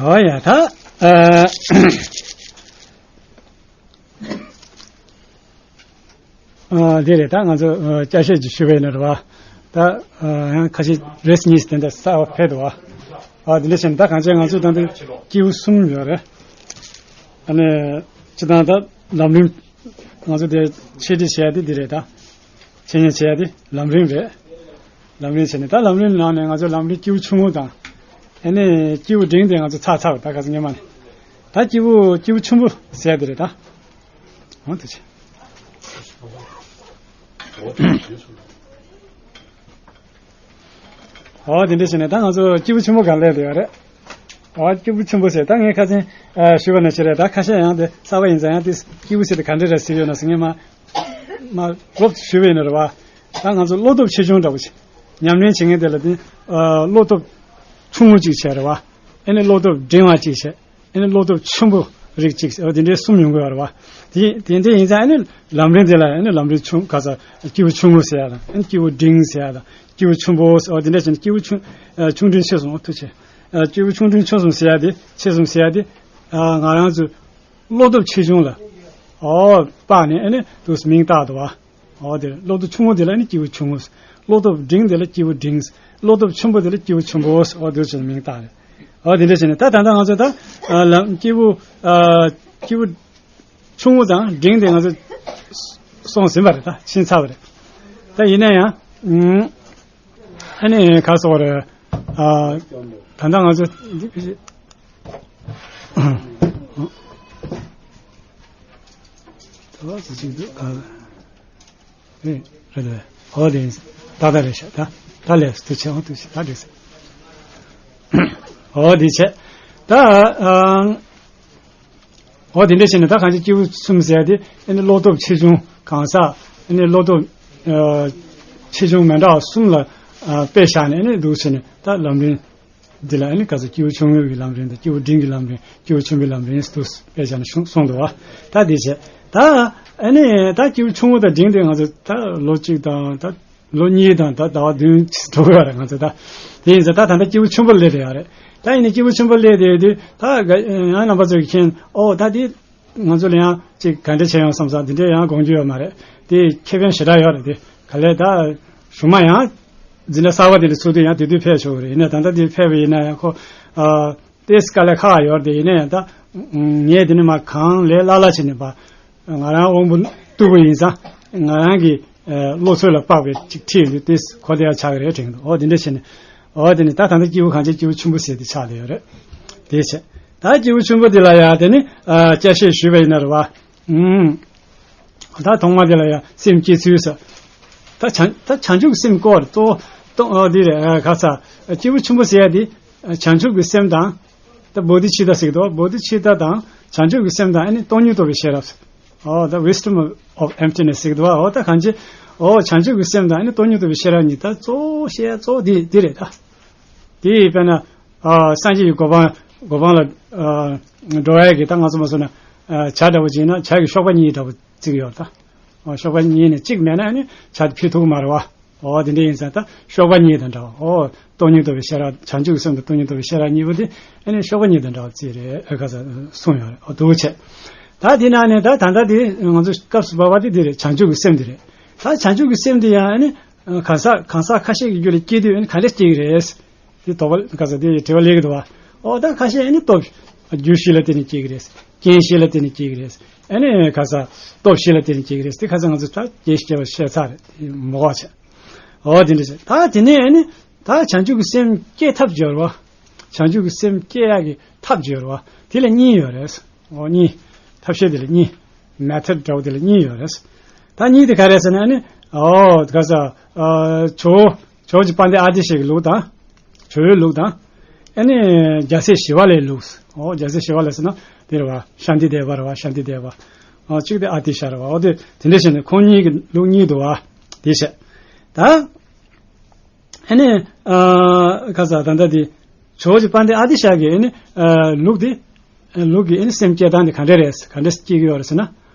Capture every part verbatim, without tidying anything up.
ཨོ་ཡ་ད། ཨ། ཨ། དེ་རེད། ད་ང་ཚོ་ཨ་སྐྱར་བཤད་ཅིག་ཞུས་པ་ཡིན་ན་རེད་བ། ད་ཨ་ཡང་ཁ་ཤས་རེས་གཉིས་དེ་འདྲ་གསར་བ་ཕེབས་འདུག་བ། ཨ། དེ་འདྲ་བྱས་ན་ད་གང་ཅི་ང་ཚོ་ད་ལྟ་སྐྱེས་བུ་གསུམ་ཡོད་རེད། ཨ་ནི་སྤྱིར་བཏང་ད་ལམ་རིམ་ང་ཚོ་དེ་འཆད་ཁྲིད་བྱས་ཏེ་འདི་རེད་ད། འཆད་ཉན་བྱས་ཏེ་ལམ་རིམ་རེད། ལམ་རིམ་བྱས་ནས་ད་ལམ་རིམ་ནང་ནས་ང་ཚོ་ལམ་རིམ་སྐྱེས་བུ་ཆུང་ངུ་དང་། ཨ་ནི་སྐྱེས་བུ་འབྲིང་དེ་ང་ཚོ་ཚར་ཚར་བ་ད་ག་ཚོད་སྔོན་མ་ནས། ད་སྐྱེས་བུ་སྐྱེས་བུ་ཆེན་པོ་ཟེར་དེ་རེད་ད། འོ་དེ་བྱས། འོ་དེ་འདྲ་བྱས་ནས་ད་ང་ཚོ་སྐྱེས་བུ་ཆེན་པོ་སྒང་སླེབས་བསྡད་ཡོད་རེད། འོ་སྐྱེས་བུ་ཆེན་པོ་ཟེར་ད་ངས་ཁ་སང་ཨ་ཞུས་པ་ནང་བཞིན་རེད། ད་ཁ་ཤས་ཡང་དེ་གསར་པ་ཡིན་ཙང་ཡང་དེ་སྐྱེས་བུ་ཟེར་དེ་ག་འདྲ་རེད་ཟེར་ཡོད་ན་ཟེར། ངས་མ་མ་རོབ་ཞུས་པ་ཡིན་ན་རེད་བ། ད་ང་ཚོ་བློ་སྟོབས་ཆེ་ཆུང་འདྲ་བོ་ཞིག་ཉམས་ལེན་བྱེད་མཁན་དེ་ལ་དེ་ཨ་བློ་སྟོབས་ཆུང་ངུ་གཅིག་བྱས་རེད་བ། ཨ་ནི་བློ་སྟོབས་འབྲིང་བ་གཅིག་བྱས། ཨ་ནི་བློ་སྟོབས་ཆེན་པོ་རིགས་གཅིག་ཟེར་བ་དེ་འདྲའི་གསུམ་ཡོང་གི་ཡོད་རེད་བ། དེ་དེ་འདྲ་ཡིན་ཙང་ཨ་ནི་ལམ་རིམ་དེ་ལ་ཨ་ནི་ལམ་རིམ་ཆུང་ག་ས་སྐྱེས་བུ་ཆུང་ངུ་ཟེར་ཡ་དང་། ཨ་ནི་སྐྱེས་བུ་འབྲིང་ཟེར་ཡ་དང་། སྐྱེས་བུ་ཆེན་པོ་ཟེར་བ་དེ་འདྲ་བྱས་ནས་སྐྱེས་བུ་ཆུང་ཨ་ཆུང་འབྲིང་ཆེ་གསུམ། ཨོ་ཐུགས་རྗེ་ཆེ། ཨ་སྐྱེས་བུ་ཆུང་འབྲིང་ཆེ་གསུམ་ཟེར་ཡ་དེ་ཆེ་གསུམ་ཟེར་ཡ་དེ་ཨ་ང་རང་ཚོ་བློ་སྟོབས་ཆེ་ཆུང་ལ་ཨོ་དཔག་ནས་ཨ་ནི་དུ་མིང་བཏགས་འདུག་བ། འོ་དེ་བློ་སྟོབས་ཆུང་ངུ་དེ་ལ་ནི་སྐྱེས་བུ་ཆུང་ངུ། བློ་སྟོབས་འབྲིང་དེ་ལ་སྐྱེས་བུ་འབྲིང་། བློ་སྟོབས་ཆེན་པོ་དེ་ལ་སྐྱེས་བུ་ཆེན་པོ། འོ་དེ་བྱས་ནས་མིང་བཏགས་རེད། འོ་དེ་འདྲ་བྱས་ནས་ད་ད་ལྟ་ང་ཚོ་ད་ཨ་ལམ་སྐྱེས་བུ་ཨ་སྐྱེས་བུ་ཆུང་ངུ་དང་འབྲིང་དེ་ང་ཚོ་སོང་ཟིན་པ་རེད། ད་ཕྱིན་ཚར་བ་རེད། ད་ཡིན་ན་ཡང་ཨ་ནི་ག་སོགས་རེད། ཨ་ད་ལྟ་ང་ཚོ་འདི་ཕྱི་ད་ཅི་ཅིག་འདུག་ག་རེད་རེད། འོ་དེ་ད་ད་རེད་ཤག་ད་ད་ལས་སུ་ཆེ་འོ་དུ་ཆེ་ད་རེད་ཟེར། འོ་དེ་བྱས་ད་ཨ་འོ་དེ་འདྲ་བྱས་ནས་ད་གང་ཅི་སྐྱེས་བུ་གསུམ་ཟེར་ཡ་དེ་ཨ་ནི་བློ་སྟོབས་ཆེ་ཆུང་གང་ཟག་ཨ་ནི་བློ་སྟོབས་ཨ་ཆེ་ཆུང་མི་འདྲ་བ་གསུམ་ལ་ཨ་དཔེ་བཞག་ནས་ཨ་ནི་འདུག་ཟེར་ནས་ད་ལམ་རིམ་འདི་ལ་ཨ་ནི་ག་ཚོད་སྐྱེས་བུ་ཆུང་ངུ་གི་ལམ་རིམ་དང་། སྐྱེས་བུ་འབྲིང་གི་ལམ་རིམ། སྐྱེས་བུ་ཆེན་པོའི་ལམ་རིམ་དུ་དཔེ་བཞག་ནས་གསུངས་གསུངས་འདུག་བ། ད་དེ་བྱས་ད་ཨ་ནི་ད་སྐྱེས་བུ་ཆུང་ངུ་དང་འབྲིང་དེ་ང་ཚོ་ད་ལོ་གཅིག་དང་ད་ལོ་གཉིས་དང་ད་ཟླ་བ་བདུན་ཅིག་འགྲོ་གི་ཡོད་རེད་ང་ཚོ་ད། དེ་ཡིན་ཙང་ད་ད་ལྟ་སྐྱེས་བུ་ཆེན་པོ་སླེབས་བསྡད་ཡོད་རེད། ད་ཡིན་ནའི་སྐྱེས་བུ་ཆེན་པོ་སླེབས་བསྡད་དུས་ད་ཡང་རྣམ་པ་ཚོས་མཁྱེན། ཨོ་ད་དེ་ང་ཚོ་ལ་ཡང་ཅིག་ག་འདྲ་བྱས་ཡོང་བསམ་ས་འདི་འདྲ་ཡང་དགོངས་རྒྱུ་ཡོད་མ་རེད། དེ་ཁེ་ཕན་ཞེ་དྲག་ཡོད་རེད། དེ་ག་ལས་ད་གཞུག་མ་ཡང་འཛིན་གྲྭ་གསར་པ་དེ་འདྲ་ཚུགས་དུས་ཡང་དེ་དུས་ཕེབས་ཆོག་གི་རེད། ཡིན་ན་ད་ལྟ་དེ་ཕེབས་པ་ཡིན་ན་ཡང་ཁོ་ཨ་ཏེས་དཀའ་ལས་ཁག་ཡོད་རེད། དེ་ཡིན་ན་ཡང་ད་ངས་དེ་ནས་མ་གང་ལས་སླ་སླ་བྱས་ནས་པ་ང་རང་དབང་པོ་རྟུལ་པོ་ཡིན་ཙང་ང་རང་གི་ཨ་བློ་ཚོད་ལ་དཔག་པའི་ཅིག་ཁྲིད་ཡོང་དུས་ཏེས་གོ་བདེ་བ་ཆགས་ཀྱི་རེད་དྲན་གྱི་འདུག་ཨོ་དེ་འདྲ་བྱས་ནས་ཨོ་དེ་ནས་ད་ད་ལྟ་སྐྱེས་བུ་གང་ཅི་སྐྱེས་བུ་ཆུང་པོ་ཟེར་དེ་ཆགས་བསྡད་ཡོད་རེད། དེ་བྱས་ད་སྐྱེས་བུ་ཆུང་པོ་དེ་ལ་ཡང་དེ་ནི་ཨ་བསྐྱར་བཤད་ཞུས་པ་ཡིན་ན་རེད་བ། ཨུམ། ད་ཐོག་མ་དེ་ལ་ཡང་སེམས་བསྐྱེད་ཚུལ་ཟེར། ད་བྱང་ད་བྱང་ཆུབ་ཀྱི་སེམས་སྐོར་གཙོ་བོ་གཏོང་ཨ་དེ་རེད། ཨ་ག་ས་སྐྱེས་བུ་ཆུང་པོ་ཟེར་ཡ་དེ་བྱང་ཆུབ་ཀྱི་སེམས་དང་། ད་བོ་དྷི་ཙིཏྟ་ཟེར་གི་འདུག་བོ་དྷི་ཙིཏྟ་དང་བྱང་ཆུབ་ཀྱི་སེམས་དང་ཨ་ནི་སྟོང་ཉིད་རྟོགས་པའི་ཤེས་རབ། ཨོ་ད་wisdom of emptiness ཟེར་གི་འདུག་ཨོ་ད་གང་ཅི་ཨོ་བྱང་ཆུབ་ཀྱི་སེམས་དང་ཨ་ནི་སྟོང་ཉིད་རྟོགས་པའི་ཤེས་རབ་གཉིས་ད་གཙོ་བོ་བཤད་ཡ་གཙོ་བོ་དེ་དེ་རེད་ད། དེ་དཔེར་ན། ཨ་སངས་རྒྱས་ཀྱི་གོ་འཕང་གོ་འཕང་ལ་ཨ་འགྲོ་ཡ་གི་ད་ང་ཚོ་མ་སོང་ན་ཨ་བྱ་འདྲ་བོ་ཅིག་ཡིན་ན་བྱ་གི་གཤོག་པ་གཉིས་འདྲ་བོ་བརྩི་གི་ཡོད་ད། ཨ་གཤོག་པ་གཉིས་ནས་གཅིག་མེད་ན་ཨ་ནི་བྱ་དེ་འཕུར་ཐུབ་ཀྱི་མ་རེད་བ། ཨོ་དེ་འདྲ་ཡིན་ཙང་ད་གཤོག་པ་གཉིས་དང་འདྲ་བ། ཨོ་སྟོང་ཉིད་རྟོགས་པའི་ཤེས་རབ། བྱང་ཆུབ་ཀྱི་སེམས་དང་སྟོང་ཉིད་རྟོགས་པའི་ཤེས་རབ་གཉིས་པོ་དེ་ཨ་ནི་གཤོག་པ་གཉིས་དང་འདྲ་བ་བརྩི་རེད། ཨ་ག་ས་གསུངས་ཡོད་རེད། ཨོ་འདུག་བྱས། ད་དེ་ནང་ནས་ད་ད་ལྟ་དེ་ང་ཚོ་སྐབས་སུ་བབས་པ་དེ་དེ་རེད། བྱང་ཆུབ་ཀྱི་སེམས་དེ་རེད། ད་བྱང་ཆུབ་ཀྱི་སེམས་དེ་ཡང་ཨ་ནི་གང་ཟག་གང་ཟག་ཁ་ཤས་ཀྱི་རྒྱུད་ལ་སྐྱེས་དུས་ཨ་ནི་ག་འདྲ་སྐྱེ་གི་རེད། དེ་དོགས་པ་ག་ས་དེ་དྲི་བ་སླེབས་ཀྱི་འདུག་བ། ཨོ་ད་ཁ་ཤས་ཨ་ནི་སྟོབས་རྒྱུ་བཞི་ལ་བརྟེན་ནས་སྐྱེ་གི་རེད། རྐྱེན་བཞི་ལ་བརྟེན་ནས་སྐྱེ་གི་རེད། ཨ་ནི་ག་ས་སྟོབས་བཞི་ལ་བརྟེན་ནས་སྐྱེ་གི་རེད། དེ་ཁ་ས་ང་ཚོ་ད་རྒྱས་ཤིག་བཤད་པ་བཤད་ཚར་རེད། དེ་མ་གོ་བྱས། ཨོ་དེ་འདྲ་བྱས། ད་དེ་ནས་ཨ་ནི་ད་བྱང་ཆུབ་ཀྱི་སེམས་སྐྱེ་ཐབས་སྦྱོར་བ། བྱང་ཆུབ་ཀྱི་སེམས་སྐྱེ་ཡག་གི་ཐབས་སྦྱོར་བ་དེ་ལ་གཉིས་ཡོད་རེད། ཨོ་གཉིས། ཐབས་ཤེས་དེ་ལ་གཉིས། method འདྲ་བོ་དེ་ལ་གཉིས་ཡོད་རེད། ད་གཉིས་དེ་ག་རེ་ཟེར་ན་ཨ་ནི་ཨོ་ག་ས་ཨ་ཇོ་ཇོ་བོ་རྗེ་དཔལ་ལྡན་ཨ་ཏི་ཤ་གི་ལུགས་དང་། ཇོ་བོའི་ལུགས་དང་། ཨ་ནི་རྒྱལ་སྲས་ཞི་བ་ལྷའི་ལུགས། ཨོ་རྒྱལ་སྲས་ཞི་བ་ལྷ་ཟེར་ན་དེ་རེད་བ། ཤཱནྟི་དེ་བ་རེད་བ། ཤཱནྟི་དེ་བ། ཨོ་གཅིག་དེ་ཨ་ཏི་ཤ་རེད་བ། ཨོ་དེ་དེ་འདྲ་བྱས་ནས་ཁོང་གཉིས་ཀྱི་ལུགས་གཉིས་འདུག་བ། དེ་བྱས། ད། ཨ་ནི་ཨ་ག་ས་ད་ལྟ་དེ་ཇོ་བོ་རྗེ་དཔལ་ལྡན་ཨ་ཏི་ཤ་གི་ཨ་ནི་ཨ་ལུགས་དེ་ཨ་ལུགས་ཀྱི་ཨ་ནི་སེམས་བསྐྱེད་སྟངས་དེ་ག་འདྲ་རེད། ག་འདྲ་སྐྱེ་གི་ཡོད་རེད་ཟེར་ན།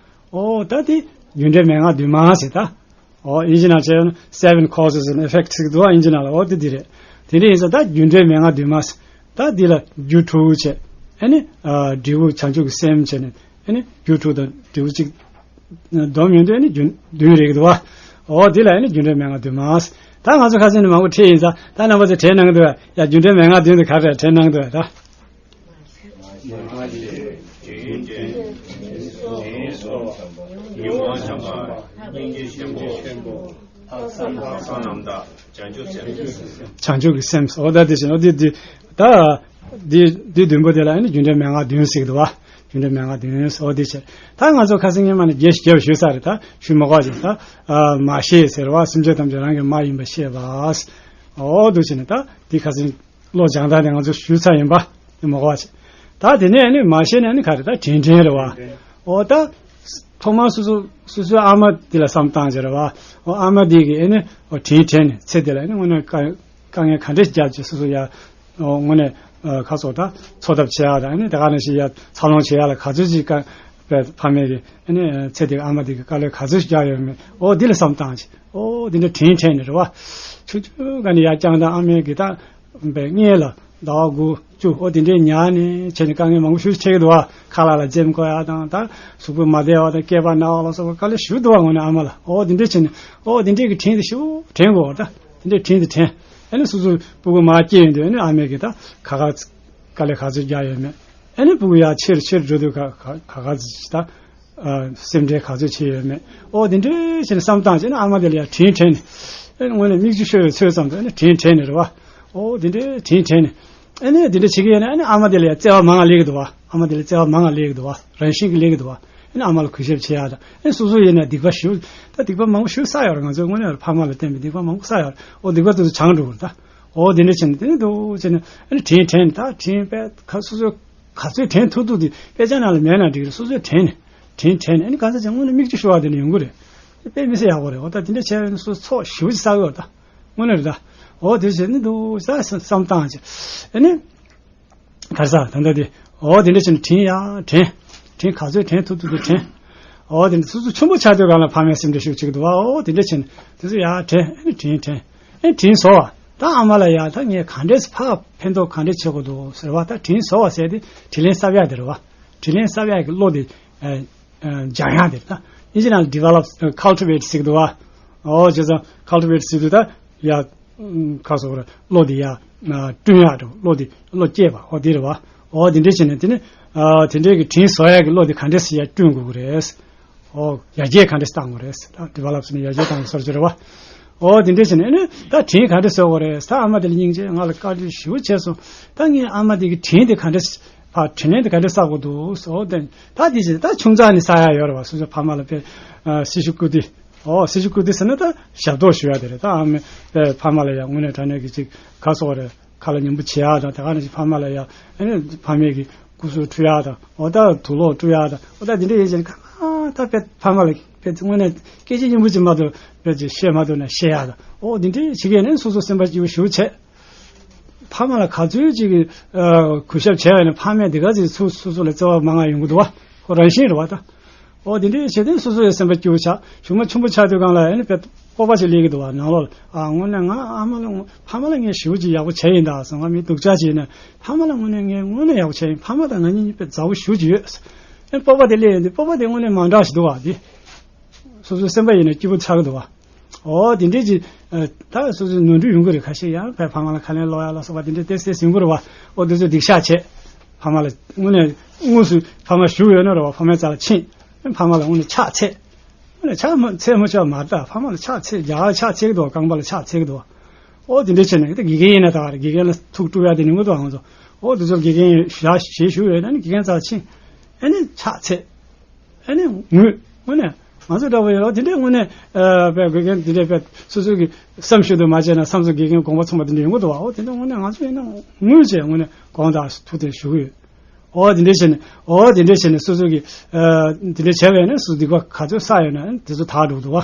ཨོ་ད་དེ་རྒྱུ་འབྲས་མན་ངག་བདུན་མ་ཟེར་ད། ཨོ་ཨིན་ཇི་ནང་བྱས་ན་seven causes and effects ཟེར་གི་འདུག་བ། ཨིན་ཇི་ནང་ལ། ཨོ་དེ་དེ་རེད། དེ་འདྲ་ཡིན་ཙང་ད་རྒྱུ་འབྲས་མན་ངག་བདུན་མ། ད་འདི་ལ་རྒྱུ་དྲུག་བྱས། ཨ་ནི་ཨ་འབྲས་བུ་བྱང་ཆུབ་ཀྱི་སེམས་བྱས་ནས། ཨ་ནི་རྒྱུ་དྲུག་དང་འབྲས་བུ་གཅིག་སྡོམ་ཡོང་དུས། ཨ་ནི་རྒྱུ་བདུན་རེད་འདུག་བ། འོ་འདི་ལ་ཨ་ནི་རྒྱུ་འབྲས་མན་ངག་བདུན་མ། ད་ང་ཚོ་ཁ་སང་ནས་མང་པོ་ཁྲིད་ཡིན་ཙང་། ད་རྣམ་པ་ཚོས་དྲན་གནང་གི་འདུག་བ། ཡ། རྒྱུ་འབྲས་མན་ངག་བདུན་དེ་ག་རེ་རེད། དྲན་གནང་གི་འདུག་བ། ད། བྱང་ཆུབ་ཀྱི་སེམས། འོ་ད་དེ་བཞིན། འོ་དེ་དེ། ད་དེ་དེ་བདུན་པོ་དེ་ལ་ཨ་ནི་རྒྱུ་འབྲས་མན་ངག་བདུན་ཟེར་གི་འདུག་བ། རྒྱུ་འབྲས་མན་ངག་བདུན། འོ་དེ་བྱས། ད་ང་ཚོ་ཁ་སང་སྔོན་མ་ནས་རྒྱས་ཤིག་རྒྱས་པ་ཞུས་ཚར་རེད། ད་ཞུ་མ་དགོས་ཅིག། ད་མ་ཤེས་ཟེར་བ། སེམས་ཅན་ཐམས་ཅད་རང་གི་མ་ཡིན་པར་ཤེས་པ། འོ་འདུག་བྱས་ནས་ད་དེ་ཁ་སང་བློ་སྦྱང་སྟངས་དེ་ང་ཚོ་ཞུས་ཚར་ཡིན་པ། དེ་མ་གོ་བ་བྱེད། ད་དེ་ནས་ནི་མ་ཤེས་ནས་ནི་ག་རེ། ད་དྲིན་དྲན་རེད་བ། འོ་ད་ཐོག་མར་སོ་སོ་སོ་སོའི་ཨ་མ་དེ་ལ་བསམ་བཏང་བྱས་རེད་བ། འོ་ཨ་མ་དེ་གིས་ཨེ་ནི་འོ་དྲིན་དྲན་ནས། ཚེ་འདི་ལ་ཨེ་ནི་དངོས་གནས་དཀའ་དཀའ་ངལ་ག་འདྲས་བརྒྱབ་བྱས། སོ་སོ་ཡ། འོ་དངོས་གནས་ཨ་ཁ་སོ་ད་འཚོ་ཐབས་བྱེད་ཡག་དང་། ཨེ་ནི་དེ་ག་ནང་བཞིན་ཡ་འཚར་ལོངས་བྱེད་ཡག་ལ་ག་ཚོད་ཅིག་དཀའ། པའི་ཕ་མས་ཀྱིས་ཨེ་ནི་ཚེ་འདི་གི་ཨ་མ་དེ་གིས་དཀའ་ལས་ག་ཚོད་བརྒྱབ་ཡོད་མེད། འོ་འདི་ལ་བསམ་བཏང་བྱས། འོ་འདི་འདྲ་དྲིན་དྲན་ནས་རེད་བ། ཆུང་ཆུང་སྒང་ནས་ཡར་བསྐྱངས་དང་། ཨ་མས་ཀྱིས་ད་པའི་སྔས་ལ་ཟླ་བ་དགུ་བཅུ་འོ་དེ་འདྲའི་ཉར་ནས་བྱས་ནས་དཀའ་ངལ་མང་པོ་ཞིག་འཕྲད་ཀྱི་འདུག་བ། ཁ་ལག་ལ་འཛེམ་དགོས་ཡག་དང་། ད་གཟུགས་པོ་མ་བདེ་བ་དང་། སྐེད་པ་ན་བ་ལ་སོགས་པ་དཀའ་ལས་ཞེ་པོ་འདུག་བ། དངོས་གནས་ཨ་མ་ལ། འོ་དེ་འདྲ་བྱས་ནས་འོ་དེ་འདྲའི་གི་དྲིན་དེ་ཞེ་པོ་དྲན་དགོས་བ། ད་དེ་འདྲའི་དྲིན་དེ་དྲན། ཨ་ནི་སོ་སོའི་སྤུ་གུ་མར་སྐྱེས་ཡོང་དུས། ཨ་ནི་ཨ་མས་ཀྱིས་ད་ག་ག་དཀའ་ལས་ག་ཚོད་བརྒྱབ་ཡོད་མེད། ཨ་ནི་སྤུ་གུ་ཡར་ཆེར་ཆེར་འགྲོ་དུས་ག་ག་ག་ག་ཚོད་ད། ཨ་སེམས་ཁྲལ་ག་ཚོད་བྱས་ཡོད་མེད། འོ་དེ་འདྲའི་བྱས་ནས་བསམ་བཏང་བྱས་ནས་ཨ་མ་དེ་ལ་ཡང་དྲིན་དྲན་ནས། ཨ་ནི་དངོས་གནས་མིག་ཆུ་ཤོར་བའི་ཚོད་ཙམ་དུ་ཨ་ནི་དྲིན་དྲན་ནས་རེད་བ། འོ་དེ་འདྲའི་དྲིན་དྲན་ནས། ཨ་ནི་དེ་འདྲ་བྱེད་ཀྱི་ཡོད་ན། ཨ་ནི་ཨ་མ་དེ་ལ་ཡང་བརྩེ་བ་མང་ང་སླེབས་ཀྱི་འདུག་བ། ཨ་མ་དེ་ལ་བརྩེ་བ་མང་ང་སླེབས་ཀྱི་འདུག་བ། རང་བཞིན་གྱིས་སླེབས་ཀྱི་འདུག་བ། ཨ་ནི་ཨ་མ་ལ་གུས་ཞབས་བྱེད་ཡག་དང་། ཨ་ནི་སོ་སོ་ཡིན་ན་སྡིག་པ་ཞེ་པོ། ད་སྡིག་པ་མང་པོ་ཞེ་པོ་བསགས་ཡོད་རེད། ང་ཚོས་དངོས་གནས་ཕ་མ་ལ་བརྟེན་པའི་སྡིག་པ་མང་པོ་བསགས་ཡོད་རེད། འོ་སྡིག་པ་དེ་ཚོ་བྱང་འགྲོ་དགོས་རེད་ད། འོ་དེ་འདྲ་བྱས་ནས། དེ་ནས་འདུག་བྱས་ནས་ཨ་ནི་དྲིན་དྲན། ད་དྲིན་དཔེ་ག་སོ་སོས་ག་ཚོད་དྲན་ཐུབ་ཐུབ་དེ། དཔེ་ཆ་ནང་ལ་མེད་ན་འགྲིག་རེད། སོ་སོས་དྲན་ནས། དྲིན་དྲན་ནས། ཨ་ནི་གང་ཟག་ཅིག་དངོས་གནས་མིག་ཆུ་ཤོར་བ་དེ་འདྲ་ཡོང་གི་རེད། དཔེ་མི་སྲིད་ཡག་པོ་རེད། འོ་ད་དེ་འདྲ་བྱས་ན་སོ་སོ་ཚོགས་ཞེ་པོ་ཅིག་བསགས་ཡོད་རེད་ད། དངོས་གནས་རེད་ད། འོ་དེ་བྱས་ནས་འདུག་ས་བསམ་བཏང་བྱས། ཨ་ནི། ག་རེ་ཟ། ད་ལྟ་དེ། འོ་དེ་འདྲ་བྱས་ནས་དྲིན་ཡར་དྲན། དྲིན་ག་ཚོད་དྲན་ཐུབ་ཐུབ་དེ་དྲན། འོ་དེ་འདྲ། སོ་སོ་ཆུང་པོ་ཆགས་དུས་སྒང་ལ་ཕ་མའི་སེམས་ཁྲལ་ཞེ་པོ་བྱེད་ཀྱི་འདུག་བ། འོ་དེ་འདྲ་བྱས་ནས་དེ་ཚོ་ཡར་དྲན། ཨ་ནི་དྲིན་དྲན། ཨ་ནི་དྲིན་གཟོ་བ། ད་ཨ་མ་ལ་ཡ་ད་ངས་ག་འདྲས་ཕར་ཕན་ཐོགས་ག་འདྲས་བྱེད་དགོས་འདུག་ཟེར་བ། ད་དྲིན་གཟོ་བ་ཟེར་དེ་དྲིན་ལན་གསབ་ཡག་དེ་རེད་བ། དྲིན་ལན་གསབ་ཡག་གི་བློ་དེ་ཨ་ཨ་སྦྱང་ཡག་དེ་རེད་ད། ཨིན་ཇི་ནང་ལ་develop cultivate ཟེར་གི་འདུག་བ། འོ་བྱས་ཙང་cultivate ཟེར་དུས་ད། ཡ། ཁ་སོགས་ར་བློ་དེ་ཡ། བསྐྲུན་ཡག་འགྲོ། བློ་དེ་བློ་སྐྱེས་པ། འོ་དེ་རེད་བ། འོ་དེ་འདྲས་བྱས་ནས་དེ་ནི། ཨ་དེ་འདྲས་ཀྱི་དྲིན་གཟོ་ཡག་གི་བློ་དེ་ག་འདྲས་སེ་ཡ་བསྐྲུན་དགོས་ཀྱི་རེད། འོ་ཡར་རྒྱས་ག་འདྲས་སེ་བཏང་དགོས་རེད། ད་develop ཟེར་ནས་ཡར་རྒྱས་བཏང་བའི་སོར་ཆུད་རེད་བ། འོ་དེ་འདྲས་བྱས་ནས་ཨ་ནི་ད་དྲིན་ག་འདྲས་གཟོ་དགོས་རེད། ད་ཨ་མ་དེ་ལ་སྙིང་རྗེ། ང་ལ་བཀའ་དྲིན་ཞེ་པོ་བྱས་སོང་། ད་ངས་ཨ་མ་དེ་གི་དྲིན་དེ་ག་འདྲས་ཕར་དྲིན་ལན་དེ་ག་འདྲས་བསབ་དགོས་འདུག་ཟེར། འོ་དེ་ད་དེ་བྱས། ད་ཆུང་ཙག་ནས་བསག་ཡག་ཡོད་རེད་བ། སོ་སོའི་ཕ་མ་ལ་དཔེ་ཨ་སྲི་ཞུ་བསྐུར་དུས། འོ་སྲི་ཞུ་བསྐུར་དུས་ཟེར་ན་ད་ཞབས་ཏོག་ཞུ་ཡག་དེ་རེད། ད་ཨ་མས་ཕ་མ་ལ་ཡ་དངོས་གནས་དྲང་གནས་ཀྱི་ཅིག་ག་རེ་ཟེར་དགོས་རེད། ཁ་ལ་ཉན་པོ་བྱེད་ཡག་དང་། དེ་ག་ནང་བཞིན་ཕ་མ་ལ་ཡ་ཨ་ནི་ཕ་མེས་ཀྱི་སྐུ་གཟུགས་འཁྲུ་ཡག་དང་། འོ་ད་དུག་ལོག་བཀྲུ་ཡག་དང་། འོ་ད་དེ་འདྲ་ཡིན་ཕྱིན་ག་ད་དཔེ་ཕ་མ་ལ་དཔེ་དངོས་གནས་སྐད་ཆ་སྙན་པོ་ཅིག་མ་གཏོགས་དཔེ་ཅིག་བཤད་མ་ཐུབ་ན་བཤད་ཡག་དང་། འོ་དེ་འདྲ་བྱེད་མཁན་ནི་སོ་སོ་སེམས་པ་སྐྱིད་པོ་ཞེ་པོ་བྱས། ཕ་མ་ལ་ག་ཚོད་ཅིག་གི་ཨ་གུས་ཞབས་བྱས་པ་ཡིན་ན། ཕ་མས་དེ་ག་ཚོད་སོ་སོ་ལ་བརྩེ་བ་མང་ང་ཡོང་གི་འདུག་བ། ཁོ་རང་བཞིན་རེད་བ་ད། འོ་དེ་འདྲའི་བྱས་ཏེ་སོ་སོ་ཡི་སེམས་པ་སྐྱིད་པོ་ཆགས། གཞུག་མ་ཆུང་པོ་ཆགས་དུས་སྒང་ལ་ཨ་ནི་དཔེ་སྤོབས་པ་ཞིག་སླེབས་ཀྱི་འདུག་བ། ནང་ལོགས་ལ། ཨ་དངོས་གནས་ང་ཨ་མ་ལ་ངོ་ཕ་མ་ལ་ངས་ཞེ་པོ་ཅིག་ཡག་པོ་བྱས་ཡིན་ད་ཟེར། ང་མི་སྡུག་ཅག་ཅིག་ཡིན་ན་ཕ་མ་ལ་དངོས་གནས་ངས་དངོས་གནས་ཡག་པོ་བྱས་ཡིན། ཕ་མ་དང་ང་གཉིས་དཔེ་མཛའ་བོ་ཞེ་པོ་ཅིག་ཡོད། ཨ་སྤོབས་པ་དེ་སླེབས་ཡོང་དུས་སྤོབས་པ་དེ་དངོས་གནས་མ་འདྲ་ཞིག་འདུག་བ། དེ་སོ་སོའི་སེམས་པ་ཡིན་ན་སྐྱིད་པོ་ཆགས་ཀྱི་འདུག་བ། འོ་དེ་འདྲས་ཀྱི་ཨ་ད་སོ་སོའི་ནོར་འཁྲུལ་ཡོང་གི་རེད། ཁ་ཤས་ཡང་ཕར་ཕ་མ་ལ་ཁ་ལན་སློག་ཡག་ལ་སོགས་པ་དེ་འདྲས་ཏོག་ཙམ་ཡོང་གི་རེད་བ། འོ་དེ་ཚོ་སྡིག་བཤགས་བྱས། ཕ་མ་ལ་དངོས་གནས་དངོས་སུ་ཕ་མ་བཞུགས་ཡོད་ན་རེད་བ། ཕ་མའི་རྩ་ལ་ཕྱིན། ཕ་མ་ལ་དངོས་གནས་ཕྱག་འཚལ། དངོས་གནས་ཕྱག་མ་འཚལ་མ་ཆོག་མ་རེད་ད། ཕ་མ་ལ་ཕྱག་འཚལ། རྒྱ་གར་ཕྱག་འཚལ་གྱི་འདུག། རྐང་པ་ལ་ཕྱག་འཚལ་གྱི་འདུག། འོ་དེ་འདྲས་བྱས་ནས་ད་དགེ་རྒན་ཡིན་ན་ད་ག་རེ། དགེ་རྒན་ལ་ཐུགས་དཀྲུག་ཡག་དེ་ཡོང་གི་འདུག། ང་ཚོ་འོ་དེ་ཚོ་དགེ་རྒན་ཞག་ཞེ་བཞུགས་ཡོད་ན་ནི་དགེ་རྒན་རྩ་ལ་ཕྱིན། ཨ་ནི་ཕྱག་འཚལ། ཨ་ནི་ངུས། དངོས་གནས་ང་ཚོ་འདྲ་པོ་ཡིན་ན་དེ་འདྲའི་དངོས་གནས་ཨ་དཔེ་དགེ་རྒན་དེ་འདྲའི་དཔེ་སོ་སོ་གི་བསམ་ཤེས་དུ་མ་བྱས་ན་བསམ་ཚུལ་དགེ་རྒན་དགོངས་པ་ཚོམ་པ་དེ་འདྲ་ཡོང་གི་འདུག་བ། འོ་དེ་འདྲ་དངོས་གནས་ང་ཚོ་ཡིན་ན་ངུས་བྱས་དངོས་གནས་དགོངས་དག་ཐུགས་དེ་ཞུ་གི་ཡོད། འོ་དེ་འདྲ་བྱས་ནས་འོ་དེ་འདྲ་བྱས་ནས་སོ་སོ་གི་ཨ་དེ་འདྲ་བྱས་པ་ཡིན་ན་སོ་སོ་སྡིག་པ་ག་ཚོད་བསགས་ཡོད་ན་དེ་ཚོ་དག་འགྲོ་གི་འདུག་བ།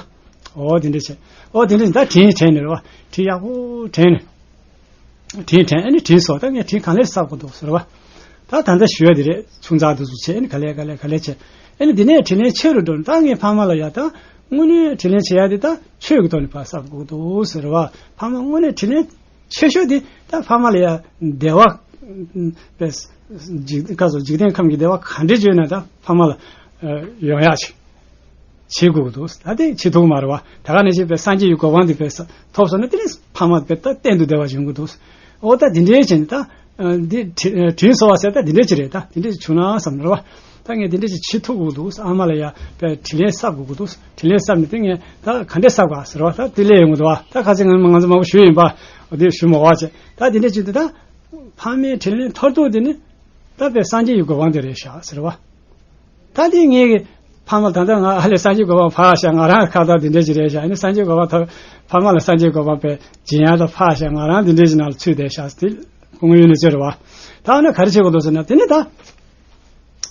འོ་དེ་འདྲ་བྱས། འོ་དེ་འདྲ་བྱས་ད་དྲིན་དྲན་ནས་རེད་བ། དྲིན་ཡག་པོ་དྲན་ནས། དྲིན་དྲན། ཨ་ནི་དྲིན་གཟོ། ད་ངས་དྲིན་གང་ལེགས་བསབ་དགོས་འདུག་ཟེར་བ། ད་ད་ལྟ་ཞུ་ཡ་དེ་རེད། ཆུང་ཙག་དེ་ཚོ་བྱས། ཨ་ནི་ག་ལེ་ག་ལེ་ག་ལེ་བྱས། ཨ་ནི་འདི་ནས་དྲིན་ལན་ཆེ་རུ་འགྲོ་ནས། ད་ངས་ཕ་མ་ལ་ཡ་ད་དངོས་གནས་དྲིན་ལན་ཆེ་ཡ་དེ་ད་ཆོས་ཀྱི་ཐོག་ནས་ཕར་བསབ་དགོས་འདུག་ཟེར་བ། ཕ་མ་དངོས་གནས་དྲིན་ལན་ ཆེ་ཤོས་དེ་ད་ཕ་མ་ལ་ཡ་བདེ་བ། པས། འཇིག་ག་སོ་འཇིག་རྟེན་ཁམས་ཀྱི་བདེ་བ་ག་འདྲས་བྱུང་ན་ད་ཕ་མ་ལ་ཡོང་ཡག་ཅིག་བྱེད་དགོས་ཀྱི་འདུག་ད་དེ་བྱེད་ཐུབ་མ་རེད་བ། ད་ག་ནས་ཅིག་པས་སངས་རྒྱས་ཀྱི་གོ་འཕང་དེ་པས་ཐོབ་སོང་ན་དེ་ནས་ཕ་མ་པས་ད་གཏན་དུ་བདེ་བ་འབྱུང་གི་འདུག་འོ་ད་དེ་འདྲའི་བྱས་ནས་ད་འདི་དྲིན་གཟོ་བ་ཟེར་ད་དེ་འདྲས་ཅིག་རེད། ད་དེ་འདྲས་བྱུང་ན་བསམ་རེད་བ། ད་ངས་དེ་འདྲས་ཅིག་བྱེད་ཐུབ་དགོས་འདུག་ཨ་མ་ལ་ཡ་པས་དྲིན་ལན་གསབ་དགོས་ཀྱི་འདུག་དྲིན་ལན་གསབ་ནས་དེ་ངས་ད་ག་འདྲས་གསབ་ག་ཟེར་བ། ད་དེ་ལས་ཡོང་གི་འདུག་བ། ད་ཁ་སང་ང་ང་ཚོ་མང་པོ་ཞུས་ཡིན་པ། འོ་དེ་ཞུ་མ་བ་བྱས། ད་དེ་འདྲས་ཅིག་འདུག་ད་ཕ་མའི་དྲིན་ལན་མཐར་ཐུག་དེ་ནི་ད་པས་སངས་རྒྱས་ཀྱི་གོ་འཕང་དེ་རེད་ཤག་ཟེར་བ། ད་དེ་ངས་གི་ཕ་མ་ད་ལྟ་ང་ཨ་ལས་སངས་རྒྱས་གོ་འཕང་ཕར་ཤག་ང་རང་ཁ་ཐག་དེ་འདྲས་ཅིག་རེད་ཤག་ཨ་ནི་སངས་རྒྱས་གོ་འཕང་ཐོབ། ཕ་མ་ལ་སངས་རྒྱས་གོ་འཕང་པས་སྦྱིན་ཡག་ད་ཕར་ཤག་ང་རང་དེ་འདྲས་ཅིག་ནང་ལ་ཚུད་བསྡད་ཤག་དེ་དངོས་ཡོད་གནས་ཚུལ་རེད་བ། ད་ཨ་ནི་ག་རེ་བྱེད་དགོས་འདུག་ཟེར་ན་དེ་ནི་ད།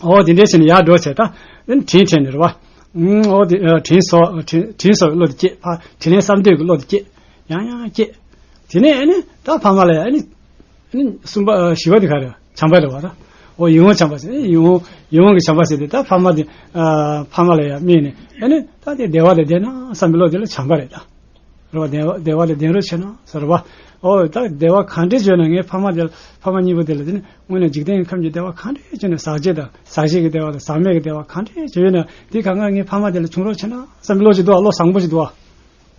ཨོ་དེ་འདྲས་བྱས་ནས་ཡར་འགྲོ་བྱས་ད། ཨ་ནི་དྲིན་དྲན་ནས་རེད་བ། ཨུམ་ཨོ་དེ་ཨ་དྲིན་གཟོ་དྲིན་དྲིན་གཟོ་བའི་བློ་དེ་སྐྱེས། ཕ་དྲིན་ལན་གསབ་འདོད་ཀྱི་བློ་དེ་སྐྱེས། ཡང་ཡང་སྐྱེས། དེ་ནས་ཨ་ནི་ད་ཕ་མ་ལ་ཡ་ཨ་ནི། ཨ་ནི་གསུམ་པ་ཨ་བཞི་པ་དེ་ག་རེ་བྱམས་པ་རེད་བ་ད། ཨོ་ཡིད་འོང་བྱམས་པ་ཟེར། ཡིད་འོང་ཡིད་འོང་གི་བྱམས་པ་ཟེར་དེ་ད་ཕ་མ་དེ་ཨ་ཕ་མ་ལ་ཡ་དམིགས་ནས་ཨ་ནི་ད་དེ་བདེ་བ་དེ་ལྡན་ན་བསམ་པའི་བློ་དེ་ལ་བྱམས་པ་རེད་ད། རེད་བ། བདེ་བ་བདེ་བ་ལ་ལྡན་རོགས་བྱས་ན་ཟེར་བ། ཨོ་ད་བདེ་བ་གང་འདྲས་བྱུང་ན་ངའི་ཕ་མ་དེ་ལ་ཕ་མ་གཉིས་པོ་དེ་ལ་དེ་ནི་དངོས་གནས་འཇིག་རྟེན་ཁམས་ཀྱི་བདེ་བ་གང་འདྲས་བྱུང་ན་ཟག་བཅས་དང་ཟག་བཅས་ཀྱི་བདེ་བ་དང་ཟག་མེད་ཀྱི་བདེ་བ་གང་འདྲས་བྱུང་ན་དེ་གང་ག་ངའི་ཕ་མ་དེ་ལ་བྱུང་རོགས་བྱས་ན་བསམ་པའི་བློ་ཅིག་འདུག་བ། བློ་བཟང་པོ་ཅིག་འདུག་བ།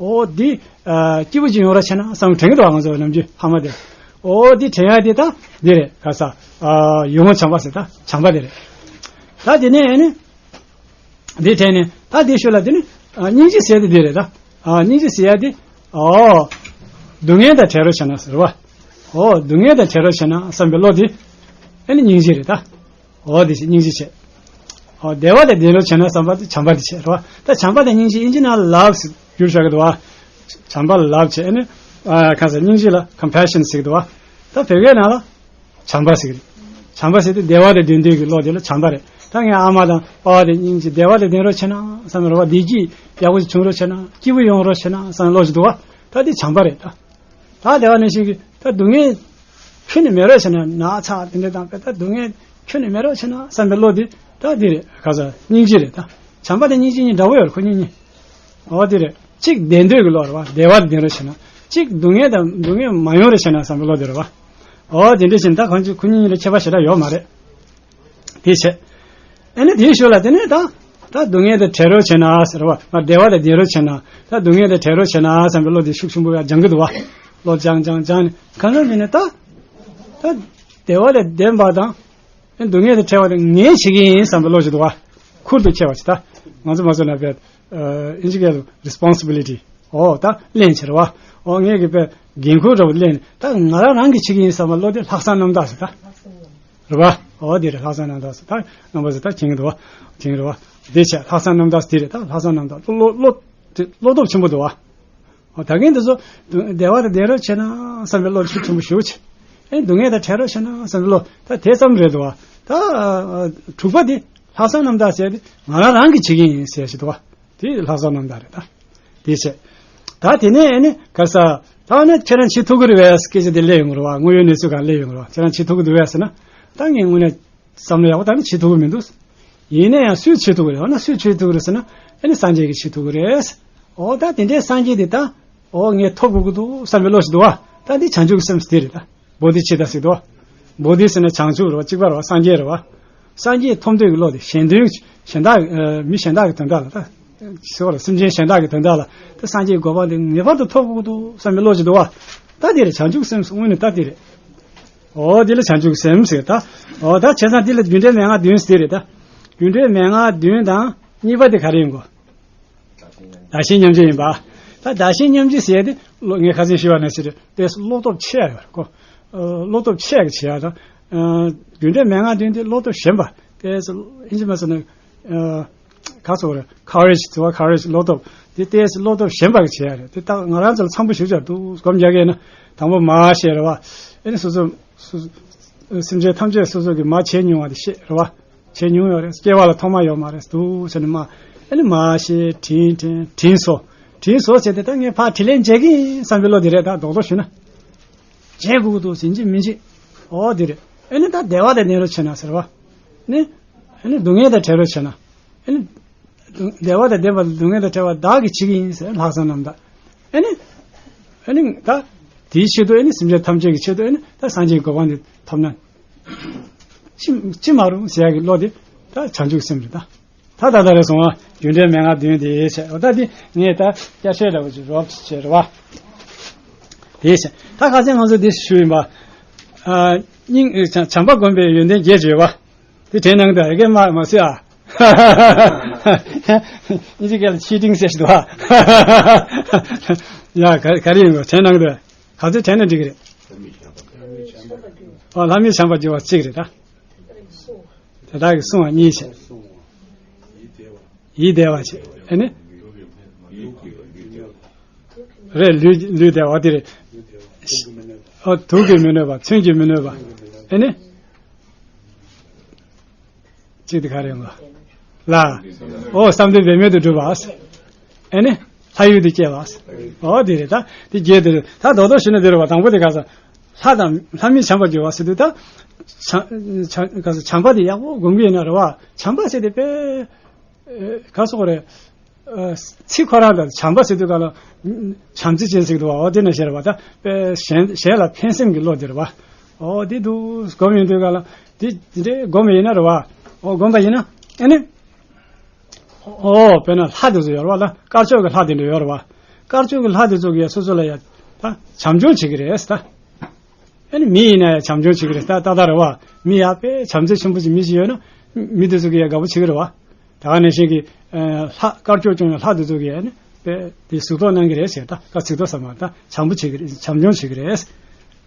ཨོ་འདི་ཨ་སྐྱིད་པོ་ཅིག་ཡོང་རོགས་བྱས་ན་བསམ་དྲན་གྱི་འདུག་བ། ང་ཚོ་ནམ་རྒྱུན་ཕ་མ་དེ་ལ། ཨོ་འདི་དྲན་ཡག་འདི་ད་འདི་རེད། ག་ས་ཨ་ཡིད་འོང་བྱམས་པ་ཟེར་ད་བྱམས་པ་དེ་རེད། ད་དེ་ནས་ཨ་ནི། འདི་དྲན་ནས་ད་འདི་ཤོད་ལ་དེ་ནི་ཨ་སྙིང་རྗེ་ཟེར་དེ་འདི་རེད་ད། ཨ་སྙིང་རྗེ་ཟེར་ཡ་དེ། ཨོ། སྡུག་བསྔལ་དང་བྲལ་རོགས་བྱས་ན་ཟེར་བ། ཨོ་སྡུག་བསྔལ་དང་བྲལ་རོགས་བྱས་ན་བསམ་པའི་བློ་དེ། ཨ་ནི་སྙིང་རྗེ་རེད་ད། ཨོ་དེ་བྱས་སྙིང་རྗེ་བྱས། ཨོ་བདེ་བ་དང་ལྡན་རོགས་བྱས་ན་བསམ་པ་དེ་བྱམས་པ་དེ་བྱས་རེད་བ། ད་བྱམས་པ་དང་སྙིང་རྗེ་ཨིན་ཇི་ནང་ལ་ལབ་ཟེར་བསྒྱུར་བཞག་གི་འདུག་བ། བྱམས་པ་ལ་ལབ་བྱས་ཨ་ནི། ཨ་གང་ཟེར་སྙིང་རྗེ་ལ་ཀམ་པེ་ཤན་ཟེར་གི་འདུག་བ། ད་བོད་སྐད་ནང་ལ། བྱམས་པ་ཟེར་གི་རེད། བྱམས་པ་ཟེར་དུས་བདེ་བ་དང་ལྡན་འདོད་ཀྱི་བློ་དེ་ལ་བྱམས་པ་རེད། ད་ངས་ཨ་མ་དང་པ་ཕ་དེ་སྙིང་རྗེ་བདེ་བ་དང་ལྡན་རོགས་བྱས་ན་བསམ་རེད་བ། བདེ་སྐྱིད་ཡག་པོ་ཞིག་བྱུང་རོགས་བྱས་ན་སྐྱིད་པོ་ཡོང་རོགས་བྱས་ན་བསམ་བློ་ཞིག་འདུག་བ། ད་དེ་བྱམས་པ་རེད་ད། ད་དེ་བ་ནང་བཞིན་གྱི་ད་སྡུག་བསྔལ་ཁྱོན་ནས་མེད་རོགས་བྱས་ན་ན་ཚ་དེ་འདྲ་དང་པས་ད་སྡུག་བསྔལ་ཁྱོན་ནས་མེད་རོགས་བྱས་ན་བསམ་པའི་བློ་དེ་ད་དེ་རེད། ག་ས་སྙིང་རྗེ་རེད་ད། བྱམས་པ་དང་སྙིང་རྗེ་གཉིས་འདྲ་བོ་ཡོད་རེད་ཁོ་གཉིས་གཉིས། འོ་དེ་རེད། གཅིག་ལྡན་འདོད་ཀྱི་བློ་རེད་བ། བདེ་བ་ལ་ལྡན་རོགས་བྱས་ན། གཅིག་སྡུག་བསྔལ་དང་སྡུག་བསྔལ་མ་ཡོང་རོགས་བྱས་ན་བསམ་པའི་བློ་དེ་རེད་བ། འོ་དེ་འདྲ་བྱས་ན་ད་གང་ཅི་ཁོ་གཉིས་གཉིས་ལ་ཁྱད་པར་ཞེ་དྲག་ཡོད་མ་རེད། དེ་བྱས། ཨ་ནི་དེའི་ཞོར་ལ་དེ་ནས་ད། ད་སྡུག་བསྔལ་དང་བྲལ་རོགས་བྱས་ན་ཟེར་བ། མ་བདེ་བ་དང་ལྡན་རོགས་བྱས་ན། ད་སྡུག་བསྔལ་དང་བྲལ་རོགས་བྱས་ན་བསམ་པའི་བློ་དེ་ཤུགས་ཆེན་པོ་ཡང་སྦྱང་གི་འདུག་བ། བློ་སྦྱང་སྦྱང་སྦྱང་ནས་གང་གང་བྱས་ནས་ད། ད། བདེ་བ་དང་ལྡན་པ་དང་། ཨ་སྡུག་བསྔལ་དང་བྲལ་བ་དེ་ངས་བྱེད་ཀྱི་ཡིན་བསམ་པའི་བློ་ཞིག་འདུག་བ། ཁུར་དུ་ཁྱེར་བ་ཞིག་ད། ང་ཚོ་མ་བཟོ་ན་བས། ཨིན་ཇི་སྐད་དུ་responsibility། ཨོ་ད་ལེན་བྱེད་རེད་བ། ཨོ་ངས་ཀྱི་བས་འགན་ཁུར་འདྲ་བོ་ལེན་ནས་ད་ང་རང་རང་གིས་བྱེད་ཀྱི་ཡིན་བསམ་པའི་བློ་དེ་ལྷག་བསམ་རྣམ་དག་ཟེར་ད། རེད་བ། ཨོ་དེ་རེད་ལྷག་བསམ་རྣམ་དག་ཟེར་ད། རྣམ་པ་ཟེར་ད་མཁྱེན་གྱི་འདུག་བ། མཁྱེན་གྱི་རེད་བ། དེ་བྱས་ལྷག་བསམ་རྣམ་དག་དེ་རེད་ད་ལྷག་བསམ་རྣམ་དག་བློ་བློ་བློ་དེ་བློ་སྟོབས་ཆེན་པོ་འདུག་བ། ཨོ་ད་གིན་དེ་ཚོ་བདེ་བ་དང་ལྡན་རོགས་བྱས་ན་བསམ་པའི་བློ་ཤུགས་ཆེན་པོ་ཞིག་བྱས། ཨེ་སྡུག་བསྔལ་དང་བྲལ་རོགས་བྱས་ན་བསམ་པའི་བློ་ད་དེ་ཙམ་རེད་འདུག་བ། ད་དྲུག་པ་དེ་ལྷག་བསམ་རྣམ་དག་ཟེར་དེ་ང་རང་རང་གིས་བྱེད་ཀྱི་ཡིན་ཟེར་ཞིག་འདུག་བ། དེ་ལྷག་བསམ་རྣམ་དག་རེད་ད། དེ་བྱས། ད་དེ་ནས་ཨེ་ནི་ག་ས། ད་ནི་ཁྱེད་རང་བྱེད་ཐུབ་ཀྱི་རེད་བས་སྐད་ཆ་དེ་སླེབས་ཡོང་གི་རེད་བ། དངོས་ཡོད་གནས་ཚུལ་གང་སླེབས་ཡོང་གི་རེད་བ། ཁྱེད་རང་བྱེད་ཐུབ་ཀྱི་འདུག་བས་ཟེར་ན། ད་ངས་དངོས་གནས་བསམ་བློ་ཡག་པོ་བཏང་ནས་བྱེད་ཐུབ་ཀྱི་མི་འདུག་ཡིན་ན་ཡང་སུས་བྱེད་ཐུབ་ཀྱི་རེད། འོ་ན་སུས་བྱེད་ཐུབ་ཀྱི་རེད་ཟེར་ན། ཨེ་ནི་སངས་རྒྱས་ཀྱིས་བྱེད་ཐུབ་ཀྱི་རེད། འོ་ད་དེ་འདྲའི་སངས་རྒྱས་དེ་ད། འོ་ངས་ཐོབ་དགོས་ཀྱི་འདུག་བསམ་པའི་བློ་ཞིག་འདུག་བ། ད་འདི་བྱང་ཆུབ་ཀྱི་སེམས་དེ་རེད་ད། བོ་དྷི་ཙིཏྟ་ཟེར་འདུག་བ། བོ་དྷི་ཟེར་ན་བྱང་ཆུབ་རེད་བ། གཅིག་པ་རེད་བ། སངས་རྒྱས་རེད་བ། སངས་རྒྱས་ཐོབ་འདོད་ཀྱི་བློ་དེ་གཞན་དོན་གཞན་དག་མི་གཞན་དག་གི་དོན་དག་ལ་ད། ཟེར་བ་ལ་སེམས་ཅན་གཞན་དག་གི་དོན་དག་ལ་ད་སངས་རྒྱས་ཀྱི་གོ་འཕང་དེ་ངེས་པར་དུ་ཐོབ་དགོས་ཀྱི་འདུག་བསམ་པའི་བློ་ཞིག་འདུག་བ། ད་དེ་རེད་བྱང་ཆུབ་སེམས་དངོས་གནས་ད་དེ་རེད། འོ་དེ་ལ་བྱང་ཆུབ་སེམས་ཟེར་ད། འོ་ད་བྱས་ཙང་དེ་ལ་རྒྱུ་འབྲས་མན་ངག་བདུན་ཟེར་དེ་རེད་ད། རྒྱུ་འབྲས་མན་ངག་བདུན་དང་གཉིས་པ་དེ་ག་རེ་ཡིན་གོ། བདག་གཞན་མཉམ་བརྗེ་ཡིན་པ། ད་བདག་གཞན་མཉམ་བརྗེ་ཟེར་ཡ་དེ་བློ་ངས་ཁ་སང་ཞུས་པ་ནང་བཞིན་རེད། དེ་བློ་སྟོབས་ཆེ་ཡ་ཡོད་རེད་གོ། ཨ་བློ་སྟོབས་ཆེ་ཡ་གི་བྱེད་ཡ་དང་། ཨ་རྒྱུ་འབྲས་མན་ངག་བདུན་དེ་བློ་སྟོབས་ཞན་པ། དེ་ཨིན་ཇི་མ་ཟེར་ན། ཨ་ག་སོགས་རེད། ཁ་རེཇ་ཟེར་བ་ཁ་རེཇ་བློ་སྟོབས་དེ་ལྟས་བློ་སྟོབས་ཞན་པ་གི་བྱེད་ཡ་རེད། དེ་ད་ང་རང་ཚོ་ལ་འཚམ་པོ་ཞིག་ཆགས་འདུག་སྒོམ་རྒྱག་གི་ཡིན་ན་དང་པོ་མར་ཤེས་རེད་བ། ཨེ་ནི་སོ་སོ་སོ་སོ་སེམས་ཅན་ཐམས་ཅད་སོ་སོ་གི་མར་བྱས་མྱོང་བ་དེ་ཤེས་རེད་བ། བྱས་མྱོང་ཡོད་རེད། སྐྱེ་བ་ལ་ཐོག་མ་ཡོད་མ་རེད་འདུག་ཟེར་ནས་མ། ཨེ་ནི་མར་ཤེས་དྲིན་དྲན་དྲིན་གཟོ། དྲིན་གཟོ་བྱས་ཏེ་ད་ངས་ཕར་དྲིན་ལན་འཇལ་གི་ཡིན་བསམ་པའི་བློ་དེ་རེད། ད་རྡོག་རྡོག་ཞུས་ན། འཇལ་དགོས་ཀྱི་འདུག་ཟིན་གྱི་མིན་གྱི། ཨོ་དེ་རེད། ཨེ་ནི་ད་བདེ་བ་དང་ལྡན་རོགས་བྱས་ན་ཟེར་བ། ནི། ཨེ་ནི་སྡུག་བསྔལ་དང་བྲལ་རོགས་བྱས་ན། ཨེ་ནི། བདེ་བ་དང་ལྡན་པ་སྡུག་བསྔལ་དང་བྲལ་བ་བདག་གིས་བྱེད་ཀྱི་ཡིན་ཟེར་ལྷག་བསམ་རྣམ་དག་ཨེ་ནི། ཨེ་ནི་ད། དེའི་ཆེད་དུ་ཨེ་ནི་སེམས་ཅན་ཐམས་ཅད་ཀྱི་ཆེད་དུ་ཨེ་ནི་ད་སངས་རྒྱས་ཀྱི་གོ་འཕང་དེ་ཐོབ་ན་ཅི་ཅི་མ་རུང་ཟེར་ཡག་གི་བློ་དེ་ད་བྱང་ཆུབ་སེམས་རེད་ད། ད་ད་ད་རེ་སོང་བ་རྒྱུ་འབྲས་མན་ངག་བདུན་དེ་བྱས། འོ་ད་འདི་ངས་ད་བསྐྱར་བཤད་འདྲ་བོ་ཅིག་རོབ་ཅིག་བྱས་རེད་བ། དེ་བྱས་ད་ཁ་སང་ང་ཚོ་འདི་ཞུས་ཡིན་པ། ཨ་སྙིང་བྱམས་པ་བསྒོམ་པའི་ཡོན་ཏན་བརྒྱད་བརྗོད་པ། དེ་དྲན་གནང་དང་ཨེ་སྐད་མ་མ་སུ་ཨ། ཨིན་ཇི་སྐད་ལ་ཆི་ཊིང་ཟེར་ཞིག་འདུག་ཨ། ཡ་ག་ག་རེ་ཡིན་དགོས་དྲན་གནང་དང་ག་ཚོད་དྲན་ན་འགྲིག་གི་རེད། ཨ་ལྷ་མིའི་བྱམས་པ་བརྗོད་པ་གཅིག་རེད་ད། དེ་དག་གི་བསྲུང་བ་གཉིས་བྱས། ཡིད་བདེ་བ་བྱས་ཨེ་ནི། རེད་ལུས་ལུས་བདེ་བ་དེ་རེད། ཨ་དུག་གིས་མི་གནོད་པ་མཚོན་གྱིས་མི་གནོད་པ་ཨེ་ནི། གཅིག་དེ་ག་རེ་ཡོང་ལ། ལ། ཨོ་བསམ་དོན་འབད་མེད་དུ་འགྲུབ་པ། ཨེ་ནི། ལྷ་ཡུལ་དུ་སྐྱེ་བ། ཨོ་དེ་རེད་ད། དེ་བརྒྱད་དེ་རེད་ད། རྡོག་རྡོག་ཞུས་ན་དེ་རེད་བ། དང་པོ་དེ་ག་ས། ལྷ་དང་ལྷ་མིའི་བྱམས་པ་བརྗོད་པ་ཟེར་དུས་ད། བྱམས་བྱམས་ག་ས་བྱམས་པ་དེ་ཡག་པོ་སྒོམ་གྱི་ཡིན་ན་རེད་བ། བྱམས་པ་ཟེར་དེ་དཔེ། ཨེ་ག་སོགས་རེད། ཨ་ཚིག་ཁོ་རང་དང་བྱམས་པ་ཟེར་དུས་ག་ལ། བྱམས་བརྩེ་ཅན་ཟེར་གི་འདུག་བ། འོ་དེ་ནང་བཞིན་རེད་བ། ད་དཔེ་གཞན་གཞན་ལ་ཕན་སེམས་ཀྱི་བློ་དེ་རེད་བ། འོ་དེ་འདུག་སྒོམ་ཡོང་དུས་ག་ལ་དེ་དེ་འདྲའི་སྒོམ་ཡིན་ན་རེད་བ། འོ་སྒོམ་པ་ཡིན་ན་ཨེ་ནི། འོ་དཔེར་ན་ལྷ་དེ་ཚོ་ཡོད་རེད་བ། ལ་དཀར་ཕྱོགས་ཀྱི་ལྷ་དེ་འདྲ་ཡོད་རེད་བ། དཀར་ཕྱོགས་ཀྱི་ལྷ་དེ་ཚོ་གིས་སོ་སོ་ལ་ཡ་ད་བྱམས་སྐྱོང་བྱེད་ཀྱི་རེད་ད། ཨ་ནི་མི་ཡིན་ན་ཡང་བྱམས་སྐྱོང་བྱེད་ཀྱི་རེད་ད། ཏག་ཏག་རེད་བ། མི་ཡག་པའི་བྱམས་བརྩེ་ཆེན་པོ་ཅིག་མི་ཞིག་ཡོད་ན། མི་དེ་ཚོ་གིས་ཡང་དགའ་པོ་བྱེད་ཀྱི་རེད་བ། ད་ག་ནང་བཞིན་གྱི་ཨ་ལྷ་དཀར་ཕྱོགས་སྐྱོང་བའི་ལྷ་དེ་ཚོ་གིས་ཨ་ནི་དཔེ་དེ་གཟིགས་རྟོག་གནང་གི་རེད་ཟེར། ད་ཀ་གཟིགས་རྟོག་ཟེར་མ་ད་བྱམས་པོ་བྱེད་ཀྱི་རེད། བྱམས་སྐྱོང་བྱེད་ཀྱི་རེད།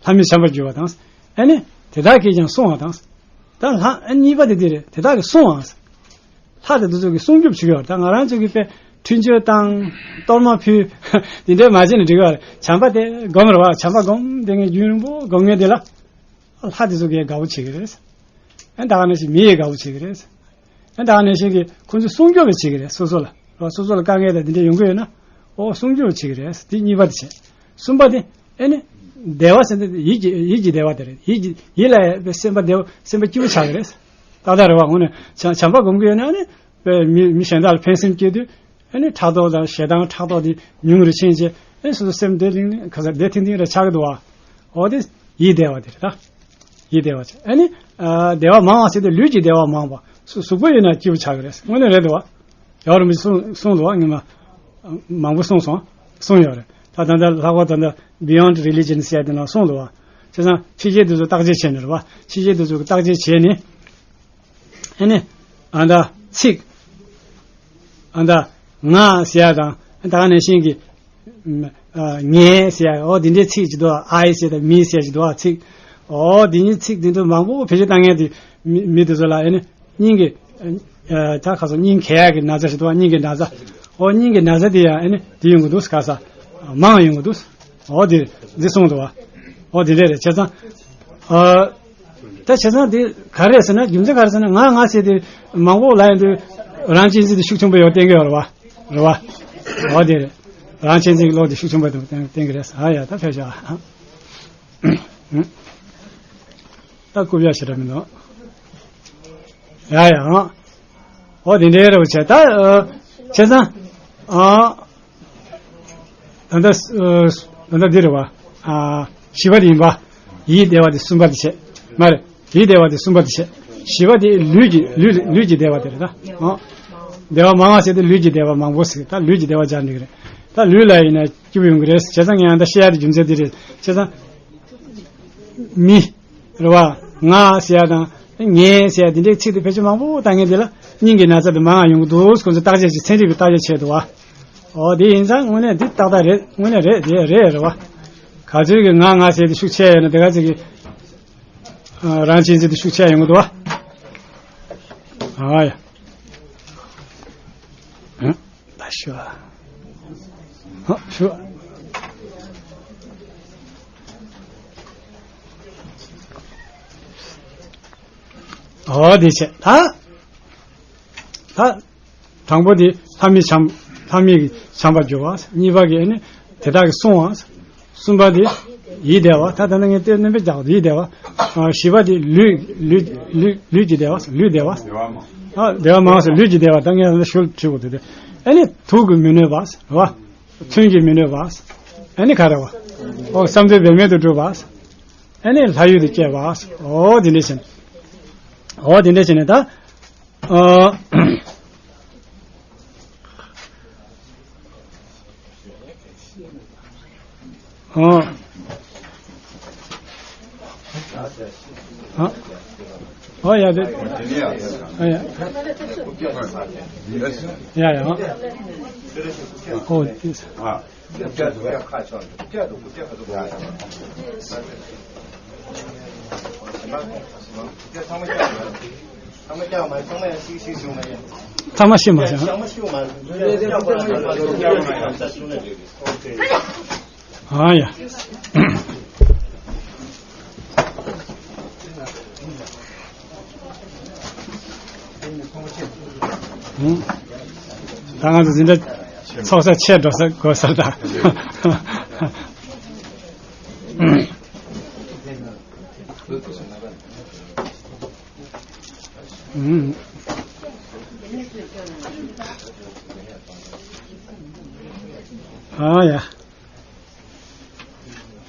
ལྷ་མིའི་བྱམས་པ་བརྗོད་པ་དང་། ཨ་ནི་དེ་དག་གིས་ཀྱང་བསྲུང་བ་དང་། ད་ལྷ་ཨ་གཉིས་པ་དེ་དེ་རེད། དེ་དག་གིས་བསྲུང་བ། ལྷ་དེ་འདི་ཚོ་གིས་སྲུང་སྐྱོབ་བྱེད་ཀྱི་ཡོད་རེད། ད་ང་རང་ཚོ་གིས་དཔེ་འཕྲིན་བཅོལ་བཏང་། གཏོར་མ་ཕུལ། དེ་འདྲའི་མ་བྱས་ན་འགྲིག་གི་རེད། བྱམས་པ་དེ་སྒོམ་རེད་བ། བྱམས་པ་སྒོམ་དེ་ངས་རྒྱུན་རིང་པོ་སྒོམ་མཁན་དེ་ལ། ལྷ་དེ་ཚོ་གིས་དགའ་པོ་བྱེད་ཀྱི་རེད། ཨ་ད་ག་ནང་བཞིན་མི་ཡིས་དགའ་པོ་བྱེད་ཀྱི་རེད། ཨ་ད་ག་ནང་བཞིན་གྱི་ཁོང་ཚོས་སྲུང་སྐྱོབ་བྱེད་ཀྱི་རེད། སོ་སོ་ལ་རོ། སོ་སོ་ལ་དཀའ་ངལ་དང་དེ་འདྲ་ཡོང་གི་ཡོད་ན། ཨོ་སྲུང་སྐྱོབ་བྱེད་ཀྱི་རེད། དེ་གཉིས་པ་དེ་བྱས། གསུམ་པ་དེ་ཨེ་ནི། བདེ་བ་ཟེར་དེ་ཡིད་ཀྱི་ཡིད་ཀྱི་བདེ་བ་དེ་རེད། ཡིད་ཀྱི་ཡིད་ལ་ཡང་སེམས་པ་བདེ་བ་སེམས་པ་སྐྱིད་པོ་ཆགས་ཀྱི་རེད། ཏག་ཏག་རེད་བ། དངོས་གནས་བྱམས་བྱམས་པ་སྒོམ་གྱི་ཡོད་ན་ཨ་ནི། དཔེ་མི་མི་གཞན་དག་ལ་ཕན་སེམས་སྐྱེ་དུས། ཨ་ནི་ཕྲག་དོག་དང་ཞེ་སྡང་ཕྲག་དོག་དེ་ཉུང་རུ་ཕྱིན་རྗེས་ཨ་ནི་སོ་སོ་སེམས་བདེ་ལིང་ལིང་ག་ས་བདེ་ཐིང་ཐིང་རེ་ཆགས་ཀྱི་འདུག་བ། འོ་དེ་ཡིད་བདེ་བ་དེ་རེད་ད། ཡིད་བདེ་བ་ཆགས། ཨ་ནི། ཨ་བདེ་བ་མང་བ་ཟེར་དུས་ལུས་ཀྱི་བདེ་བ་མང་བ། གཟུགས་གཟུགས་པོ་ཡོད་ན་སྐྱིད་པོ་ཆགས་ཀྱི་རེད། དངོས་གནས་རེད་འདུག་བ། རྒྱལ་བ་རིན་པོ་ཆེས་གསུངས་གསུངས་འདུག་བ། སྔོན་མ། མང་པོ་གསུངས་སོང་། གསུངས་ཡོད་རེད། ད་ད་ལྟ་ལྷག་པར་ད་ལྟ་Beyond Religion ཟེར་ཡ་དེ་ནང་གསུངས་འདུག་བ། བྱས་ཙང་ཕྱི་རྒྱལ་དེ་ཚོ་བརྟག་དཔྱད་བྱས་ནས་རེད་བ། ཕྱི་རྒྱལ་དེ་ཚོ་གི་བརྟག་དཔྱད་བྱས་ནས། ཨ་ནི། ཨ་ད་ཚིག་ཨ་ད་ང་ཟེར་ཡ་དང་། ད་ག་ནང་བཞིན་གྱི། ཨ་ངས་ཟེར་ཡ། འོ་དེ་འདྲའི་ཚིག་ཅིག་འདུག་བ། I ཟེར་དང་me ཟེར་ཞིག་འདུག་བ། ཚིག་འོ་དེ་འདྲའི་ཚིག་དེ་ཚོ་མང་པོ་བེད་སྤྱོད་བཏང་མཁན་དེ་མི་མི་དེ་ཚོ་ལ་ཨ་ནི། སྙིང་གི། ཨ་ད་ཁ་སང་སྙིང་གས་ཡག་གི་ན་ཚ་ཞིག་འདུག་བ། སྙིང་གི་ན་ཚ། ཨོ་སྙིང་གི་ན་ཚ་དེ་ཡང་ཨ་ནི་དེ་ཡོང་གི་འདུག་ཁ་སང་། མང་ཡོང་གི་འདུག་ཨོ་དེ་འདི་གསུངས་འདུག་བ། ཨོ་དེ་འདྲ་རེད། བྱས་ཙང་། ཨ་ད་བྱས་ཙང་དེ་ག་རེ་ཟེར་ན། རྒྱུ་མཚན་ག་རེ་ཟེར་ན། ང་ང་ཟེར་དེ་མང་པོ་ལབ་ཡོང་དུས་རང་གཅེས་འཛིན་དེ་ཤུགས་ཆེན་པོ་ཡོད་བསྟན་གི་ཡོད་རེད་བ། རེད་བ། ཨོ་དེ་རེད། རང་གཅེས་འཛིན་གྱི་བློ་དེ་ཤུགས་ཆེན་པོ་བསྟན་གི་རེད། ཨ་ཡ་ད་ཕེབས་ཤོག་ད་རྐུབ་ཡ་ཞེ་དྲག་མི་འདུག་ཡ་ཡ། ཨོ་དེ་འདྲའི་རེ་བ་བྱས། ད་ཨ་བྱས་ཙང་། ཨ་ད་ལྟ་ཨ་ད་ལྟ་འདི་རེད་བ། ཨ་བཞི་པ་དེ་ཡིན་པ། ཡིད་བདེ་བ་དེ་གསུམ་པ་དེ་བྱས། མ་རེད། ཡིད་བདེ་བ་དེ་གསུམ་པ་དེ་བྱས། བཞི་པ་དེ་ལུས་ཀྱི་ལུས་ལུས་ཀྱི་བདེ་བ་དེ་རེད་ད། ཨ་བདེ་བ་མང་བ་ཟེར་དུས་ལུས་ཀྱི་བདེ་བ་མང་པོ་ཟེར། ད་ལུས་ཀྱི་བདེ་བ་སྦྱར་འགྲིག་གི་རེད། ད་ལུས་ལ་ཡིན་ན་སྐྱིད་པོ་ཡོང་གི་རེད། བྱས་ཙང་ངས་ཡང་ད་བཤད་ཡ་དེ་རྒྱུ་མཚན་དེ་རེད། བྱས་ཙང་། མི། རེད་བ། ང་ཟེར་ཡ་དང་། ངས་ཟེར་ཡ་དེ་འདྲའི་ཚིག་དེ་ཕལ་ཆེར་མང་པོ་བཏང་མཁན་དེ་ལ་སྙིང་གི་ན་ཚ་དེ་མང་ང་ཡོང་གི་འདུག་ཁོང་ཚོས་བརྟག་དཔྱད་བྱས། ཚན་རིག་པས་བརྟག་དཔྱད་བྱས་འདུག་བ། འོ་དེ་ཡིན་ཙང་དངོས་གནས་འདི་ཏག་ཏག་རེད། དངོས་གནས་རེད། དེ་རེད། རེད་བ། ག་ཚོད་ཀྱི་ང་ང་ཟེར་དེ་ཤུགས་ཆེ་ཡོད་ན་དེ་ག་ཚོད་ཀྱི། ཨ་རང་གཅེས་འཛིན་དེ་ཤུགས་ཆེ་ཡོང་གི་འདུག་བ། ཨ་ཡ། ད་ཞུ་བ། ཧ་ཞུ་བ། འོ་དེ་བྱས། ད་ད་དང་པོ་དེ་ལྷ་མིའི་བྱམས། ལྷ་མིའི་བྱམས་པ་བརྗོད་པ། གཉིས་པ་གི་ཨ་ནི་དེ་དག་གིས་བསྲུང་བ། གསུམ་པ་དེ་ཡིད་བདེ་བ། ད་ད་ནི་ངས་ལྟོས་སྣོན་པོ་རྒྱག་ཡིད་བདེ་བ། ཨ་བཞི་པ་དེ་ལུས་ལུས་ལུས་ལུས་ཀྱི་བདེ་བ། ལུས་བདེ་བ། ཨ་བདེ་བ་མང་བ་ཟེར། ལུས་ཀྱི་བདེ་བ། ད་ངས་ད་ཞུ་ཞུ་དགོས་དེ་དེ། ཨ་ནི་དུག་གིས་མི་གནོད་པ་རེད་བ། མཚོན་གྱིས་མི་གནོད་པ། ཨ་ནི་ག་རེ་བ། ཨོ་བསམ་དོན་འབད་མེད་དུ་སྒྲུབ་པ། ཨ་ནི་ལྷ་ཡུལ་དུ་སྐྱེ་བ། ཨོ་དེ་འདྲ་བྱས་ནས་ད། ཨོ་དེ་འདྲ་བྱས་ནས་ད། ཨོ། ཨོ། ཨ། ཨོ་ཡ་དེ། ཨ་ཡ། ཡ་ཡ། ཨོ་དེ། ཚང་མ་ཤེས་མ་སོང་། ཨ་ཡ། ད་ང་ཚོ་འཛིན་གྲྭ་ཚོགས་ས་ཆེ་འགྲོ་ས་དགོས་ས་ད། ཨ་ཡ།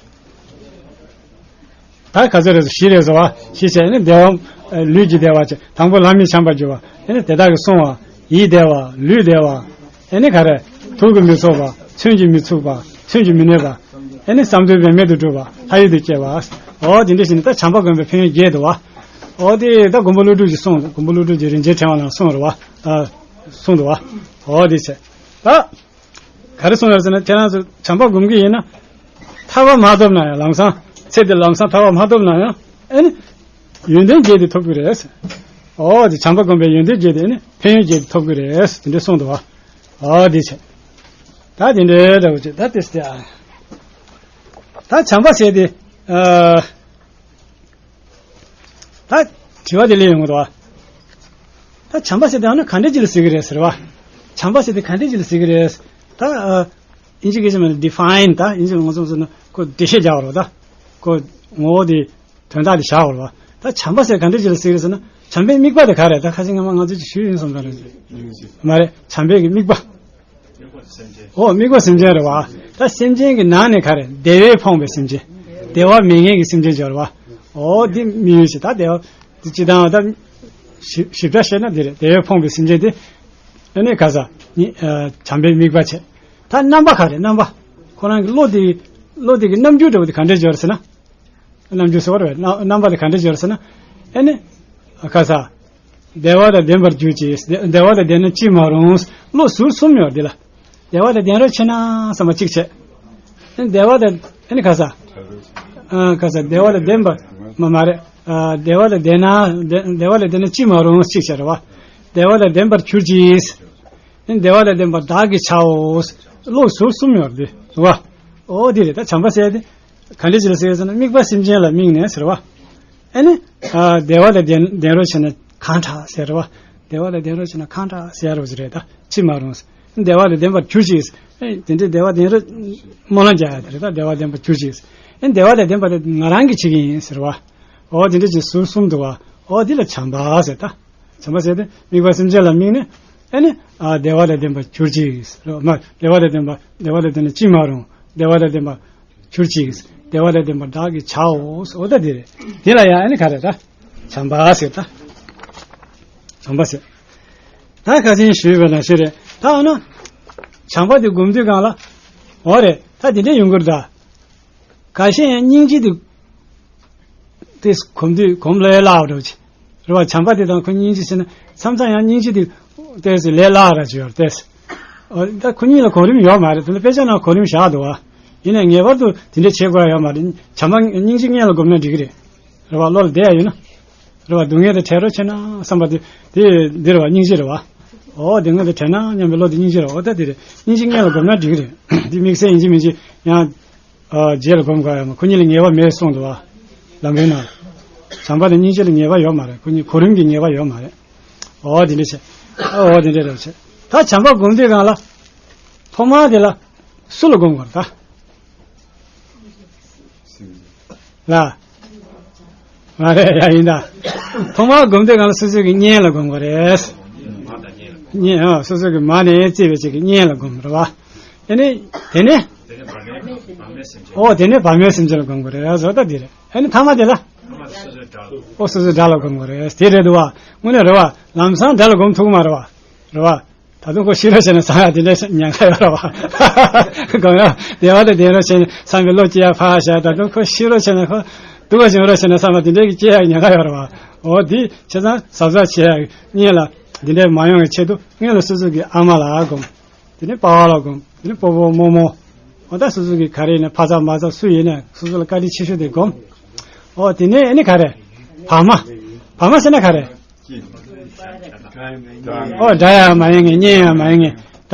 ད་ག་ཚོད་རེད་ཟེར། བཞི་རེད་ཟེར་བ། བཞི་བྱས་ནས་བདེ་བ། ལུས་ཀྱི་བདེ་བ་བྱས། དང་པོ་ལྷ་མིའི་བྱམས་པ་རྒྱུ་བ། ཨེ་ནི་དེ་དག་གིས་བསྲུང་བ། ཡིད་བདེ་བ། ལུས་བདེ་བ། ཨེ་ནི་ག་རེ། དུག་གིས་མི་ཚུགས་པ། མཚོན་གྱིས་མི་ཚུགས་པ། མཚོན་གྱིས་མི་གནོད་པ། ཨེ་ནི་བསམ་དོན་འབད་མེད་དུ་འགྲུབ་པ། ལྷ་ཡུལ་དུ་སྐྱེ་བ། འོ་དེ་འདྲ་ཞིག་ནི་ད་བྱམས་པ་བསྒོམས་པའི་ཕན་ཡོན་བརྒྱད་འདུག་བ། འོ་དེ་ད་མགོན་པོ་ཀླུ་སྒྲུབ་ཀྱིས་གསུངས། མགོན་པོ་ཀླུ་སྒྲུབ་ཀྱིས་རིན་ཆེན་ཕྲེང་བ་ལ་གསུངས་རེད་བ། ཨ། གསུངས་འདུག་བ། འོ་དེ་བྱས། ད། ག་རེ་གསུངས་ཡོད་ཟེར་ན། ཁྱེད་རང་ཚོ་བྱམས་པ་སྒོམ་གྱི་ཡིན་ན། ཐར་པ་མ་ཐོབ་ན་ཡང་ལམ་སང་། ཚེ་འདི་ལམ་སང་ཐར་པ་མ་ཐོབ་ན་ཡང་། ཨེ་ནི། ཡོན་ཏན་བརྒྱད་དེ་ཐོབ་ཀྱི་རེད། ཨོ་དེ་བྱམས་པ་སྒོམ་པའི་ཡོན་ཏན་བརྒྱད་དེ་ནི་ཕན་ཡོན་བརྒྱད་དེ་ཐོབ་ཀྱི་རེད། དེ་འདྲ་གསུངས་འདུག་བ། ཨོ་དེ་བྱས། ད་དེ་འདྲའི་འདྲ་བོ་བྱས། ད་དེ་སྟེ། ད་བྱམས་པ་ཟེར་དེ། ཨ། ད་དྲི་བ་དེ་སླེབས་ཡོང་གི་འདུག་བ། ད་བྱམས་པ་ཟེར་དེ་ཨ་ནི་ག་འདྲ་ཅིག་ལ་ཟེར་གི་རེད་ཟེར་བ། བྱམས་པ་ཟེར་དེ་ག་འདྲ་ཅིག་ལ་ཟེར་གི་རེད། ད་ཨ། ཨིན་ཇི་སྐད་ཆ་མ་ནི་ཌི་ཕ་ཡིན། ད་ཨིན་ཇི་ལ་ང་ཚོ་ཟེར་ན་ཁོ་འགྲེལ་བཤད་རྒྱག་པ་རེད་བ། ད་ཁོ་ངོ་བོ་དེ་དོན་དག་དེ་བཞག་པ་རེད་བ། ད་བྱམས་པ་ཟེར་ག་འདྲ་ཅིག་ལ་ཟེར་གི་རེད་ཟེར་ན། བྱམས་པའི་དམིགས་པ་དེ་ག་རེད། ད་ཁ་ཤས་སྔ་མ་ང་ཚོ་ཅིག་ཞུས་ཡིན་བསམ་ས་རེད། མ་རེད། བྱམས་པའི་གི་དམིགས་པ། ཨོ་དམིགས་པ་སེམས་ཅན་རེད་བ། ད་སེམས་ཅན་གྱི་ནང་ནས་ག་རེ། བདེ་བས་ཕོངས་པའི་སེམས་ཅན། བདེ་བ་མེད་མཁན་གྱི་སེམས་ཅན་ཅིག་ཡོད་རེད་བ། ཨོ་འདི་དམིགས་ཡུལ་ཞིག་ད་བདེ་བ་འདི་སྤྱི་བཏང་ད་ཞིབ་ཞིབ་ཕྲ་བཤད་ན་འདི་རེད། བདེ་བས་ཕོངས་པའི་སེམས་ཅན་དེ། ཨ་ནི་ག་ས་ནི་ཨ་བྱམས་པའི་དམིགས་པ་བྱས། ད་རྣམ་པ་ག་རེ། རྣམ་པ། ཁོ་རང་གི་བློ་དེ། བློ་དེ་གི་རྣམ་འགྱུར་འདྲ་བོ་དེ་ག་འདྲ་ཅིག་ཡོད་རེད་ཟེར་ན། རྣམ་འགྱུར་ཟེར་བ་རེད། རྣམ་རྣམ་པ་དེ་ག་འདྲ་ཅིག་ཡོད་རེད་ཟེར་ན། ཨེ་ནི། ཁ་ས། བདེ་བ་དང་ལྡན་པར་གྱུར་ཅིག་བདེ་བ་དང་ལྡན་ན་ཅི་མ་རུང་། བློ་ཟུར་གསུམ་ཡོད་འདི་ལ། བདེ་བ་དང་ལྡན་རོགས་བྱེད་ན་བསམ་པ་གཅིག་བྱས། ཨེ་ནི་བདེ་བ་དང་ཨེ་ནི་ཁ་ས། ཨ་ཁ་ས་བདེ་བ་དང་ལྡན་པ་མ་མ་རེད། ཨ་བདེ་བ་དང་ལྡན་ན་བདེ་བདེ་བ་དང་ལྡན་ན་ཅི་མ་རུང་གཅིག་བྱས་རེད་བ། བདེ་བ་དང་ལྡན་པར་གྱུར་ཅིག་ཨེ་ནི་བདེ་བ་དང་ལྡན་པ་བདག་གིས་བྱའོ། བློ་ཟུར་གསུམ་ཡོད་འདི་རེད་བ། ཨོ་འདི་རེད། ད་བྱམས་པ་ཟེར་དེ། ག་འདྲ་ཅིག་ལ་ཟེར་ཟེར་ན། དམིགས་པ་སེམས་ཅན་ལ་དམིགས་ནས་ཟེར་བ། ཨེ་ནི། ཨ་བདེ་བ་ལ་ལྡན་ལྡན་རོགས་བྱེད་ན་གང་དྲག་ཟེར་བ། བདེ་བ་ལ་ལྡན་རོགས་བྱེད་ན་གང་དྲག་ཟེར་རོགས་ཟེར་རེད། ད་ཅི་མ་རུང་། བདེ་བ་ལ་ལྡན་པར་གྱུར་ཅིག་ཨེ་དེ་འདྲའི་བདེ་བ་ལྡན་རོགས་སྨོན་ལམ་རྒྱག་ཡ་དེ་རེད། ད་བདེ་བ་ལྡན་པར་གྱུར་ཅིག་ཨེ་བདེ་བ་ལ་ལྡན་པ་དེ་ང་རང་གིས་བྱེད་ཀྱི་ཡིན་ཟེར་བ། ཨོ་དེ་འདྲ་ཅིག་ཟུར་གསུམ་འདུག་བ། ཨོ་འདི་ལ་བྱམས་པ་ཟེར་ད། བྱམས་པ་ཟེར་དེ་དམིགས་པ་སེམས་ཅན་ལ་དམིགས་ནས། ཨེ་ནི། ཨ་བདེ་བ་ལ་ལྡན་པར་གྱུར་ཅིག་མ་བདེ་བ་ལ་ལྡན་པ། བདེ་བ་ལ་ལྡན་ན་ཅི་མ་རུང་། བདེ་བ་ལ་ལྡན་པར་གྱུར་ཅིག་བདེ་བ་ལ་ལྡན་པ་བདག་གིས་བྱའོ། འོ་ད་འདི་རེད། འདི་ལ་ཡང་ཨེ་ནི་ག་རེ་ད། བྱམས་པ་ཟེར་ད། བྱམས་པ་ཟེར། ད་ཁ་སང་ཞུས་པ་ནང་བཞིན་རེད། ད་འོ་ན། བྱམས་པ་དེ་སྒོམ་དུས་སྒང་ལ། འོ་རེད། ད་འདི་འདྲ་ཡོང་གི་རེད་ད། ཁ་ཤས་ཡང་སྙིང་རྗེ་དེ། དེ་གོམས་དུས་གོམས་ལས་སླ་བ་འདྲ་བོ་ཅིག་རེད་བ། བྱམས་པ་དེ་དང་ཁོ་སྙིང་རྗེ་བྱས་ན་མཚམས་མཚམས་ཡང་སྙིང་རྗེ་དེ། ཏོག་ཙམ་ལས་སླ་ར་ཅིག་ཡོད་རེད། ཏོག་ཙམ། ཨོ་ད་ཁོ་གཉིས་ལ་གོ་རིམ་ཡོད་མ་རེད། དེ་ལ་དཔེ་ཆ་ནང་གོ་རིམ་བཞག་འདུག་བ། ཡིན་ནའི་ངེས་པར་དུ་དེ་འདྲ་བྱེད་དགོས་ཡ་ཡོད་མ་རེད། བྱམས་པ་སྙིང་རྗེ་སྔོན་ལ་སྒོམ་ན་འགྲིག་གི་རེད། རེད་བ། བློ་ལ་བསྡད་ཡ་ཡོད་ན། རེད་བ། སྡུག་བསྔལ་དེ་བྲལ་རོགས་བྱས་ན་བསམ་པ་དེ། དེ་འདི་རེད་བ། སྙིང་རྗེ་རེད་བ། ཨོ་སྡུག་བསྔལ་དེ་བྲལ་ན་སྙམ་པའི་བློ་དེ་སྙིང་རྗེ་རེད་བ། ཨོ་ད་དེ་རེད། སྙིང་རྗེ་སྔོན་ལ་སྒོམ་ན་འགྲིག་གི་རེད། འདི་དམིགས་བསལ་ཡིན་གཅིག་མིན་གཅིག་ཡང་། ཨ། རྗེས་ལ་སྒོམ་དགོས་ཡོད་མ། ཁོ་གཉིས་ལ་ངེས་པ་མེད་གསུངས་འདུག་བ། ལམ་རིམ་ནང་། བྱམས་པ་དང་སྙིང་རྗེ་ལ་ངེས་པ་ཡོད་མ་རེད། ཁོ་གཉིས་གོ་རིམ་གྱི་ངེས་པ་ཡོད་མ་རེད། ཨོ་དེ་འདྲ་བྱས། ཨོ་དེ་འདྲ་རེད་བྱས། ད་བྱམས་པ་སྒོམ་དུས་སྒང་ལ། ཐོག་མར་དེ་ལ། སུ་ལ་སྒོམ་དགོས་རེད་ད། ལ། མ་རེད་ཡ། ཡིན་ད། ཐོག་མར་སྒོམ་དུས་སྒང་ལ་སོ་སོ་གི་གཉེན་ལ་སྒོམ་དགོས་རེད། གཉེན། ཨ། སོ་སོ་གི་མ་ནས་བརྩིས་པའི་ཅིག་གི་གཉེན་ལ་སྒོམ་རེད་བ། དེ་ནས། དེ་ནས། ཨོ་དེ་ནས་བར་མའི་སེམས་ཅན་ལ་སྒོམ་དགོས་རེད། བཟོ་ལྟ་འདི་རེད། ཨ་ནི་ཐ་མ་དེ་ལ། ཨོ་སོ་སོའི་དགྲ་ལ་སྒོམ་དགོས་རེད། དེ་རེད་འདུག་བ། དངོས་གནས་རེད་བ། ལམ་སང་དགྲ་ལ་སྒོམ་ཐུབ་ཀྱི་མ་རེད་བ། རེད་བ། ད་དུང་ཁོ་ཤི་རོགས་བྱས་ན་བསམ་ཡག་དེ་འདྲའི་ཉེན་ཁ་ཡོད་རེད་བ། སྒོམ་ཡག་བདེ་བ་དང་ལྡན་རོགས་བྱས་ནས་བསམ་པའི་བློ་སྐྱེ་ཡག་ཕར་བཞག་ད་དུང་ཁོ་ཤི་རོགས་བྱས་ན་ཁོ་སྡུག་པ་བྱུང་རོགས་བྱས་ན་བསམ་པ་དེ་འདྲའི་གི་སྐྱེ་ཡག་ཉེན་ཁ་ཡོད་རེད་བ། འོ་དེ་བྱས་ཙང་གཟབ་གཟབ་བྱེད་ཡག་གཉིས་ལ་དེ་འདྲའི་མ་ཡོང་བའི་ཆེད་དུ་སྔོན་ལ་སོ་སོ་གི་ཨ་མ་ལ་སྒོམ། དེ་ནས་པ་ཕ་ལ་སྒོམ། དེ་ནས་སྤོ་བོ་རྨོ་མོ། འོ་ད་སོ་སོ་གི་ག་རེ་ཡིན་ན་ཕ་ཚབ་མ་ཚབ་སུ་ཡིན་ན་སོ་སོ་ལ་བཀའ་དྲིན་ཆེ་ཤོས་དེ་སྒོམ། འོ་དེ་ནས་ཨ་ནི་ག་རེ། བར་མ། བར་མ་ཟེར་ན་ག་རེ། འོ་དགྲ་ཡང་མ་ཡིན་ངེས་གཉེན་ཡང་མ་ཡིན་ངེས། ད་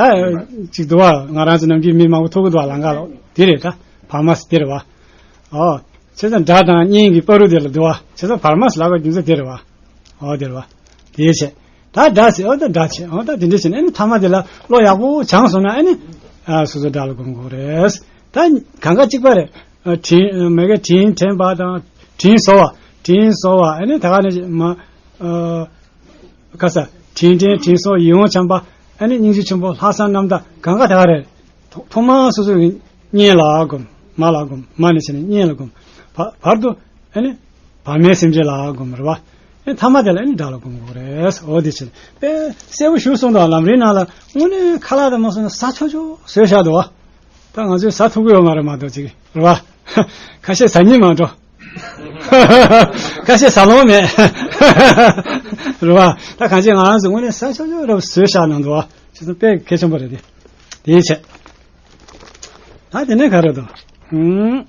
ཅིག་འདུག་བ། ང་རང་ཚོ་ནམ་རྒྱུན་མི་མང་པོ་ཐུག་གི་འདུག་བ་ལམ་ཁ་ལ། དེ་རེད་ད། བར་མ་ཟེར་དེ་རེད་བ། འོ། བྱས་ཙང་དགྲ་དང་གཉེན་གྱི་བར་དུ་དེ་ལ་འདུག་བ། བྱས་ཙང་བར་མ་ཟེར་ལབ་པའི་རྒྱུ་མཚན་དེ་རེད་བ། འོ་དེ་རེད་བ། དེའི་ཕྱིར། ད་དགྲ་ཟེར། འོ་ད་དགྲ་བྱེད། འོ་ད་དེ་འདྲ་བྱས་ནས་ཨ་ནི་ཐ་མ་དེ་ལ་བློ་ཡག་པོ་སྦྱངས་སོང་ན་ཨ་ནི། ཨ་སོ་སོ་དགྲ་ལ་སྒོམ་དགོས་རེད། ད་གང་ག་གཅིག་པ་རེད། ཨ་དྲིན་མ་གི་དྲིན་དྲན་པ་དང་། དྲིན་གཟོ་བ། དྲིན་གཟོ་བ་ཨ་ནི་ད་ག་ནས་མ། ཨ་ག་ས། དྲིན་དྲན་དྲིན་གཟོ་ཡིད་འོང་བྱམས་པ། ཨ་ནི་སྙིང་རྗེ་ཆེན་པོ། ལྷག་བསམ་རྣམ་དག་གང་ག་ད་ག་རེད། ཐོག་ཐོག་མར་སོ་སོའི་གཉེན་ལ་སྒོམ། མ་ལ་སྒོམ། མ་ནས་བྱས་ནས་གཉེན་ལ་སྒོམ། བ་བར་དུ་ཨ་ནི་བར་མའི་སེམས་ཅན་ལ་སྒོམ་རེད་བ། ཨ་ནི་ཐ་མ་དེ་ལ་ཨ་ནི་དགྲ་ལ་སྒོམ་དགོས་རེད། འོ་དེ་བྱས་ནས་དཔེ་གསལ་པོ་ཞིག་གསུངས་འདུག་ལམ་རིམ་ནང་ལ་དངོས་གནས་ཁ་ལག་དང་མ་སོང་ན་ཟ་ཆོག་ཆོག་བཟོས་བཞག་འདུག་བ། ད་ང་ཚོས་ཟ་ཐུབ་ཀྱི་ཡོད་མ་རེད་མ་གཏོགས་ཅིག་རེད་བ། ཁ་ཤས་ཟ་སྙིང་མ་འགྲོ། ཁ་ཤས་ཟ་ལོང་མེད། རེད་བ། ད་གང་ཅི་ང་རང་ཚོ་དངོས་གནས་ཟ་ཆོག་ཆོག་རབ་བཟོས་བཞག་གནང་འདུག་བ། བྱས་ཙང་དཔེ་གལ་ཆེན་པོ་རེད་དེ། དེའི་ཆེད། ད་དེ་ནས་ག་རེ་འདུག་ཧུམ།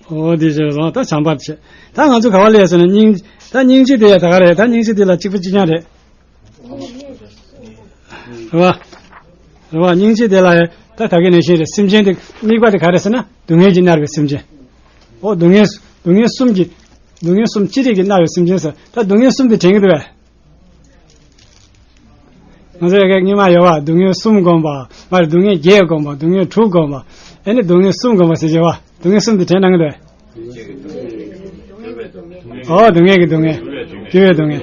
འོ་དེ་བྱས་སོང་ད་བྱམས་པར་བྱེད། ད་ང་ཚོ་ག་བ་སླེབས་སོང་ན་སྙིང་། ད་སྙིང་རྗེ་དེ་ཡ་ད་ག་རེད། ད་སྙིང་རྗེ་དེ་ལ་གཅིག་པ་གཅིག་རྐྱང་རེད། རེད་བ། རེད་བ། སྙིང་རྗེ་དེ་ལ་ཡ་ད་ད་གིན་ནས་བཤད་རེད། སེམས་ཅན་དེ་དམིགས་པ་དེ་ག་རེད་ཟེར་ན་སྡུག་བསྔལ་གྱིས་མནར་བའི་སེམས་ཅན། འོ་སྡུག་བསྔལ། སྡུག་བསྔལ་གསུམ་གྱིས། སྡུག་བསྔལ་གསུམ་ཅི་རིགས་ཀྱིས་མནར་བའི་སེམས་ཅན་ཟེར། ད་སྡུག་བསྔལ་གསུམ་དེ་དྲན་གྱི་འདུག་བས། ང་ཚོ་ཡ་གི་སྔོན་མ་ཡོད་བ། སྡུག་བསྔལ་གསུམ་བསྒོམ་པ། མ་རེད། སྡུག་བསྔལ་བརྒྱད་བསྒོམ་པ། སྡུག་བསྔལ་དྲུག་བསྒོམ་པ། ཨེ་ནི་སྡུག་བསྔལ་གསུམ་བསྒོམ་པ་ཟེར་གྱི་ཡོད་བ། སྡུག་བསྔལ་གསུམ་དེ་དྲན་གནང་གི་འདུག་བས། ཨོ་སྡུག་བསྔལ་གྱི་སྡུག་བསྔལ། སྐྱེ་བའི་སྡུག་བསྔལ།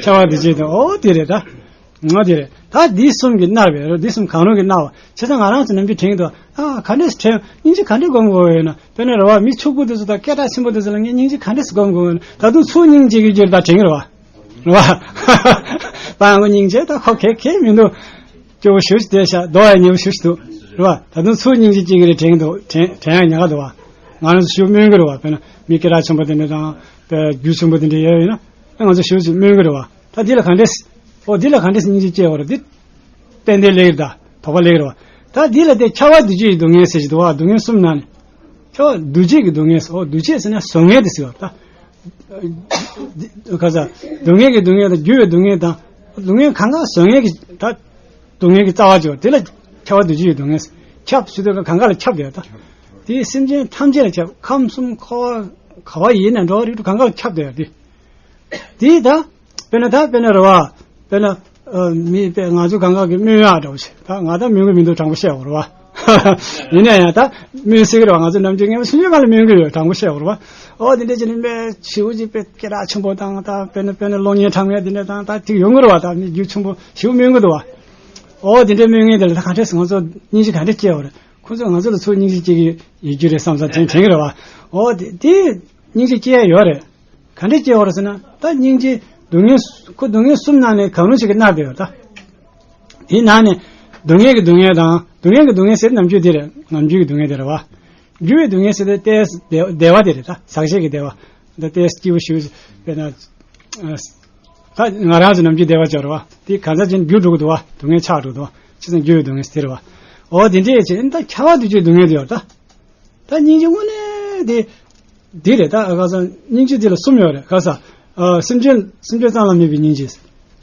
ཁྱབ་པ་འདུ་བྱེད་དང་། ཨོ་དེ་རེད་ད། ང་དེ་རེད་ད། འདི་གསུམ་གྱིས་མནར་བའི་རོ། འདི་གསུམ་གང་རུང་གིས་མནར་བ། བྱས་ཙང་ང་རང་ཚོ་ནམ་རྒྱུན་དྲན་གྱི་འདུག་ཨ་ག་འདྲས་སེ་དྲན། སྙིང་རྗེ་ག་འདྲས་སྒོམ་དགོས་ཡོད་ན། དཔེར་ན་རེད་བ། མི་ཕྱུག་པོ་དེ་ཚོ་དང་སྐད་གྲགས་ཆེན་པོ་དེ་ཚོ་ལ་ངས་སྙིང་རྗེ་ག་འདྲས་སེ་སྒོམ་དགོས་ཡོད་ན། ད་དུང་ཚུར་སྙིང་རྗེ་གི་རྒྱུར་ད་དྲན་གྱི་རེད་བ། རེད་བ། པའང་གོ་སྙིང་རྗེ་ད་ཁོ་གལ་གལ་མི་འདུག་སྐྱོ་བོ་ཞེ་པོ་ཞིག་བསྡད་ཤག་རྡོ་ཡང་ཉེ་བོ་ཞེ་པོ་ཞིག་འདུག་རེད་བ། ད་དུང་ཚུར་སྙིང་རྗེ་སྐྱེ་གི་རེད་དྲན་གྱི་འདུག་དྲན་དྲན་ཡག་ཉེན་ཁ་འདུག་བ། ང་རང་ཚོ་ཞེ་པོ་སྨོན་གྱི་རེད་བ། དཔེར་ན་མི་སྐད་གྲགས་ཆེན་པོ་དེ་འདྲ་དང་། དཔེ་རྒྱུ་ཆེན་པོ་དེ་འདྲ་ཡོད་ཡིན་ན། ང་ཚོ་ཞེ་པོ་ཞིག་སྨོན་གྱི་རེད་བ། ད་འདི་ལ་ག་འདྲས། ཨོ་འདི་ལ་ག་འདྲས་སེ་སྙིང་རྗེ་སྐྱེ་བ་རེད། འདི་ཏན་ཏན་ལེགས་རེད་ད། དོགས་པ་ལེགས་རེད་བ། ད་འདི་ལ་དེ་ཁྱབ་པ་འདུ་བྱེད་ཀྱི་སྡུག་བསྔལ་ཟེར་གྱི་འདུག་བ། སྡུག་བསྔལ་གསུམ་ནང་ནས། ཁྱབ་པ་འདུ་བྱེད་ཀྱི་སྡུག་བསྔལ་ཟེར། ཨོ་འདུ་བྱེད་ཟེར་ན་བཟོ་ལྔ་དེ་ཟེར་བ་ད། ཁ་ས། སྡུག་བསྔལ་གྱི་སྡུག་བསྔལ་དང་། འགྱུར་བའི་སྡུག་བསྔལ་དང་། སྡུག་བསྔལ་གང་ག་བཟོ་ལྔའི་གི་ད། སྡུག་བསྔལ་གྱི་རྩ་བ་ཅིག་ཡོད། དེ་ལ་ཁྱབ་པ་འདུ་བྱེད་ཀྱི་སྡུག་བསྔལ་ཟེར། ཁྱབ་ཟེར་དུས་གང་ག་ལ་ཁྱབ་བསྡད་ཡོད་ད། དེ་སེམས་ཅན་ཐམས་ཅད་ལ་ཁྱབ། ཁམས་གསུམ་འཁོར་བ་ག་བ་ཡིན་ན་འགྲོ་བ་རིགས་དྲུག་གང་ག་ལ་ཁྱབ་བསྡད་ཡོད་དེ། དེ་ད། དཔེར་ན་ད་དཔེར་ན་རེད་བ། དཔེར་ན། ཨ་མི་དཔེ་ང་ཚོ་གང་ག་གི་སྨོན་ཡག་འདྲ་བོ་ཞིག་ད་ང་ད་སྨོན་གྱི་མི་འདུག་དྲང་པོ་བཤད་དགོས་རེད་བ། ཡིན་ན་ཡང་ད་སྨོན་སྲིད་ཀྱི་རེད་བ། ང་ཚོ་ནམ་རྒྱུན་སྔོན་མ་སུན་ཆོད་གང་ལ་སྨོན་གྱི་ཡོད། དྲང་པོ་བཤད་དགོས་རེད་བ། ཨོ་དེ་འདྲ་བྱས་ནས་དཔེ་ཞེ་པོ་ཅིག་དཔེ་སྐད་གྲགས་ཆེན་པོ་དང་། ད་དཔེར་ན་དཔེར་ན་གློག་བརྙན་འཁྲབ་མཁན་དེ་འདྲ་དང་ད་ཅིག་ཡོང་གི་རེད་བ། ད་མི་རྒྱུ་ཆེན་པོ་ཞེ་པོ་སྨོན་གྱི་འདུག་བ། ཨོ་དེ་འདྲའི་སྨོན་མཁན་དེ་ལ་ད་ག་འདྲས་སེ་ང་ཚོ་སྙིང་རྗེ་ག་འདྲས་སྐྱེ་བ་རེད། ཁོ་ཚོས་ང་ཚོ་ལ་ཚུར་སྙིང་རྗེ་སྐྱེ་གི་ཡོད་རྒྱུ་རེད་བསམ་བསམ་དྲན་དྲན་གྱི་རེད་བ། ཨོ་དེ་དེ་སྙིང་རྗེ་སྐྱེ་ཡ་ཡོད་རེད། ག་འདྲས་སྐྱེ་བ་རེད་ཟེར་ན། ད་སྙིང་རྗེ་སྡུག་བསྔལ་ཁོ་སྡུག་བསྔལ་གསུམ་ནང་ནས་གང་རུང་ཞིག་གིས་མནར་བསྡད་ཡོད་ད། དེའི་ནང་ནས་སྡུག་བསྔལ་གྱི་སྡུག་བསྔལ་དང་། སྡུག་བསྔལ་གྱི་སྡུག་བསྔལ་ཟེར་ནམ་རྒྱུན་དེ་རེད། ནམ་རྒྱུན་གྱི་སྡུག་བསྔལ་དེ་རེད་བ། འགྱུར་བའི་སྡུག་བསྔལ་ཟེར་དེ་ཏོག་ཙམ་བདེ་བདེ་བ་དེ་རེད་ད། ཟག་བཅས་ཀྱི་བདེ་བ། ད་ཏོག་ཙམ་སྐྱིད་པོ་ཞེ་པོ་ཅིག་དཔེར་ན། ད་ང་རང་ཚོ་ནམ་རྒྱུན་བདེ་བ་ཅིག་ཡོད་རེད་བ། དེ་གང་ཟག་ཅིག་འགྱུར་འགྲོ་གི་འདུག་བ། སྡུག་བསྔལ་ཆགས་འགྲོ་གི་འདུག་བ། བྱས་ཙང་འགྱུར་བའི་སྡུག་བསྔལ་ཟེར་དེ་རེད་བ། འོ་དེ་འདྲས་བྱས་ད་ཁྱབ་པ་འདུ་བྱེད་སྡུག་བསྔལ་དེ་ཡོད་རེད་ད། ད་སྙིང་རྗེ་དངོས་གནས་དེ། འདི་རེད་ད། ཁ་སང་སྙིང་རྗེ་འདི་ལ་གསུམ་ཡོད་རེད། ཁ་སང་། ཨ་སེམས་ཅན་སེམས་ཅན་ཙམ་ལ་དམིགས་པའི་སྙིང་རྗེ།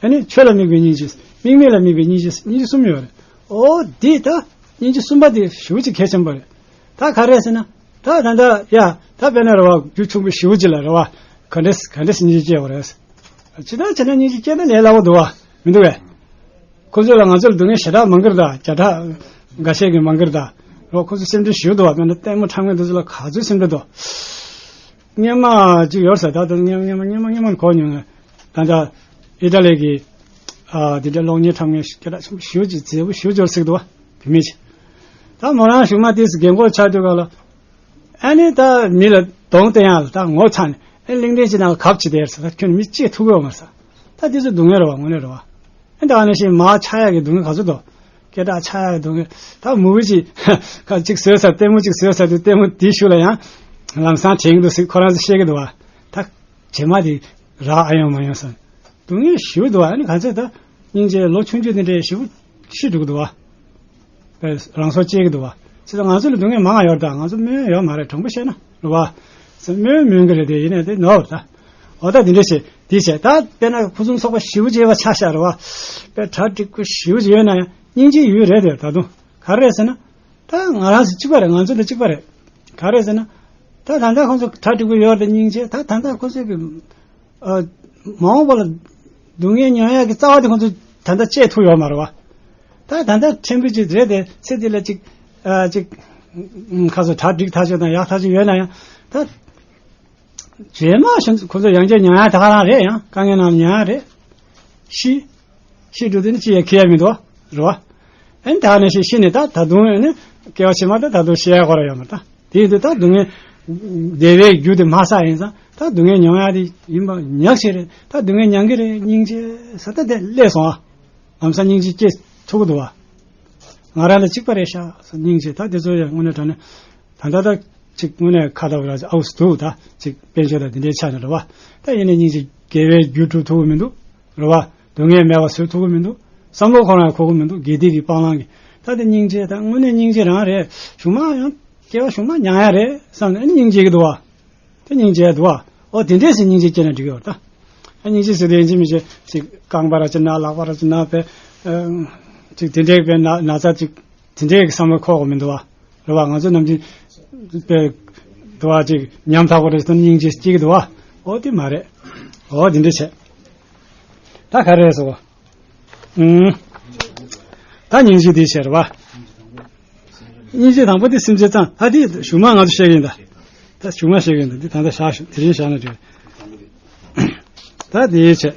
ཨ་ནི་ཆོས་ལ་དམིགས་པའི་སྙིང་རྗེ། དམིགས་མེད་ལ་དམིགས་པའི་སྙིང་རྗེ། སྙིང་རྗེ་གསུམ་ཡོད་རེད། ཨོ་འདི་ད་སྙིང་རྗེ་གསུམ་པ་དེ་ཞེ་པོ་ཅིག་གལ་ཆེན་པོ་རེད། ད་ག་རེ་ཟེར་ན། ད་ད་ད་ཡ་ད་དཔེར་ན་རེད་བ། རྒྱུ་ཆུང་པོ་ཞེ་པོ་ཅིག་ལ་རེད་བ། ག་འདྲས་ག་འདྲས་སྙིང་རྗེ་སྐྱེ་བ་རེད། ཇི་ལྟར་བྱས་ན་སྙིང་རྗེ་སྐྱེ་ན་ལས་སླ་པོ་འདུག་བ། མི་འདུག་གས། ཁོ་ཚོ་ལ་ང་ཚོ་ལ་སྡུག་བསྔལ་ཞེ་དྲག་མང་གི་རེད་ད། བརྒྱ་ཕྲག་འགའ་ཤས་ཀྱིས་མང་གི་རེད་ད། རོ་ཁོ་ཚོ་སེམས་ཁྲལ་ཞེ་པོ་འདུག་བ། དཔེར་ན་ལྟད་མོ་འཁྲབ་མཁན་དེ་ཚོ་ལ་ག་ཚོད་སེམས་ཁྲལ་འདུག་སྔོན་མ་ཅིག་ཡོད་ས། ད་ལྟ་སྔོན་སྔོན་མ་སྔོན་མ་སྔོན་མ་གོ་མྱོང་། ད་ལྟ་ཨི་ཊ་ལི་གི་ཨ་དེ་འདྲ་གློག་བརྙན་འཁྲབ་མཁན་སྐད་གྲགས་ཆེན་པོ་ཞེ་པོ་ཅིག་མཛེས་པོ་ཞེ་པོ་ཅིག་ཡོད་ས་ཞིག་འདུག་བ། མི་ཆེ། ད་མོ་རང་གཞུག་མ་དེས་རྒན་གོག་ཆགས་དུས་ག་ལ། ཨ་ནི་ད་མི་ལ་གདོང་སྟོན་ཡག་ལ་ད་ངོ་ཚ་ནས་ཨ་གླིང་ཕྲན་ཅིག་ནང་ལ་གབ་ཅིག་དེར་ས་ད་ཁྱོད་ནི་མི་གཅིག་ཐུག་གི་ཡོད་མ་ས། ད་དེ་ཚོ་སྡུག་བསྔལ་རེད་བ། དངོས་གནས་རེད་བ། ཨ་ད་ཨ་ནི་ཞིག་མ་ཆགས་ཡག་གི་སྡུག་བསྔལ་ག་ཚོད་དོ། སྐད་གྲགས་ཆགས་ཡག་གི་སྡུག་བསྔལ། ད་མུ་གུ་ཅིག་ཁ་ཅིག་བཟོས་ས་ལྟད་མོ་ཅིག་བཟོས་ས་དུས་ལྟད་མོ་དེའི་གཞུག་ལ་ཡང་ལམ་སང་དྲན་གྱི་འདུག་ཟེར་ཁོ་རང་ཚོ་བཤད་ཀྱི་འདུག་བ། ད་རྗེས་མ་དེ་རག་ཨ་ཡོང་མ་ཡོང་ས། སྡུག་བསྔལ་ཞེ་པོ་འདུག་བ། ཨ་ནི་ག་ཚོད་ད་སྙིང་རྗེ་ལོ་ཆུང་ཆུང་དེ་འདྲའི་ཞེ་པོ་ཤི་འགྲོ་གི་འདུག་བ། པས་རང་སྲོག་བཅད་ཀྱི་འདུག་བ། ཚེ་ད་ང་ཚོ་ལ་སྡུག་བསྔལ་མང་ང་ཡོད་ད། ང་ཚོ་སྨོན་ཡོད་མ་རེད། དྲང་པོ་བཤད་ན་རེད་བ། སྨོན་སྨོན་གི་རེད་དེ། ཡིན་ནའི་དེ་ནོར་བ་ད། འོ་ད་འདི་འདྲ་བྱས་འདི་བྱས་ད་དཔེར་ན་ཕུན་སུམ་ཚོགས་པ་ཞེ་པོ་ཅིག་ཡོད་པ་ཆ་བཞག་རེད་བ། དཔེ་གྲ་འགྲིག་པོ་ཞེ་པོ་ཅིག་ཡོད་ན་ཡང་སྙིང་རྗེ་ཡོད་རེད་དེ། ད་དུང་ག་རེ་རེད་ཟེར་ན། ད་ང་རང་ཚོ་གཅིག་པ་རེད། ང་ཚོ་ལ་གཅིག་པ་རེད། ག་རེ་ཟེར་ན། ད་ད་ལྟ་ཁོང་ཚོ་གྲ་འགྲིག་པོ་ཡོད་རེད། སྙིང་རྗེ་ད་ད་ལྟ་ཁོང་ཚོས་གི་ཨ། མ་འོངས་པ་ལ་སྡུག་བསྔལ་མྱོང་ཡག་གི་རྩ་བ་དེ་ཁོང་ཚོས་ད་ལྟ་བཅད་ཐུབ་ཡོད་མ་རེད་བ། ད་ད་ལྟ་ཕྲན་བུ་ཅིག་རེད་དེ། ཚེ་འདི་ལ་ཅིག་ཨ་ཅིག་ཁ་སོ་གྲ་འགྲིག་ཐག་ཆོད་དང་ཡག་ཐག་ཆོད་ཡོད་ན་ཡང་། ད་རྗེས་མ་ཞིག་ཁོ་ཚོ་ཡང་བསྐྱར་མྱོང་ཡག་ད་ག་རང་རེད། ཡང་དཀའ་ངལ་རྣམས་མྱོང་ཡག་རེད། ཤི། ཤི་འགྲོ་དུས་ནི་ཅི་ཡང་ཁེ་ཡ་མི་འདུག་རེད་བ། ཨ་ནི་ད་ནས་ཤི་ཤི་ནས་ད་ད་དུང་ཨ་ནི་སྐྱེ་བ་ཕྱི་མ་ད་ད་དུང་ཤི་ཡ་གོ་ར་ཡོད་མ་རེད། ད་དེ་ཡིན་དུས་ད་སྡུག་བསྔལ་བདེ་བའི་རྒྱུ་དེ་མ་བསགས་ཡིན་ཙང་། ད་སྡུག་བསྔལ་མྱོང་ཡག་དེ་ཡིན་པ་ཉག་ཅིག་རེད། ད་སྡུག་བསྔལ་མྱང་གི་རེད། སྙིང་རྗེ་ས་ད་དེ་སླེབས་སོང་ཨ། ལམ་སང་སྙིང་རྗེ་སྐྱེ་ཐུབ་ཀྱི་འདུག་བ། ང་རང་ལ་གཅིག་པ་རེད་ཤག་སྙིང་རྗེ་ད་དེ་ཚོ་ཡང་དངོས་གནས་དྲང་གནས་ད་ལྟ་ད་ཅིག་དངོས་གནས་ཁ་ལྟ་བ་ལ་ཨའུ་སུ་འདུག་ད་ཅིག་དཔལ་འབྱོར་དང་དེ་འདྲའི་ཆ་ནས་རེད་བ། ད་ཡིན་ནའི་སྙིང་རྗེ་དགེ་བའི་རྒྱུ་སྒྲུབ་ཐུབ་ཀྱི་མི་འདུག་རེད་བ། སྡུག་བསྔལ་མེད་པ་བཟོ་ཐུབ་ཀྱི་མི་འདུག་བསམ་བློ་ཁོ་རང་འཁོར་གྱི་མི་འདུག་དགེ་སྡིག་གི་སྤང་བླང་གི། ད་དེ་སྙིང་རྗེ་ད་དངོས་གནས་སྙིང་རྗེ་རང་རེད། གཞུག་མ་ཡང་སྐྱེ་བ་གཞུག་མ་མྱང་ཡག་རེད་བསམ་ནས་སྙིང་རྗེ་གི་འདུག་བ། དེ་སྙིང་རྗེ་འདུག་བ། ཨོ་དེ་འདྲས་སེ་སྙིང་རྗེ་སྐྱེས་ན་འགྲིག་གི་ཡོད་ད། ཨ་སྙིང་རྗེ་ཟེར་དུས་ཡིན་གཅིག་མིན་གཅིག་ཅིག་རྐང་པ་ར་ཅིག་ན་ལག་པ་ར་ཅིག་ན་པའི་ཅིག་དེ་འདྲས་པའི་ན་ན་ཚ་ཅིག་དེ་འདྲས་ཀྱི་བསམ་བློ་འཁོར་དགོས་མི་འདུག་བ། རེད་བ། ང་ཚོ་ནམ་རྒྱུན་པའི་འདུག་བ་ཅིག་ཉམ་ཐག་པོ་རེ་ཟེར་སྙིང་རྗེ་སྐྱེ་གི་འདུག་བ། ཨོ་དེ་མ་རེད། ཨོ་དེ་འདྲས་བྱས། ད་ག་རེ་རེད་ཟེར་བ། ཨུམ། ད་སྙིང་རྗེ་དེ་བྱས་རེད་བ། སྙིང་རྗེ་དང་པོ་དེ་སེམས་ཅན་ཙམ། ད་དེ་གཞུག་མ་ང་ཚོ་བཤད་གི་ཡིན་ད། ད་གཞུག་མ་བཤད་གི་ཡིན་ད། འདི་ད་ལྟ་བཞག་ཞུ། དེ་རིང་བཞག་ན་འགྲིག་ད་དེ་བྱས།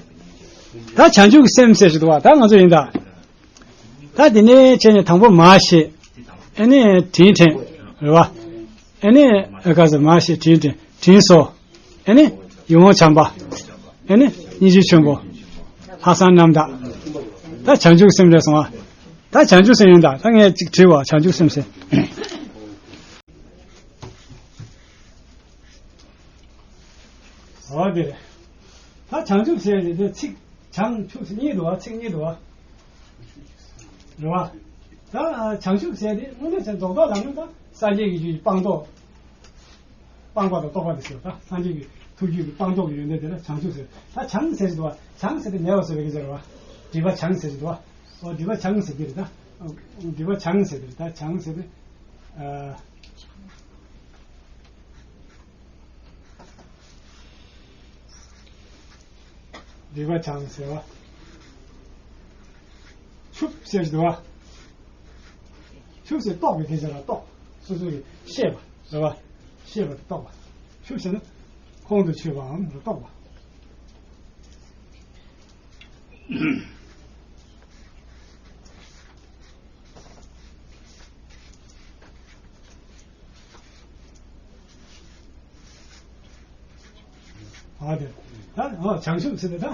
ད་བྱང་ཆུབ་ཀྱི་སེམས་ཟེར་ཞིག་འདུག་བ། ད་ང་ཚོ་ཡིན་ད། ད་དེ་ནས་བྱས་ནས་དང་པོ་མར་བཤད། ཨ་ནི་དྲིན་དྲན། རེད་བ། ཨ་ནི་ཨ་ག་ཟེར་མར་བཤད་དྲིན་དྲན་དྲིན་གཟོ། ཨ་ནི་ཡིད་འོང་བྱམས་པ། ཨ་ནི་སྙིང་རྗེ་ཆེན་པོ། ལྷག་བསམ་རྣམ་དག་ད་བྱང་ཆུབ་སེམས་རེད་སོང་ཨ། ད་བྱང་ཆུབ་སེམས་ཡིན་ད། ད་ངས་ཅིག་བྲིས་བ། བྱང་ཆུབ་སེམས་ཟེར། འོ་དེ་རེད། ད་བྱང་ཆུབ་ཟེར་དེ་དེ་ཚིག་བྱང་ཆུབ་ཟེར་གཉིས་འདུག་བ། ཚིག་གཉིས་འདུག་བ། རེད་བ། ད་བྱང་ཆུབ་ཟེར་དེ་དངོས་གནས་བྱས་རྫོགས་ཐོག་ལ་ནི་ད་སངས་རྒྱས་ཀྱི་རྒྱུད་ཀྱི་སྤངས་རྟོགས། སྤངས་པ་དང་རྟོགས་པ་དེ་ཟེར་བ། ད་སངས་རྒྱས་ཀྱི་ཐུགས་རྒྱུད་ཀྱི་སྤངས་རྟོགས་ཀྱི་ཡོན་ཏན་དེ་ལ་བྱང་ཆུབ་ཟེར། ད་བྱང་ཟེར་དེ་འདུག་བ། བྱང་ཟེར་དེ་མེད་པ་ཟེར་བའི་སྐད་ཆ་རེད་བ། སྒྲིབ་པ་བྱང་ཟེར་དེ་འདུག་བ། ཨོ་སྒྲིབ་པ་བྱང་ཟེར་དེ་རེད་ད། སྒྲིབ་པ་བྱང་ཟེར་དེ་རེད་ད། བྱང་ཟེར་དེ། ཨ། སྒྲིབ་པ་བྱང་ཟེར་བ། ཆུབ་ཟེར་གྱི་འདུག་བ། ཆུབ་ཟེར་རྟོགས་པའི་སྐད་ཆ་ལ་རྟོགས། སོ་སོ་གི་ཤེས་པ་རེད་བ། ཤེས་པ་རྟོགས་པ། ཆུབ་ཟེར་ན་ཁོང་དུ་ཆུད་པའམ་རྟོགས་པ། ཨ་དེ། ད་ཨ་བྱང་ཆུབ་ཟེར་དེ་ད།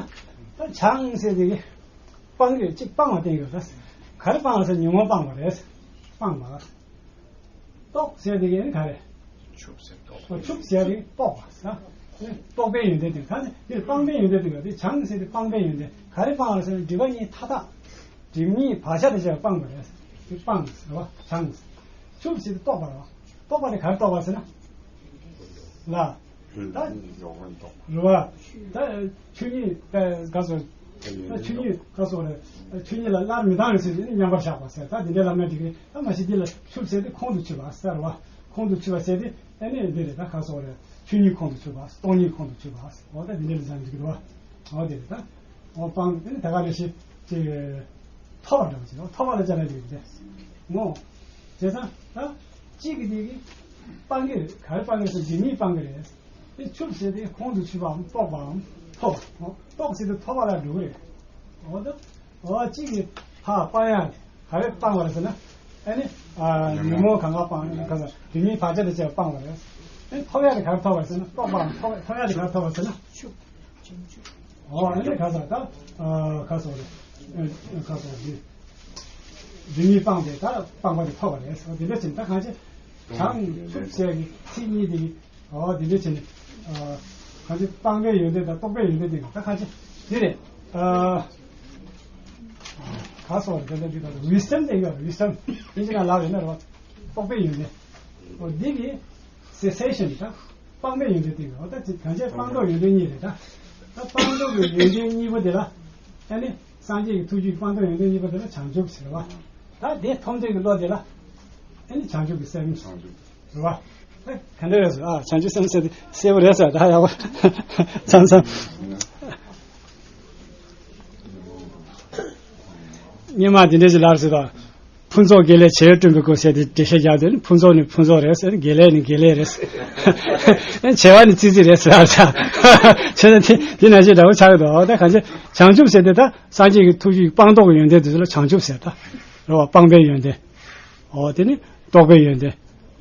ད་བྱང་ཟེར་དེ་གི་སྤང་གི་གཅིག་སྤང་བ་བསྟན་ཡོད་ད། ག་རེ་སྤང་བ་ཟེར་ཉོན་མོངས་སྤངས་པ་རེད། སྤངས་པ། རྟོགས་ཟེར་དེ་གི་ཨ་ནི་ག་རེ། ཆུབ་ཟེར་རྟོགས། ཨོ་ཆུབ་ཟེར་དེ་རྟོགས་པ་ཟེར། རྟོགས་པའི་ཡོན་ཏན་དེ་ད་ནི་དེ་སྤངས་པའི་ཡོན་ཏན་དེ་ག་དེ་བྱང་ཟེར་དེ་སྤངས་པའི་ཡོན་ཏན་ག་རེ་སྤངས་པ་ཟེར་ན་སྒྲིབ་པ་གཉིས་མཐའ་དག་སྒྲིབ་གཉིས་བག་ཆགས་དེ་བྱས་སྤངས་པ་རེད། དེ་སྤངས་ཟེར་བ་བྱང་། ཆུབ་ཟེར་དེ་རྟོགས་པ་རེད་བ། རྟོགས་པ་དེ་ག་རེ་རྟོགས་པ་ཟེར་ན། ལ། ད། རེད་བ། ད་ཆོས་ཉིད་ད་ག་སོ། ད་ཆོས་ཉིད་ག་སོ་རེད། ཆོས་ཉིད་ལ་སླར་མི་ལྡང་བའི་ཚུལ་གྱིས་མཉམ་པར་བཞག་པ་ཟེར། ད་འདི་འདྲའི་ལམ་སྣ་འགྲིག་གི་རེད། ད་མ་གཞི་འདི་ལ་ཆུབ་ཟེར་དེ་ཁོང་དུ་ཆུད་པ་ཟེར་བ། ཁོང་དུ་ཆུད་པ་ཟེར་དེ་ཨ་ནི་འདི་རེད། ད་ག་སོ་རེད། ཆོས་ཉིད་ཁོང་དུ་ཆུད་པ། སྟོང་ཉིད་ཁོང་དུ་ཆུད་པ། འོ་ད་འདི་འདྲའི་ལམ་འགྲིག་གི་རེད་བ། འོ་དེ་རེད་ད། འོ་སྤང་ཨ་ནི་ད་ག་ནས་ཤེས་ཅིག་ཐོབ་པ་འདྲ་བ་ཅིག་ཐོབ་པ་ལ་ཅ་ལག་འགྲིག་གི་རེད། ངོ་། བྱས་ཙང་ད་གཅིག་གི་དེ་གི་སྤང་གི་རེད། ག་རེ་སྤང་གི་རེད་ཟེར་འཇིགས་མེད་སྤང་གི་རེད། དེ་ཆུབ་ཟེར་དེ་ཁོང་དུ་ཆུད་པའམ་རྟོགས་པའམ་ཐོབ་པ། རྟོགས་ཟེར་དེ་ཐོབ་པ་ལ་འགྲོ་གི་རེད། འོ་ད། འོ་གཅིག་གི་ཕ་སྤང་ཡག་ག་རེ་སྤང་བ་རེད་ཟེར་ན། ཨ་ནི་ཨ་ཉོན་མོངས་གང་ག་སྤང་། ག་ས་དེ་མིན་བག་ཆགས་དེ་ཅིག་སྤང་བ་རེད། ཨ་ནི་ཐོབ་ཡ་དེ་ག་རེ་ཐོབ་པ་ཟེར་ན། རྟོགས་པའམ་ཐོབ་ཐོབ་ཡ་དེ་ག་རེ་ཐོབ་པ་ཟེར་ན། ཨོ་ཨ་ནི་ག་ས་ད་ཨ་ག་ས་རེད། ཨ་ག་ས་རེད། དེ་མིན་སྤངས་ཏེ་ད་སྤངས་པ་དེ་ཐོབ་པ་རེད། ཨོ་དེ་འདྲ་བྱས་ན་ད་གང་ཅི་བྱང་ཆུབ་ཟེར་གི་ཚིག་གཉིས་དེ་གི། ཨོ་དེ་འདྲ་བྱས་ནས་ཨ་གང་ཅི་སྤངས་པའི་ཡོན་ཏན་དང་རྟོགས་པའི་ཡོན་ཏན་དེ་གི་ད་གང་ཅི་དེ་རེད། ཨ་ག་ས་རེད། དེ་འདྲ་དེ་ག་ཝི་སི་ཌམ་དེ་ཡོད། ཝི་སི་ཌམ་དབྱིན་ཇི་ནང་ལབ་ཡོད་ན་རེད་བ། རྟོགས་པའི་ཡོན་ཏན། ཨོ་འདི་གི་སེ་སེ་ཤན་ད། སྤངས་པའི་ཡོན་ཏན་དེ་གི། འོ་ད་ཅི་གང་བྱས་སྤངས་རྟོགས་ཡོན་ཏན་གཉིས་རེད་ད། ད་སྤངས་རྟོགས་ཀྱི་ཡོན་ཏན་གཉིས་པོ་དེ་ལ། ཨ་ནི་སངས་རྒྱས་ཀྱི་ཐུགས་རྒྱུད་ཀྱི་སྤངས་རྟོགས་ཡོན་ཏན་གཉིས་པོ་དེ་ལ་བྱང་ཆུབ་ཟེར་བ། ད་དེ་མཐོང་ཐོས་ཀྱི་བློ་དེ་ལ། ཨ་ནི་བྱང་ཆུབ་ཀྱི་སེམས་ཟེར་བ། ད་ག་འདྲ་རེད་ཟེར། ཨ་བྱང་ཆུབ་སེམས་ཟེར་དེ་གསལ་པོ་རེད་ཟེར། ད་ཡག་པོ་མཚམས་མཚམས། སྔོན་མ་དེ་འདྲས་ཅིག་ལབ་ཟེར་དང་། ཕུན་ཚོགས་དགེ་ལེགས་བྱེ་བས་བསྐྲུན་པའི་སྐུ་ཟེར་ཏེ་འགྲེལ་བཤད་རྒྱག་དུས་ནི། ཕུན་ཚོགས་ནི་ཕུན་ཚོགས་རེད་ཟེར། དགེ་ལེགས་ནི་དགེ་ལེགས་རེད་ཟེར། བྱེ་བ་ནི་ཙི་ཙི་རེད་ཟེར་ལབ་ས། བྱས་ན་དེ་དེ་ནང་བཞིན་འདྲ་བོ་ཆགས་ཀྱི་འདུག། ད་གང་ཅི་བྱང་ཆུབ་ཟེར་དེ་ད་སངས་རྒྱས་ཀྱི་ཐུགས་རྒྱུད་སྤངས་རྟོགས་ཀྱི་ཡོན་ཏན་དེ་ཚོ་ལ་བྱང་ཆུབ་ཟེར། ད་རེད་བ། སྤངས་པའི་ཡོན་ཏན། འོ་དེ་ནི་རྟོགས་པའི་ཡོན་ཏན།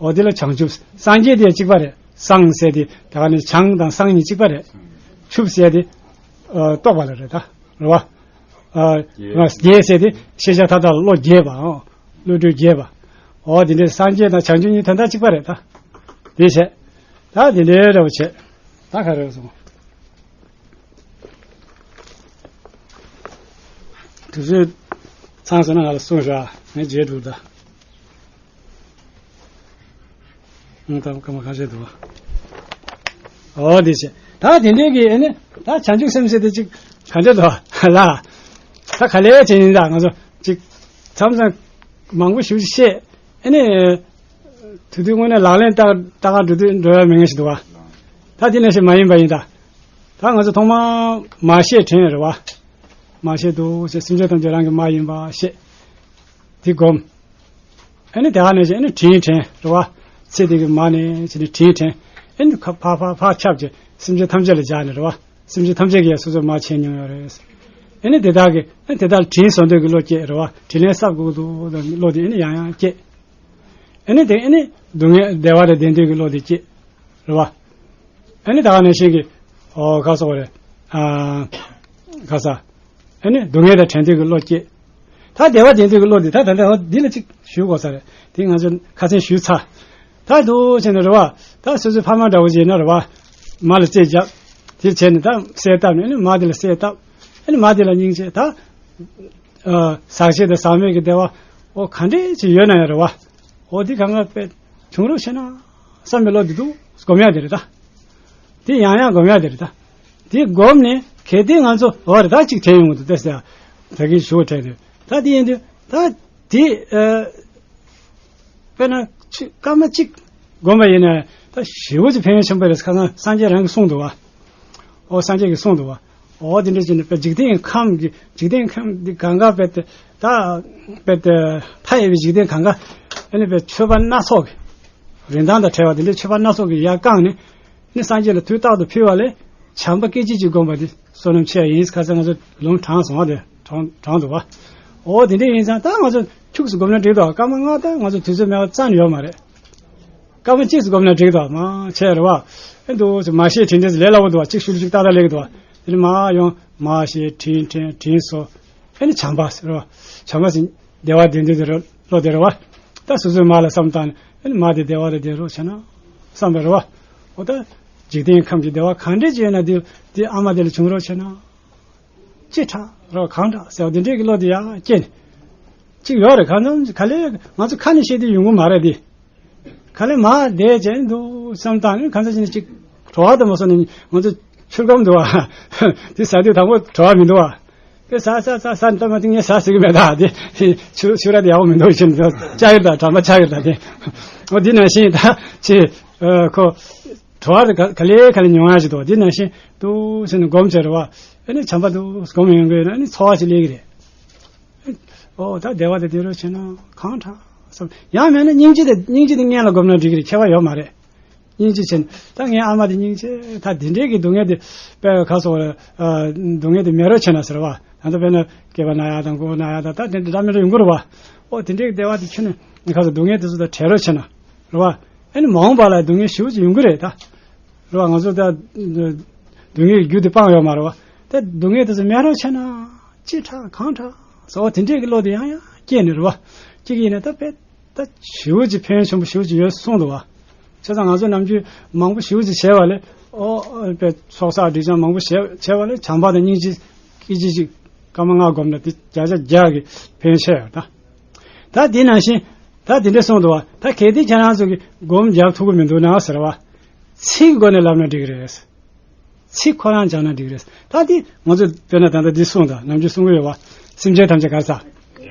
འོ་དེ་ལ་བྱང་ཆུབ། སངས་རྒྱས་དེ་གཅིག་པ་རེད། སངས་ཟེར་དེ་ད་ག་ནི་བྱང་དང་སངས་གཉིས་གཅིག་པ་རེད། ཆུབ་ཟེར་དེ་ཨ་རྟོགས་པ་ལ་རེད། ད་རེད་བ། ཨ་རྒྱས་ཟེར་དེ་ཤེས་བྱ་མཐའ་དག་ལ་བློ་རྒྱས་པའམ་བློ་གྲོས་རྒྱས་པ། འོ་དེ་འདྲའི་སངས་རྒྱས་དང་བྱང་ཆུབ་གཉིས་དོན་དག་གཅིག་པ་རེད། ད་དེ་བྱས། ད་དེ་འདྲའི་འདྲ་བོ་བྱས། ད་ག་རེ་སོང་། དུས་ཚོད་ཚང་སོང་ན་ང་ལ་གསུངས་ཤོག། ངས་རྗེས་འགྲོ་ད། ཨང་། ད་སྐར་མ་ཁ་ཤས་འདུག། འོ་དེ་བྱས། ད་དེ་འདྲའི་གི་ཨ་ནི་ད་བྱང་ཆུབ་སེམས་ཟེར་དེ་ཅིག་ག་འདྲ་འདུག་ལ། ད་ག་ལེ་བྱས་ཡིན་ད། ང་ཚོ་ཅིག་མཚམས་མཚམས་མང་པོ་ཞིག་བཤད། ཨ་ནི་དེ་དུས་དངོས་གནས་ལག་ལེན་བསྟར་བསྟར་ག་འགྲོ་དུས་འགྲོ་ཡ་མེད་མཁན་ཞིག་འདུག་བ། ད་དེ་ནང་བཞིན་མ་ཡིན་པ་ཡིན་ད། ད་ང་ཚོ་ཐོག་མར་མར་ཤེས་དྲན་རེད་བ། མར་ཤེས་འདུག་ཟེར། སེམས་ཅན་ཐམས་ཅད་རང་གི་མ་ཡིན་པ་ཤེས། དེ་སྒོམ། ཨ་ནི་དེ་ག་ནང་བཞིན་ཨ་ནི་དྲིན་དྲན་རེད་བ། ཚེ་འདི་གི་མ་ནས་བྱས་ནས་དྲིན་དྲན། ཨ་ནི་ཁ་ཕར་ཕར་ཕར་ཁྱབ་བྱས་སེམས་ཅན་ཐམས་ཅད་ལ་སྦྱར་ནས་རེད་བ། སེམས་ཅན་ཐམས་ཅད་ཀྱིས་ཡང་སོ་སོར་མར་བྱས་མྱོང་ཡོད་རེད། ཨ་ནི་དེ་དག་གིས་ཨ་ནི་དེ་དག་ལ་དྲིན་གཟོ་འདོད་ཀྱི་བློ་སྐྱེས་རེད་བ། དྲིན་ལན་གསབ་དགོས་འདུག་དང་བློ་དེ་ཨ་ནི་ཡང་ཡང་སྐྱེས། ཨ་ནི་དེ་ཨ་ནི་སྡུག་བསྔལ་བདེ་བ་དང་ལྡན་འདོད་ཀྱི་བློ་དེ་སྐྱེས་རེད་བ། ཨ་ནི་ད་ག་ནང་བཞིན་གྱི་ཨོ་ག་ཟེར་དགོས་རེད། ཨ་ག་ས། ཨ་ནི་སྡུག་བསྔལ་དང་བྲལ་འདོད་ཀྱི་བློ་སྐྱེས། ད་བདེ་བ་ལྡན་འདོད་ཀྱི་བློ་འདི་ད་ད་ལྟ་འོ་འདི་ལ་ཅིག་ཞུ་དགོས་ས་རེད། དེ་ང་ཚོ་ཁ་སང་ཞུས་ཚར། ད་འདུག་བྱས་ནས་རེད་བ། ད་སོ་སོའི་ཕ་མ་འདྲ་བོ་ཅིག་ཡིན་ན་རེད་བ། མ་ལ་རྩིས་བརྒྱབ། དེ་བྱས་ནས་ད་གསེར་བཏབ་ནས་ཨ་ནི་མ་དེ་ལ་གསེར་བཏབ། ཨ་ནི་མ་དེ་ལ་སྙིང་རྗེ་ད། ཨ་ཟག་བཅས་དང་ཟག་མེད་ཀྱི་བདེ་བ་འོ་ག་འདྲས་ཅིག་ཡོད་ན་ཡང་རེད་བ། འོ་འདི་གང་ག་དཔེ་བྱུང་རོགས་བྱས་ན་བསམ་པའི་བློ་འདི་འདུག་སྒོམ་ཡག་དེ་རེད་ད། དེ་ཡང་ཡང་སྒོམ་ཡག་དེ་རེད་ད། དེ་སྒོམ་ནས་གལ་ཏེ་ང་ཚོ་འོ་རེད་ད་གཅིག་དྲན་ཡོང་གི་འདུག་ད་ཟེར། ད་གིན་ཞུ་བ་དྲན་འདུག། ད་དེ་ཡིན་དུས་ད་དེ་ཨ། དཔེར་ན་ཆི་སྐར་མ་གཅིག་སྒོམ་པ་ཡིན་ན་ད་ཞེ་པོ་ཅིག་ཕན་ཡོན་ཆེན་པོ་རེད་ཟེར་ཁ་སང་སངས་རྒྱས་རང་གིས་གསུངས་འདུག་བ། ཨོ་སངས་རྒྱས་ཀྱིས་གསུངས་འདུག་བ། ཨོ་དེ་འདྲ་བྱས་ནས་དཔེ་འཇིག་རྟེན་ཁམས་ཀྱི་འཇིག་རྟེན་ཁམས་འདི་གང་ག་དཔེ་དེ་ད་དཔེ་དེ་མཐའ་ཡས་པའི་འཇིག་རྟེན་གང་ག་ཨ་ནི་དཔེ་མཆོད་པ་སྣ་ཚོགས་ཀྱི་རིན་ཐང་དང་བྲལ་བ་དེ་འདྲའི་མཆོད་པ་སྣ་ཚོགས་ཀྱིས་ཡར་བཀང་ནས་ནི་སངས་རྒྱས་ལ་དུས་རྟག་ཏུ་ཕུལ་བ་ལས་བྱམས་པ་སྐད་ཅིག་གཅིག་བསྒོམ་པ་དེ་བསོད་ནམས་ཆེ་བ་ཡིན་ཁ་སང་ང་ཚོ་ལུང་དྲངས་སོང་བ་དེ་དྲངས་དྲངས་འདུག་བ། ཨོ་དེ་འདྲ་ཡིན་ཙང་ད་ང་ཚོ་ཁྱུག་ཙམ་སྒོམ་ན་འགྲིག་འདུག། སྐར་མ་ལྔ་ད་ང་ཚོ་དུས་ཚོད་མེད་པ་རྩ་ནས་ཡོད་མ་རེད། སྐར་མ་གཅིག་ཙམ་སྒོམ་ན་འགྲིག་འདུག་མ་བྱས་རེད་བ། ཨེ་འདུག་ཟེར་མར་ཤེས་དྲིན་དྲན་ལས་སླ་བོ་འདུག་བ། གཅིག་ཤུལ་གཅིག་ཏག་ཏག་ལེགས་འདུག་བ། དེ་ནས་མར་ཡོང་མར་ཤེས་དྲིན་དྲན་དྲིན་གཟོ། ཨེ་ནི་བྱམས་པ་ཟེར་བ། བྱམས་པ་ཟེར་བདེ་བ་ལྡན་འདོད་དེ་རེད་བློ་དེ་རེད་བ། ད་སོ་སོའི་མ་ལ་བསམ་བཏང་ནས་ཨེ་ནི་མ་དེ་བདེ་བ་དང་ལྡན་རོགས་བྱས་ན་བསམ་པ་རེད་བ། འོ་ད་འཇིག་རྟེན་ཁམས་ཀྱི་བདེ་བ་གང་འདྲ་ཅིག་ཡོད་ན་དེ་དེ་ཨ་མ་དེ་ལ་བྱུང་རོགས་བྱས་ན། ཅི་དྲག་རོགས་གང་དྲག་ཟེར་བ་འདི་འདྲས་ཀྱི་བློ་དེ་ཡང་སྐྱེས་ནས། གཅིག་ཡོད་རེད། གང་འཚམ་ག་ལེ་ང་ཚོ་ཁ་ནས་བཤད་དུས་ཡོང་གི་མ་རེད་དེ། ག་ལེ་མར་བསྡད་བྱས་འདུག་བསམ་བཏང་ནས་གང་འཚམ་ཅིག་ནས་གཅིག་བྲོ་བ་དང་མ་སོང་ནས་ང་ཚོ་ཆུར་སྐམ་འདུག་བ། དེ་ཟ་དུས་དང་པོ་བྲོ་བ་མི་འདུག་བ། དེ་ཟ་ཟ་ཟ་ཟ་ནས་ད་མ་ཐིང་ངས་ཟ་ཟེར་གི་མེད་ད། དེ་ཆུ་ཆུ་ར་དེ་ཡག་པོ་མི་འདུག་བྱས་ནས་ལྕགས་ཡོད་ད་དྲ་མ་ཆགས་ཡོད་ད་དེ། འོ་འདི་ནང་བཞིན་ད་ཅི་ཁོ། བྲོ་བ་དེ་ག་ག་ལེ་ག་ལེ་མྱོང་ཡ་ཞིག་འདུག། འདི་ནང་བཞིན་འདུག་ཟེར་ནས་སྒོམ་བྱས་རེད་བ། ཨ་ནི་བྱམས་པ་འདུག་སྒོམ་ཡོང་དགོས་ན་ཨ་ནི་ཚོར་བ་ཞིག་སླེབས་ཀྱི་རེད། ཨོ་ད་བདེ་བ་དེ་བདེ་རོགས་བྱས་ན་གང་དྲག་བསམ། ཡང་མེད་ན་སྙིང་རྗེ་དེ་སྙིང་རྗེ་དེ་སྔོན་ལ་སྒོམ་ན་འགྲིག་གི་རེད། ཁྱད་པར་ཡོད་མ་རེད། སྙིང་རྗེ་བྱས་ན་ད་ངའི་ཨ་མ་དེ་སྙིང་རྗེ་ད་དེ་འདྲའི་གི་སྡུག་བསྔལ་དེ་དཔེ་ག་སོགས་རེད། སྡུག་བསྔལ་དེ་མེད་རོགས་བྱས་ན་ཟེར་བ། ད་ལྟ་དཔེར་ན་སྐེད་པ་ན་ཡ་དང་མགོ་ན་ཡ་དང་ད་དེ་འདྲ་འདྲ་མི་འདྲ་ཡོང་གི་རེད་བ། ཨོ་དེ་འདྲའི་གི་བདེ་བ་དེ་ཁྱོན་ནས། ཁ་སང་སྡུག་བསྔལ་དེ་ཚོ་དང་བྲལ་རོགས་བྱས་ན་རེད་བ། ཨ་ནི་མ་འོངས་པ་ལ་སྡུག་བསྔལ་ཞེ་པོ་ཅིག་ཡོང་གི་རེད་ད། རེད་བ། ང་ཚོ་ད་སྡུག་བསྔལ་གྱི་རྒྱུ་དེ་སྤངས་ཡོད་མ་རེད་བ། ད་སྡུག་བསྔལ་དེ་ཚོ་མེད་རོགས་བྱས་ན་ཅི་དྲག་གང་དྲག་ཟེར་བ་དེ་འདྲས་ཀྱི་བློ་དེ་ཡང་ཡང་སྐྱེས་ནས་རེད་བ། སྐྱེ་གི་ཡིན་ན་ད་དཔེ་ད་ཞེ་པོ་ཅིག་ཕན་ཡོན་ཆེན་པོ་ཞེ་པོ་ཅིག་ཡོད་གསུངས་འདུག་བ། བྱས་ཙང་ང་ཚོ་ནམ་རྒྱུན་མང་པོ་ཞེ་པོ་ཅིག་བྱས་པ་ལས་ཨོ་ཨོ་དཔེ་ཚོགས་བསགས་སྒྲིབ་སྦྱང་མང་པོ་བྱས་བྱས་པ་ལས་བྱམས་པ་དང་སྙིང་རྗེ་སྐད་ཅིག་གཅིག་སྐར་མ་ལྔ་བསྒོམས་ན་དེ་བརྒྱ་ཆ་བརྒྱ་གི་ཕན་ཡོན་ཆེ་ཡོད་ད། ད་དེ་ནང་བཞིན་ད་དེ་འདྲས་གསུངས་འདུག་བ། ད་གལ་ཏེ་ཁྱེད་རང་ཚོ་གིས་སྒོམ་རྒྱག་ཐུབ་ཀྱི་མི་འདུག་ན་ཟེར་བ། ཚིག་སྒོ་ནས་ལབ་ན་འགྲིག་གི་རེད། ཚིག་ཁོ་རང་སྦྱངས་ན་འགྲིག་གི་རེད། ད་དེ་ང་ཚོ་དཔེར་ན་ད་ལྟ་འདི་གསུངས་དང་ནམ་རྒྱུན་གསུང་གི་ཡོད་བ། སེམས་ཅན་ཐམས་ཅད་ག་ས།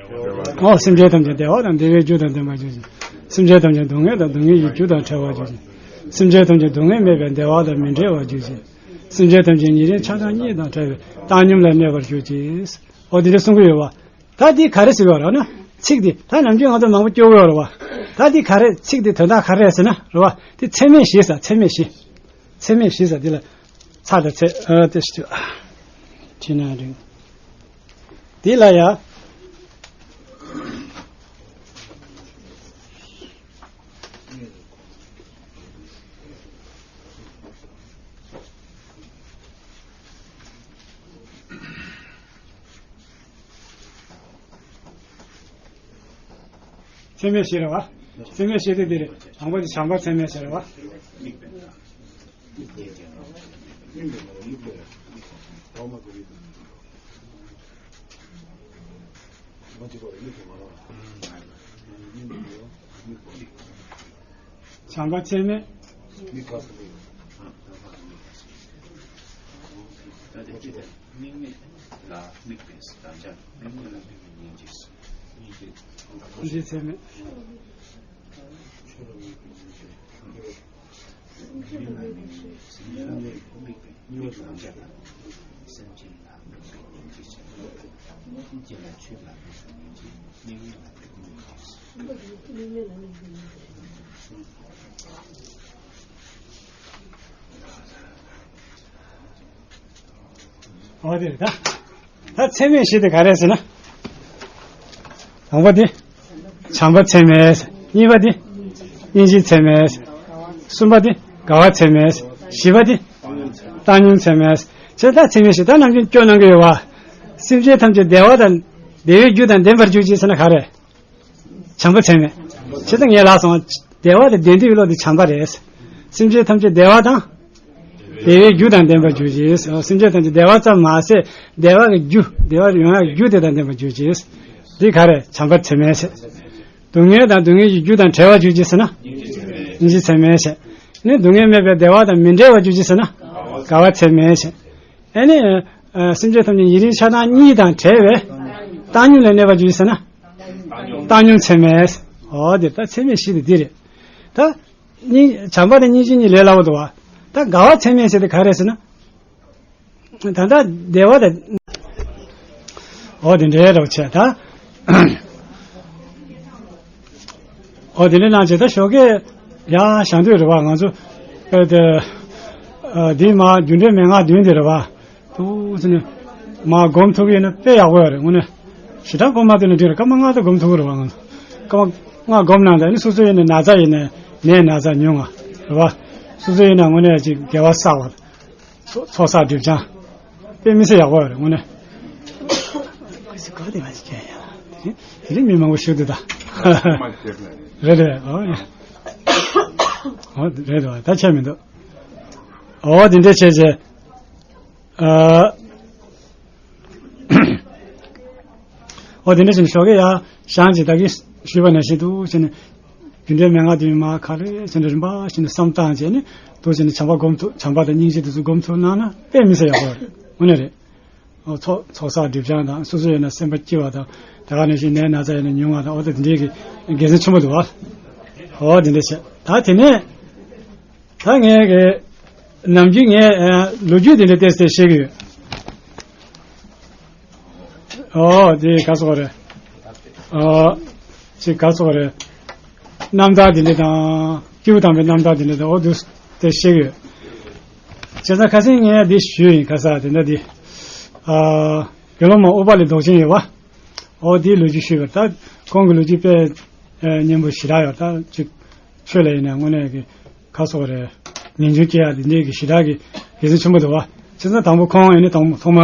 ཨོ་སེམས་ཅན་ཐམས་ཅད་བདེ་བ་དང་བདེ་བའི་རྒྱུ་དང་ལྡན་པར་གྱུར་ཅིག་སེམས་ཅན་ཐམས་ཅད་སྡུག་བསྔལ་དང་སྡུག་བསྔལ་གྱི་རྒྱུ་དང་བྲལ་བར་གྱུར་ཅིག་སེམས་ཅན་ཐམས་ཅད་སྡུག་བསྔལ་མེད་པའི་བདེ་བ་དང་མི་འབྲལ་བར་གྱུར་ཅིག་སེམས་ཅན་ཐམས་ཅད་ཉེ་རིང་ཆགས་སྡང་གཉིས་དང་བྲལ་བའི་བཏང་སྙོམས་ལ་གནས་པར་གྱུར་ཅིག་ཨོ་དེ་འདྲ་གསུང་གི་ཡོད་བ། ད་འདི་ག་རེ་ཟེར་བ་རེད་ན། ཚིག་འདི་ད་ནམ་རྒྱུན་ང་ཚོ་མང་པོ་སྐྱོ་གི་ཡོད་རེད་བ། ད་འདི་ག་རེ་ཚིག་འདི་དོན་དག་ག་རེ་རེད་ཟེར་ན་རེད་བ། འདི་ཚད་མེད་བཞི་ཟེར་ཚད་མེད་བཞི། ཚད་མེད་བཞི་ཟེར་འདི་ལ་ཚ་དང་ཚད་ཨ་དེ་ཞིག་བྲིས་ན་རིང་། འདི་ལ་ཡ། ཚད་མེད་བཞི་རེད་བ། ཚད་མེད་བཞི་དེ་འདི་རེད། དང་པོ་དེ་བྱམས་པ་ཚད་མེད་བཞི་རེད་བ། བྱམས་པ་ཚད་མེད། དམིགས་མེད་ལ་དམིགས་པའི་དམ་བཅའ། དམིགས་མེད་ལ་དམིགས་པའི་སྙིང་རྗེ། སྙིང་རྗེ་ཚད་མེད། དམིགས་མེད་ལ་དམིགས་པའི་དམིགས་པའི་དམ་བཅའ་དང་། སེམས་ཅན་ལ་དམིགས་པའི་སྙིང་རྗེ་ཆེན་པོ། སེམས་ཅན་ལ་ཆོས་ལ་དམིགས་པའི་སྙིང་རྗེ། དམིགས་མེད་ལ་དམིགས་པའི་སྙིང་རྗེ། འོ་དེ་རེད་ད། ད་ཚད་མེད་བཞི་དེ་ག་རེ་ཟེར་ན། དང་པོ་དེ། བྱམས་པ་ཚད་མེད། གཉིས་པ་དེ། སྙིང་རྗེ་ཚད་མེད། གསུམ་པ་དེ། དགའ་བ་ཚད་མེད། བཞི་པ་དེ། བཏང་སྙོམས་ཚད་མེད། བྱས་ད་ཚད་མེད་བཞི་ད་ནམ་རྒྱུན་སྐྱོ་གནང་གི་ཡོད་བ། སེམས་ཅན་ཐམས་ཅད་བདེ་བ་དང་། བདེ་བའི་རྒྱུ་དང་ལྡན་པར་གྱུར་ཅིག་ཟེར་ན་ག་རེ། བྱམས་པ་ཚད་མེད། བྱས་ཙང་ངས་ལབ་སོང་། བདེ་བ་དང་ལྡན་འདོད་ཀྱི་བློ་དེ་བྱམས་པ་རེད། སེམས་ཅན་ཐམས་ཅད་བདེ་བ་དང་། བདེ་བའི་རྒྱུ་དང་ལྡན་པར་གྱུར་ཅིག་སེམས་ཅན་ཐམས་ཅད་བདེ་བ་ཙམ་མ་ཟད་བདེ་བ་གི་རྒྱུ་བདེ་བ་ཡོང་ཡག་རྒྱུ་དེ་དང་ལྡན་པར་གྱུར་ཅིག་འདི་ག་རེ་བྱམས་པ་ཚད་མེད་ཟེར། སྡུག་བསྔལ་དང་སྡུག་བསྔལ་གྱི་རྒྱུ་དང་བྲལ་བར་གྱུར་ཅིག་ཟེར་ན། སྙིང་རྗེ་ཚད་མེད་ཟེར། ནི་སྡུག་བསྔལ་མེད་པའི་བདེ་བ་དང་མི་འབྲལ་བར་གྱུར་ཅིག་ཟེར་ན། དགའ་བ་ཚད་མེད་ཟེར། ཨ་ནི། སེམས་ཅན་ཐམས་ཅད་ཉེ་རིང་ཆགས་སྡང་གཉིས་དང་བྲལ་བའི། བཏང་སྙོམས་ལ་གནས་པར་གྱུར་ཅིག་ཟེར་ན། བཏང་སྙོམས་ཚད་མེད། འོ་དེ་ད་ཚད་མེད་བཞི་དེ་འདི་རེད། ད། སྙིང་། བྱམས་པ་དང་སྙིང་རྗེ་གཉིས་ལས་སླ་བོ་འདུག་བ། ད་དགའ་བ་ཚད་མེད་ཟེར་དེ་ག་རེ་ཟེར་ན། ད་ལྟ་བདེ་བ་དང་། འོ་དེ་འདྲའི་རོགས་བྱས་ད། འོ་དེ་འདྲའི་གནང་བྱས་ད་ཞོགས་ཀས་ཡར་བཞེངས་དུས་རེད་བ་ང་ཚོ། ཨེ་དེ། འདི་མ་རྒྱུ་འབྲས་མན་ངག་བདུན་དེ་རེད་བ། ཏུ་ཟེར་ནས། མ་སྒོམ་ཐུབ་ཀྱི་ཡིན་ན་དཔེ་ཡག་པོ་ཡོད་རེད་དངོས་གནས། ཞེ་དྲག་སྒོམ་མ་ཐུབ་ན་འགྲིག་རེད་སྐར་མ་ལྔ་དེ་སྒོམ་ཐུབ་ཀྱི་རེད་བ་ང་ཚོ། སྐར་མ་ལྔ་སྒོམ་གནང་དང་ནི་སོ་སོ་ཡིན་ན་ན་ཚ་ཡིན་ནའི་ནད་ན་ཚ་ཉུང་བ་རེད་བ། སོ་སོ་ཡིན་ན་དངོས་གནས་ཅིག་དགེ་བ་བསགས་པ། ཚོགས་བསགས་སྒྲིབ་སྦྱང་། དཔེ་མི་སྲིད་ཡག་པོ་ཡོད་རེད་དངོས་གནས། དེ་རིང་མི་མང་པོ་ཞུ་འདུག་ད། རེད་རེད་ཨོ། ཨོ་རེད་རེད་ད་ཆད་མི་འདུག་ཨོ་དེ་འདྲས་བྱས་བྱས། ཨ། འོ་དེ་འདྲ་བྱས་ནས་ཞོགས་ཀས་ཡར་བཞེངས་ཀྱི་ད་གིན་ཞུས་པ་ནང་བཞིན་དུ་བྱས་ནས་རྒྱུ་འབྲས་མན་ངག་དེ་མར་ག་རེ་བྱས་ནས་རིམ་པ་བྱས་ནས་བསམ་བཏང་བྱས་ནས་དུ་བྱས་ནས་བྱམས་པ་སྒོམ་ཐུབ་བྱམས་པ་དང་སྙིང་རྗེ་དེ་ཚོ་སྒོམ་ཐུབ་གནང་ན་དཔེ་མི་སྲིད་ཡག་པོ་རེད་དངོས་གནས་རེད། འོ་ཚོགས་ཚོགས་བསགས་སྒྲིབ་སྦྱང་དང་སོ་སོ་ཡིན་ན་སེམས་པ་སྐྱིད་པ་དང་དེ་ག་ནང་བཞིན་ནད་ན་ཚ་ཡིན་ན་ཉུང་བ་དང་འོ་དེ་འདྲའི་གི་དགེ་མཚན་ཆེན་པོ་འདུག་བ། འོ་དེ་འདྲ་བྱས་ད་དེ་ནས། ད་ངས་གི་ནམ་རྒྱུན་ངས་ལོ་རྒྱུས་དེ་འདྲ་ཏོག་ཙམ་བཤད་ཀྱི་ཡོད། ཨོ་དེ་ག་སོགས་རེད། ཨོ་ཅིག་ག་སོགས་རེད། རྣམ་ཐར་དེ་འདྲ་དང་སྐྱེས་བུ་དམ་པའི་རྣམ་ཐར་དེ་འདྲ་དང་ཨོ་དུ་དེ་བཤད་ཀྱི་ཡོད། བྱས་ཙང་ཁ་སང་ངས་འདི་ཞུས་ཡིན་ཁ་ས་དེ་འདྲ་འདི། ཨ་དགེ་སློང་མ་ཨུ་པ་ལི་མདོག་ཅན་ཡོད་བ། ཨོ་དེའི་ལོ་རྒྱུས་ཞུས་པ་ད་ཁོང་གི་ལོ་རྒྱུས་དཔེ། གཉེན་པོ་ཞེ་དྲག་ཡོད། ད་ཅིག་ཆོས་ལ་ཡིན་ན་དངོས་གནས་ཀྱི་ཁ་སོགས་རེད། ངེས་འབྱུང་སྐྱེ་ཡ་དེ་འདྲའི་གི་ཞེ་དྲག་གི་དགེ་མཚན་ཆེན་པོ་འདུག་བ། བྱས་ཙང་དང་པོ་ཁོང་ཨེ་ནི་དང་པོ་ཐོག་མ་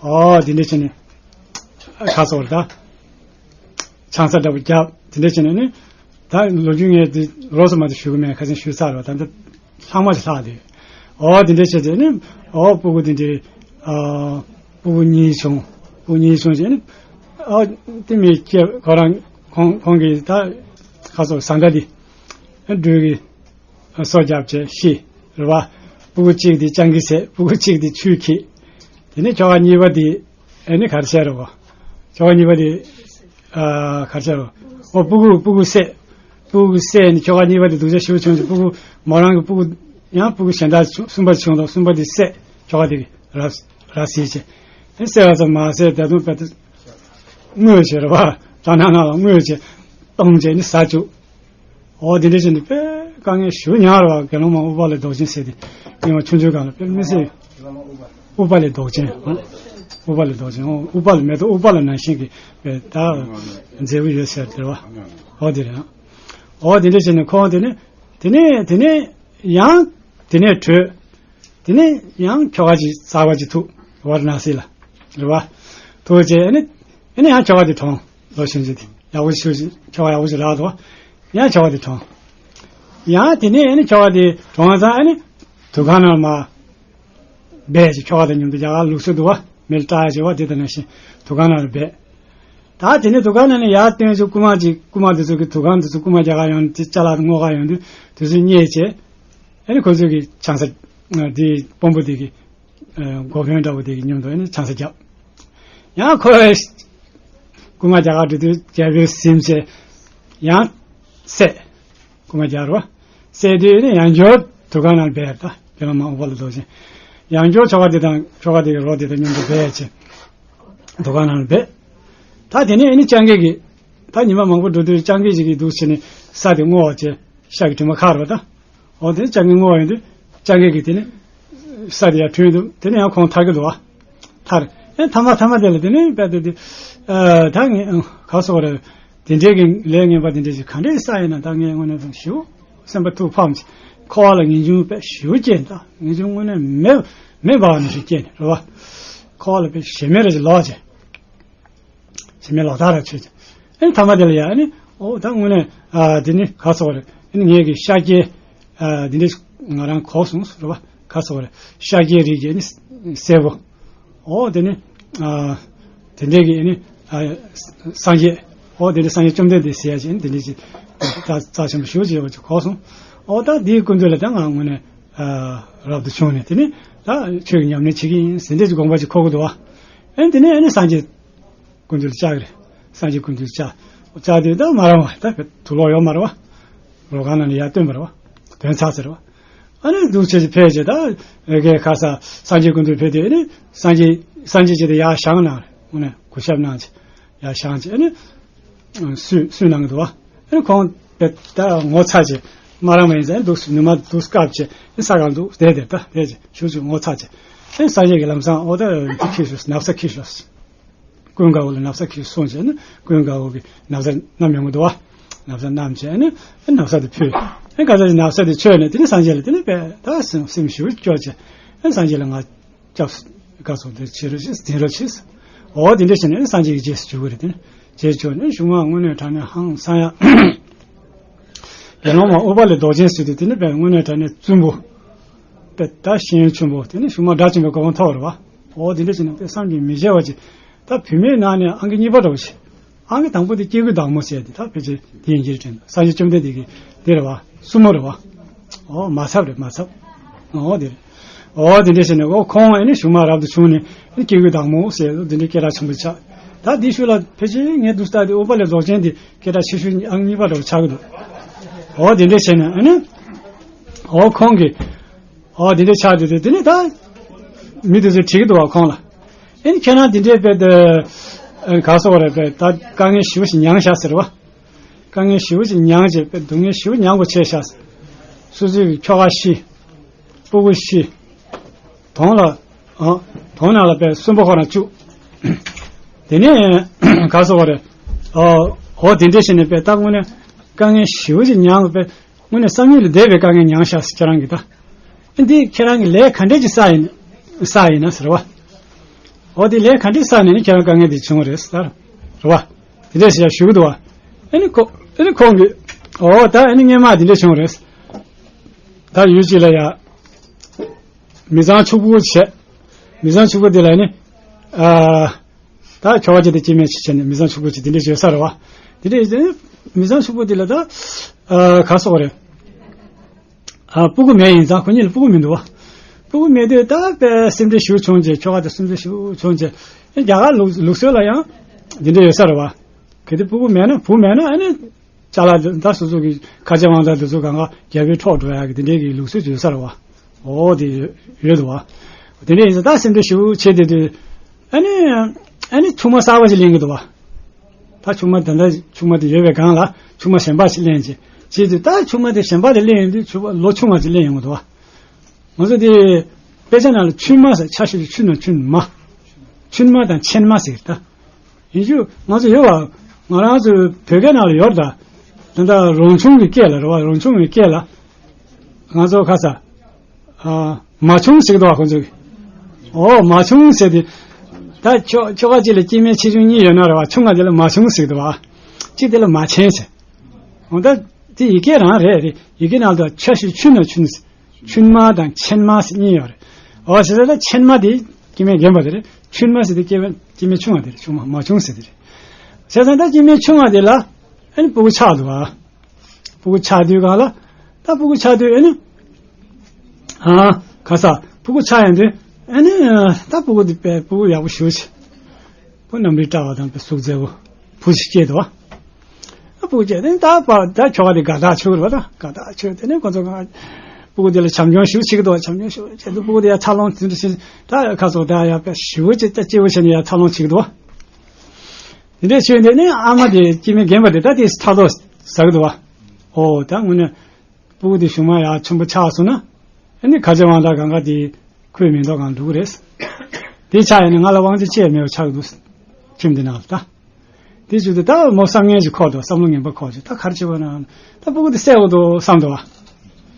ཨོ་དེ་འདྲ་བྱས་ནས་ཁ་སོགས་རེད་ད། ཆང་ས་འདྲ་པོ་བརྒྱབ་དེ་འདྲ་བྱས་ནས་ནི། ད་ལོ་རྒྱུས་ངས་དེ་རོབ་ཙམ་མ་གཏོགས་ཞུ་གི་མེད། ཁ་སང་ཞུས་ཚར་བ། ད་འདི་ལྷག་མ་ཞིག་ལྷག་དེ། ཨོ་དེ་འདྲ་བྱས་ཏེ་ནི་ཨོ་སྤུ་གུ་དེ་འདྲའི་ཨ་སྤུ་གུ་གཉིས་བྱུང་། སྤུ་གུ་གཉིས་བྱུང་བྱས་ནི་ཨོ་དེ་མི་སྐྱེ་ཁོ་རང་ཁོང་ཁོང་གིས་ད་ཁ་སོགས་ཟངས་དཀར་དེ་སྦྲུལ་གྱི་སོ་བརྒྱབ་བྱས་ཤི་རེད་བ། སྤུ་གུ་གཅིག་དེ་སྤྱང་ཀི་བསད། སྤུ་གུ་གཅིག་དེ་ཆུས་འཁྱེར། དེ་ནས་ཁྱོ་ག་གཉིས་པ་དེ་ཨེ་ནི་ག་རེ་བྱས་རེད་བ། ཁྱོ་ག་གཉིས་པ་དེ་ཨ་ག་རེ་བྱས་རེད་བ། ཨོ་སྤུ་གུ་སྤུ་གུ་བསད། སྤུ་གུ་བསད་ནས་ཁྱོ་ག་གཉིས་པ་དེ་སྡུག་ཅག་ཞེ་པོ་བྱུང་ཅིག་སྤུ་གུ་མོ་རང་གི་སྤུ་གུ་ཡང་སྤུ་གུ་གཞན་དག་བྱུང་། གསུམ་པ་བྱུང་དང་། གསུམ་པ་དེ་བསད། ཁྱོ་ག་དེ་ར་ར་བཟི་བྱས། ཨེ་བསད་པ་ཙམ་མ་ཟད་ད་དུང་དཔེ་དེ་བརྔོས་བྱས་རེད་བ། གྲང་ནང་ནང་ལ་བརྔོས་བྱས་བཏུང་བྱས་ནི་ཟ་བཅུག་ཨོ་དེ་འདྲ་བྱས་ནས་དཔེ་དཀའ་ངལ་ཞེ་པོ་མྱངས་རེད་བ། དགེ་སློང་མ་ཨུཏྤ་ལའི་མདོག་ཅན་ཟེར་དེ་སྔོན་མ་ཆུང་ཆུང་སྒང་ལ་དཔེ་མི་སྲིད། ཨུཏྤ་ལའི་མདོག་ཅན། ཨུཏྤ་ལའི་མདོག་ཅན། ཨོ་ཨུཏྤ་ལ་མེ་ཏོག་ཨུཏྤ་ལ་ནང་བཞིན་གྱི་དཔེ་ད་མཛེས་པོ་ཡོད་ཟེར་དེ་རེད་བ། ཨོ་དེ་རེད། ཨོ་དེ་འདྲ་བྱས་ནས་ཁོང་དེ་ནས་དེ་ནས་དེ་ནས་ཡང་དེ་ནས་བྲོས། དེ་ནས་ཡང་ཁྱོ་ག་ཅིག་གསར་པ་ཅིག་ཐུག་ཝཱ་ར་ཎ་སི་ལ། རེད་བ། ཐུག་བྱས་ཨ་ནི་ཨ་ནི་ཡང་ཁྱོ་ག་དེ་གྲོངས། ལོ་ཆུང་ཆུང་དེ་ཡག་པོ་ཞིག་ཞིག་ཁྱོ་ག་ཡག་པོ་ཞིག་རག་འདུག་ཡང་ཁྱོ་ག་དེ་གྲོངས། ཡང་དེ་ནས་ཨ་ནི་ཁྱོ་ག་དེ་གྲོངས་ཙང་ཨ་ནི་དུར་ཁང་ནང་མར་སྦས་བྱས། ཁྱོ་ག་དང་མཉམ་དུ་རྒྱ་གར་ལུགས་སྲོལ་འདུག་བ། མི་ལ་སྐྲག་ཡ་བྱེད་པ་དེ་དང་ནང་བཞིན་དུར་ཁང་ནང་ལ་སྦས། ད་དེ་ནས་དུར་ཁང་ནང་ནས་ཡར་བཏོན་བྱས་རྐུན་མ་ཅིག་རྐུན་མ་དེ་ཚོ་གིས་དུར་ཁང་དེ་ཚོ་རྐུན་མ་རྒྱག་ག་ཡོང་དུས་ཅ་ལག་དེ་སྔོག་ག་ཡོང་དུས་དེ་ཚོས་རྙེད་བྱས། ཨ་ནི་ཁོ་ཚོས་ཀྱི་ཆང་ས་དེ་དཔོན་པོ་དེ་གི་འགོ་དཔོན་འདྲ་བོ་དེ་གི་མཉམ་དུ་ཨ་ནི་ཆང་ས་བརྒྱབ། ཡང་ཁོས་རྐུན་མ་རྒྱག་ག་འགྲོ་དུས་རྒྱལ་པོས་ཟིན་བྱས་ཡང་བསད། རྐུན་མ་རྒྱག་རོ། བསད་དུས་ནི་ཡང་བསྐྱར་དུར་ཁང་ནང་སྦས། ད་དགེ་སློང་མ་ཨུཏྤ་ལའི་མདོག་ཅན། ཡང་བསྐྱར་ཁྱོ་ག་དེ་དང་ཁྱོ་ག་དེ་གི་རོ་དེ་དང་མཉམ་དུ་སྦས་བྱས་དུར་ཁང་ནང་ལ་སྦས། ད་དེ་ནས་ཨ་ནི་སྤྱང་ཀི་གིས་ད་ཉི་མ་མང་པོ་འགྲོ་དུས་སྤྱང་ཀི་ཞིག་གིས་འདུག་བྱས་ནས་ས་དེ་སྔོག་བྱས་ཤ་གི་དྲི་མ་ཁ་རེད་བ་ད། འོ་དེ་སྤྱང་ཀི་སྔོག་ཡོང་དུས་སྤྱང་ཀི་གིས་དེ་ནས་ས་དེ་ཡར་བྲུས་འདུག་དེ་ནས་ཡང་ཁོང་ཐར་གི་འདུག་བ། ཐར། ཨེ་ཐ་མ་ཐ་མ་དེ་ལ་དེ་ནས་དཔེ་དེ་དེ་ཨ་ད་ངས་ག་སོགས་རེད། དེ་འདྲའི་གི་ལས་ངན་པ་དེ་འདྲ་ཞིག་ག་འདྲས་བསགས་ཡིན་ན་ད་ངས་དངོས་གནས་ཞེ་པོ་སེམས་པ་ཐུགས་ཕམ་བྱས། འཁོར་བ་ལ་ངེས་འབྱུང་དཔེ་ཞེ་པོ་སྐྱེས། ད་ངེས་འབྱུང་དངོས་གནས་མེ་མེ་འབར་བ་ནང་བཞིན་སྐྱེས་ནས་རེད་བ། འཁོར་བ་ལ་དཔེ་ཞེ་མེར་ར་ཞིག་ལོག་བྱས། ཞེ་མེར་ལོག་ལྟ་ར་བྱས་བྱས། ཨེ་ཐ་མ་དེ་ལ་ཡ་ཨ་ནི་ཨོ་ད་དངོས་གནས་ཨ་དེ་ནི་ག་སོགས་རེད། ཨ་ནི་ངས་ཀྱི་ཤཱཀྱའི་ཨ་དེ་འདྲས་ང་རང་གོ་སོང་ཟེར་བ། ག་སོགས་རེད། ཤཱཀྱའི་རིགས་ཀྱི་ཨ་ནི་སྲས་པོ། ཨོ་དེ་ནི་ཨ་དེ་འདྲས་ཀྱི་ཨ་ནི་ཨ་སངས་རྒྱས། ཨོ་དེ་ནི་སངས་རྒྱས་བཅོམ་ལྡན་འདས་ཟེར་ཡ་ཅིག་ཨ་ནི་དེ་འདྲས་ཅིག་རྩ་རྩ་ཆེན་པོ་ཞེ་པོ་ཅིག་ཡོད་པ་ཅིག་གོ་སོང་། ཨོ་ད་དེའི་སྐུ་མདུན་ལ་ད་ང་དངོས་གནས་ཨ་རབ་ཏུ་བྱུང་ནས་དེ་ནི་ད་ཆོས་ཀྱི་ཉམས་ལེན་བྱེད་ཀྱི་ཡིན་ཟེར་འདྲས་ཀྱི་དགོངས་པ་ཅིག་འཁོར་གྱི་འདུག་བ། ཨ་ནི་དེ་ནས་ཨ་ནི་སངས་རྒྱས་སྐུ་མདུན་ལ་བཅར་གི་རེད། སངས་རྒྱས་སྐུ་མདུན་ལ་བཅར། བཅར་དུས་ད་མ་རང་བ་ད་དུག་ལོག་ཡོད་མ་རེད་བ། རོ་ཁང་ནང་ལ་ཡར་བཏོན་པ་རེད་བ། དོན་ཚར་ཟེར་བ། ཨ་ནི་འདུག་བྱས་ཀྱི་ཕེབས་བྱས་ད་ཨེ་གེ་ཁ་ས་སངས་རྒྱས་སྐུ་མདུན་ཕེབས་དུས་ཨ་ནི་སངས་རྒྱས་སངས་རྒྱས་ཀྱི་དེ་ཡར་བཞེངས་གནང་རེད། དངོས་གནས་གུས་ཞབས་གནང་བྱས་ཡར་བཞེངས་བྱས་ཨ་ནི་སུས་སུས་གནང་གི་འདུག་བ། ཨ་ནི་ཁོང་དེ་ད་ངོ་ཚ་བྱས་མ་རང་བ་ཡིན་ཙང་འདུག་ནུ་མ་འདུག་བཀབ་བྱས་ཨ་ནི་ས་གང་འདུག་བསྡད་དེ་ད་བསྡད་བྱས་ཞུ་ཞུ་ངོ་ཚ་བྱས་ཨ་ནི་སངས་རྒྱས་ཀྱི་ལམ་སང་ཨོ་ད་འདི་ཁྱེར་ཤོག་ན་བཟའ་ཁྱེར་ཤོག་ཀུན་དགའ་བོ་ལ་ན་བཟའ་ཁྱེར་སོང་བྱས་ནས་ཀུན་དགའ་བོ་གིས་ན་བཟའ་བསྣམས་ཡོང་གི་འདུག་བ། ན་བཟའ་བསྣམས་བྱས་ནས་ན་བཟའ་དེ་ཕུལ། ཨེ་ག་ས་ཅིག་ན་བཟའ་དེ་མཆོད་ནས་དེ་ནས་སངས་རྒྱས་ལ་དེ་ནས་དཔེ་ད་སེམས་སེམས་ཞེ་པོ་སྐྱོ་བྱས་ཨེ་སངས་རྒྱས་ལ་ང་སྐྱབས་སུ་དགའ་སོང་དེ་བྱེད་རོགས་བྱེད་འཛིན་རོགས་བྱེད། འོ་དེ་འདྲ་བྱས་ནས་ཨེ་སངས་རྒྱས་ཀྱི་རྗེས་སུ་འཇུག་གི་རེད། དེ་ནས་རྗེས་ཆོག་ནས་གཞུག་མ་དངོས་གནས་དྲང་གནས་ཧང་སང་ཡ། དགེ་སློང་མ་ཨུཏྤ་ལའི་མདོག་ཅན་ཟེར་དུས་དེ་ནི་དཔེ་དངོས་གནས་དྲང་གནས་བཙུན་པོ། དཔེ་ད་ཤེས་ཡོན་ཆེན་པོ་དེ་ནི་གཞུག་མ་དགྲ་བཅོམ་པའི་གོ་འཕང་ཐོབ་རེད་བ། འོ་དེ་འདྲ་བྱས་ནས་དཔེ་བསམ་གྱིས་མི་ཁྱབ་པ་ཅིག་ད་བུད་མེད་ནང་ནས་ཨང་ཀི་གཉིས་པ་འདྲ་བོ་ཞིག་ཨང་ཀི་དང་པོ་དེ་སྐྱེ་དགུའི་བདག་མོ་ཟེར་དེ་ད་ཕལ་ཆེར་དེ་ཡིན་གྱི་རེད་དྲན། སངས་རྒྱས་བཅོམ་ལྡན་འདས་ཀྱི་དེ་རེད་བ། སྲུ་མོ་རེད་བ། འོ་མ་ཚབ་རེད་མ་ཚབ། འོ་དེ་རེད། འོ་དེ་འདྲ་བྱས་ནས་འོ་ཁོང་ཨེ་ནི་གཞུག་མ་རབ་ཏུ་བྱུང་ནས་ཨེ་ནི་སྐྱེ་དགུའི་བདག་མོ་ཟེར་དེ་འདྲའི་སྐད་གྲགས་ཆེན་པོ་ཆགས། ད་འདི་ཤུལ་ལ་ཕལ་ཆེར་ངས་འདུག་ལྟ་དེ་ཨུཏྤ་ལའི་མདོག་ཅན་དེ་སྐད་གྲགས་ཆེ་ཤོས་ཨང་གཉིས་པ་འདྲ་བོ་ཆགས་ཀྱི་འདུག་འོ་དེ་འདྲ་བྱས་ནས་ཨེ་ནི་འོ་ཁོང་གིས་འོ་དེ་འདྲ་ཆགས་དུས་དེ་ནི་ད་མི་དེ་ཚོས་དྲིས་ཀྱི་འདུག་བ་ཁོང་ལ། ཨེ་ནི་ཁྱེད་རང་དེ་འདྲའི་དཔེ་དེ་ག་སོགས་རེད་དཔེ་ད་དཀའ་ངལ་ཞེ་པོ་ཞིག་མྱངས་ཤག་ཟེར་བ། དཀའ་ངལ་ཞེ་པོ་ཅིག་མྱངས་བྱས་དཔེ་སྡུག་བསྔལ་ཞེ་པོ་མྱངས་པོ་བྱས་ཤག་སོ་སོའི་ཁྱོ་ག་ཤི། སྤུ་གུ་ཤི། དོང་ལ། ཨ། དོང་ནང་ལ་དཔེ་གསོན་པོ་ཁོ་རང་བཅུག་དེ་ནས་ག་སོགས་རེད། ཨ། འོ་དེ་འདྲས་བྱས་ནས་པས་ད་དངོས་གནས་དཀའ་ངལ་ཞེ་པོ་ཅིག་མྱངས་པས། དངོས་གནས་བསམ་ཡུལ་ལས་འདས་པའི་དཀའ་ངལ་མྱངས་ཤག་ཟེར། ཁྱེད་རང་གིས་ད་འདི་ཁྱེད་རང་གི་ལས་ག་འདྲས་ཅིག་བསགས་ཡིན་བསགས་ཡིན་ན་ཟེར་བ། འོ་དེ་ལས་ག་འདྲས་བསགས་ནས་ནི་ཁྱེད་རང་དཀའ་ངལ་འདི་བྱུང་བ་རེད་ཟེར་རེད་བ། དེ་འདྲས་ཞེས་ཞུ་གི་འདུག་བ། ཨ་ནི་ཁོ་ཨ་ནི་ཁོང་གིས་འོ་ད་ཨ་ནི་སྔས་མ་དེ་འདྲས་བྱུང་བ་རེད། ད་ཡུལ་གཅིག་ལ་ཡ་མི་ཚང་ཕྱུག་པོ་བྱས། མི་ཚང་ཕྱུག་པོ་དེ་ལ་ནི་ཨ། ད་ཁྱོ་ག་ཅིག་དང་སྐྱེ་དམན་ཅིག་བྱས་ནས་མི་ཚང་ཕྱུག་པོ་ཅིག་དེ་འདྲས་ཡོད་ས་རེད་བ། དེ་འདྲས་ཡོད་ཙང་མི་ཚང་ཕྱུག་པོ་དེ་ལ་ད་ཨ་ག་སོགས་རེད། ཨ་སྤུ་གུ་མེད་ཡིན་ཙང་། ཁོ་གཉིས་ལ་སྤུ་གུ་མི་འདུག་བ། སྤུ་གུ་མེད་དུས་ད་དཔེ་སེམས་ཁྲལ་ཞེ་པོ་བྱུང་རྗེས། ཁྱོ་ག་དང་སེམས་ཁྲལ་ཞེ་པོ་བྱུང་རྗེས། ཨེ་རྒྱ་གར་ལུགས་ལུགས་སྲོལ་ལ་ཡང་དེ་འདྲས་ཡོད་ས་རེད་བ། གལ་ཏེ་སྤུ་གུ་མེད་ན་བུ་མེད་ན་ཨ་ནི་ཅ་ལག་ད་སོ་སོ་གི་ཁ་ཆེ་དབང་ཆ་དེ་ཚོ་གང་ག་རྒྱལ་པོའི་འཕྲོག་འགྲོ་ཡག་གི་དེ་འདྲས་ཀྱི་ལུགས་སྲོལ་ཅིག་ཡོད་ས་རེད་བ། འོ་དེ་ཡོད་འདུག་བ། དེ་འདྲས་ཡིན་ཙང་ད་སེམས་ཁྲལ་ཞེ་པོ་བྱས་བསྡད་དུས། ཨ་ནི་ཨ་ནི་ཆུང་མ་གསར་པ་ཅིག་ལེན་གྱི་འདུག་བ། ད་ཆུང་མ་ད་ལྟ་ཆུང་མ་དེ་ཡོད་པའི་སྒང་ལ་ཆུང་མ་གཞན་པ་ཞིག་ལེན་བྱས། བྱས་དུས་ད་ཆུང་མ་དེ་གཞན་པ་དེ་ལེན་ཡོང་དུས་ཆུང་མ་ལོ་ཆུང་བ་ཅིག་ལེན་ཡོང་གི་འདུག་བ། ང་ཚོ་དེ་དཔེ་ཆ་ནང་ལ་ཆུན་མ་ཟེར། ཆ་ཤས་ཀྱི་ཆུ་ནང་ཆུན་མ། ཆུན་མ་དང་ཆེན་མ་ཟེར་ད། ཡིན་རྒྱུ་ང་ཚོ་ཡོད་བ། ང་རང་ཚོའི་བོད་སྐད་ནང་ལ་ཡོད་ད། ད་ལྟ་རོང་ཆུང་གི་སྐད་ལ་རེད་བ། རོང་ཆུང་གི་སྐད་ལ་ང་ཚོ་ཁ་ས། ཨ། མ་ཆུང་ཟེར་གི་འདུག་བ་ཁོང་ཚོས། ཨོ་མ་ཆུང་ཟེར་དེ། ད་ཁྱོ་ཁྱོ་ག་གཅིག་ལ་སྐྱེ་དམན་ཆེ་ཆུང་གཉིས་ཡོད་ན་རེད་བ། ཆུང་བ་དེ་ལ་མ་ཆུང་ཟེར་གི་འདུག་བ། གཅིག་དེ་ལ་མ་ཆེན་ཟེར། འོ་ད་དེ་ཡི་གེ་རང་རེད་རེད། ཡི་གེ་ནང་དུ་ཆ་ཤས་ཆུན་ནང་ཆུན་ཟེར། ཆུན་མ་དང་ཆེན་མ་ཟེར་གཉིས་ཡོད་རེད། འོ་ཟེར་ད་ཆེན་མ་དེ་སྐྱེ་དམན་རྒན་པ་དེ་རེད། ཆུན་མ་ཟེར་དེ་སྐྱེ་དམན་སྐྱེ་དམན་ཆུང་བ་དེ་རེད། ཆུང་མ་མ་ཆུང་ཟེར་དེ་རེད། བྱས་ཙང་ད་སྐྱེ་དམན་ཆུང་བ་དེ་ལ་ཨ་ནི་སྤུ་གུ་ཆགས་འདུག་བ། སྤུ་གུ་ཆགས་དུས་སྒང་ལ། ད་སྤུ་གུ་ཆགས་དུས་ཨ་ནི། ཨ། ག་ས། སྤུ་གུ་ཆགས་ཡོང་དུས། ཨ་ནི། ད་སྤུ་གུ་འདི་དཔེ་སྤུ་གུ་ཡག་པོ་ཞེ་པོ་ཅིག་སྤུ་གུ་རྣམ་རིག་བཀྲ་བ་དང་དཔེ་གཟུགས་མཛེས་པོ། བུ་ཞིག་སྐྱེས་འདུག་བ། ད་སྤུ་གུ་སྐྱེས་དེ་ད་པ་ད་ཁྱོ་ག་དེ་དགའ་ཐག་ཆོད་རེད་བ། ད་དགའ་ཐག་ཆོད། དེ་ནས་ཁོ་ཚོ་ག་སྤུ་གུ་དེ་ལ་བྱམས་སྐྱོང་ཞེ་པོ་བྱེད་ཀྱི་འདུག་བ། བྱམས་སྐྱོང་ཞེ་པོ་བྱེད་དུས་སྤུ་གུ་དེ་ཡང་འཚར་ལོངས་དེ་འདྲ་ཞིག་ད་ཁ་སོ་ད་ཡང་དཔེ་ཞེ་པོ་ཅིག་ད་སྐྱིད་པོ་བྱས་ནས་ཡང་འཚར་ལོངས་བྱེད་ཀྱི་འདུག་བ། དེ་འདྲས་བྱས་ནས་ནི་ཨ་མ་དེ་སྐྱེ་དམན་རྒན་པ་དེ་ད་དེ་ཕྲག་དོག་ཟ་གི་འདུག་བ། ཨོ་ད་དངོས་གནས་སྤུ་གུ་དེ་གཞུག་མ་ཡར་ཆེན་པོ་ཆགས་སོང་ན། ཨ་ནི་ཁ་ཆེ་དབང་ཐང་གང་ག་དེ་ཁོའི་མིང་ཐོག་གང་འགྲོ་གི་རེད། དེ་ཆགས་ཡིན་ན་ང་ལ་དབང་ཆ་ཅི་ཡང་མེད་པ་ཆགས་ཀྱི་འདུག་ཁྱིམ་དེ་ནང་ལ་ད། དེ་བྱུང་དུས་ད་མོ་བསམ་ངན་ཞིག་འཁོར་འདུག་བསམ་བློ་ངན་པ་འཁོར་བྱས། ད་ག་རེ་བྱེད་དགོས་ན། ད་སྤུ་གུ་དེ་བསད་དགོས་འདུག་བསམ་འདུག་བ།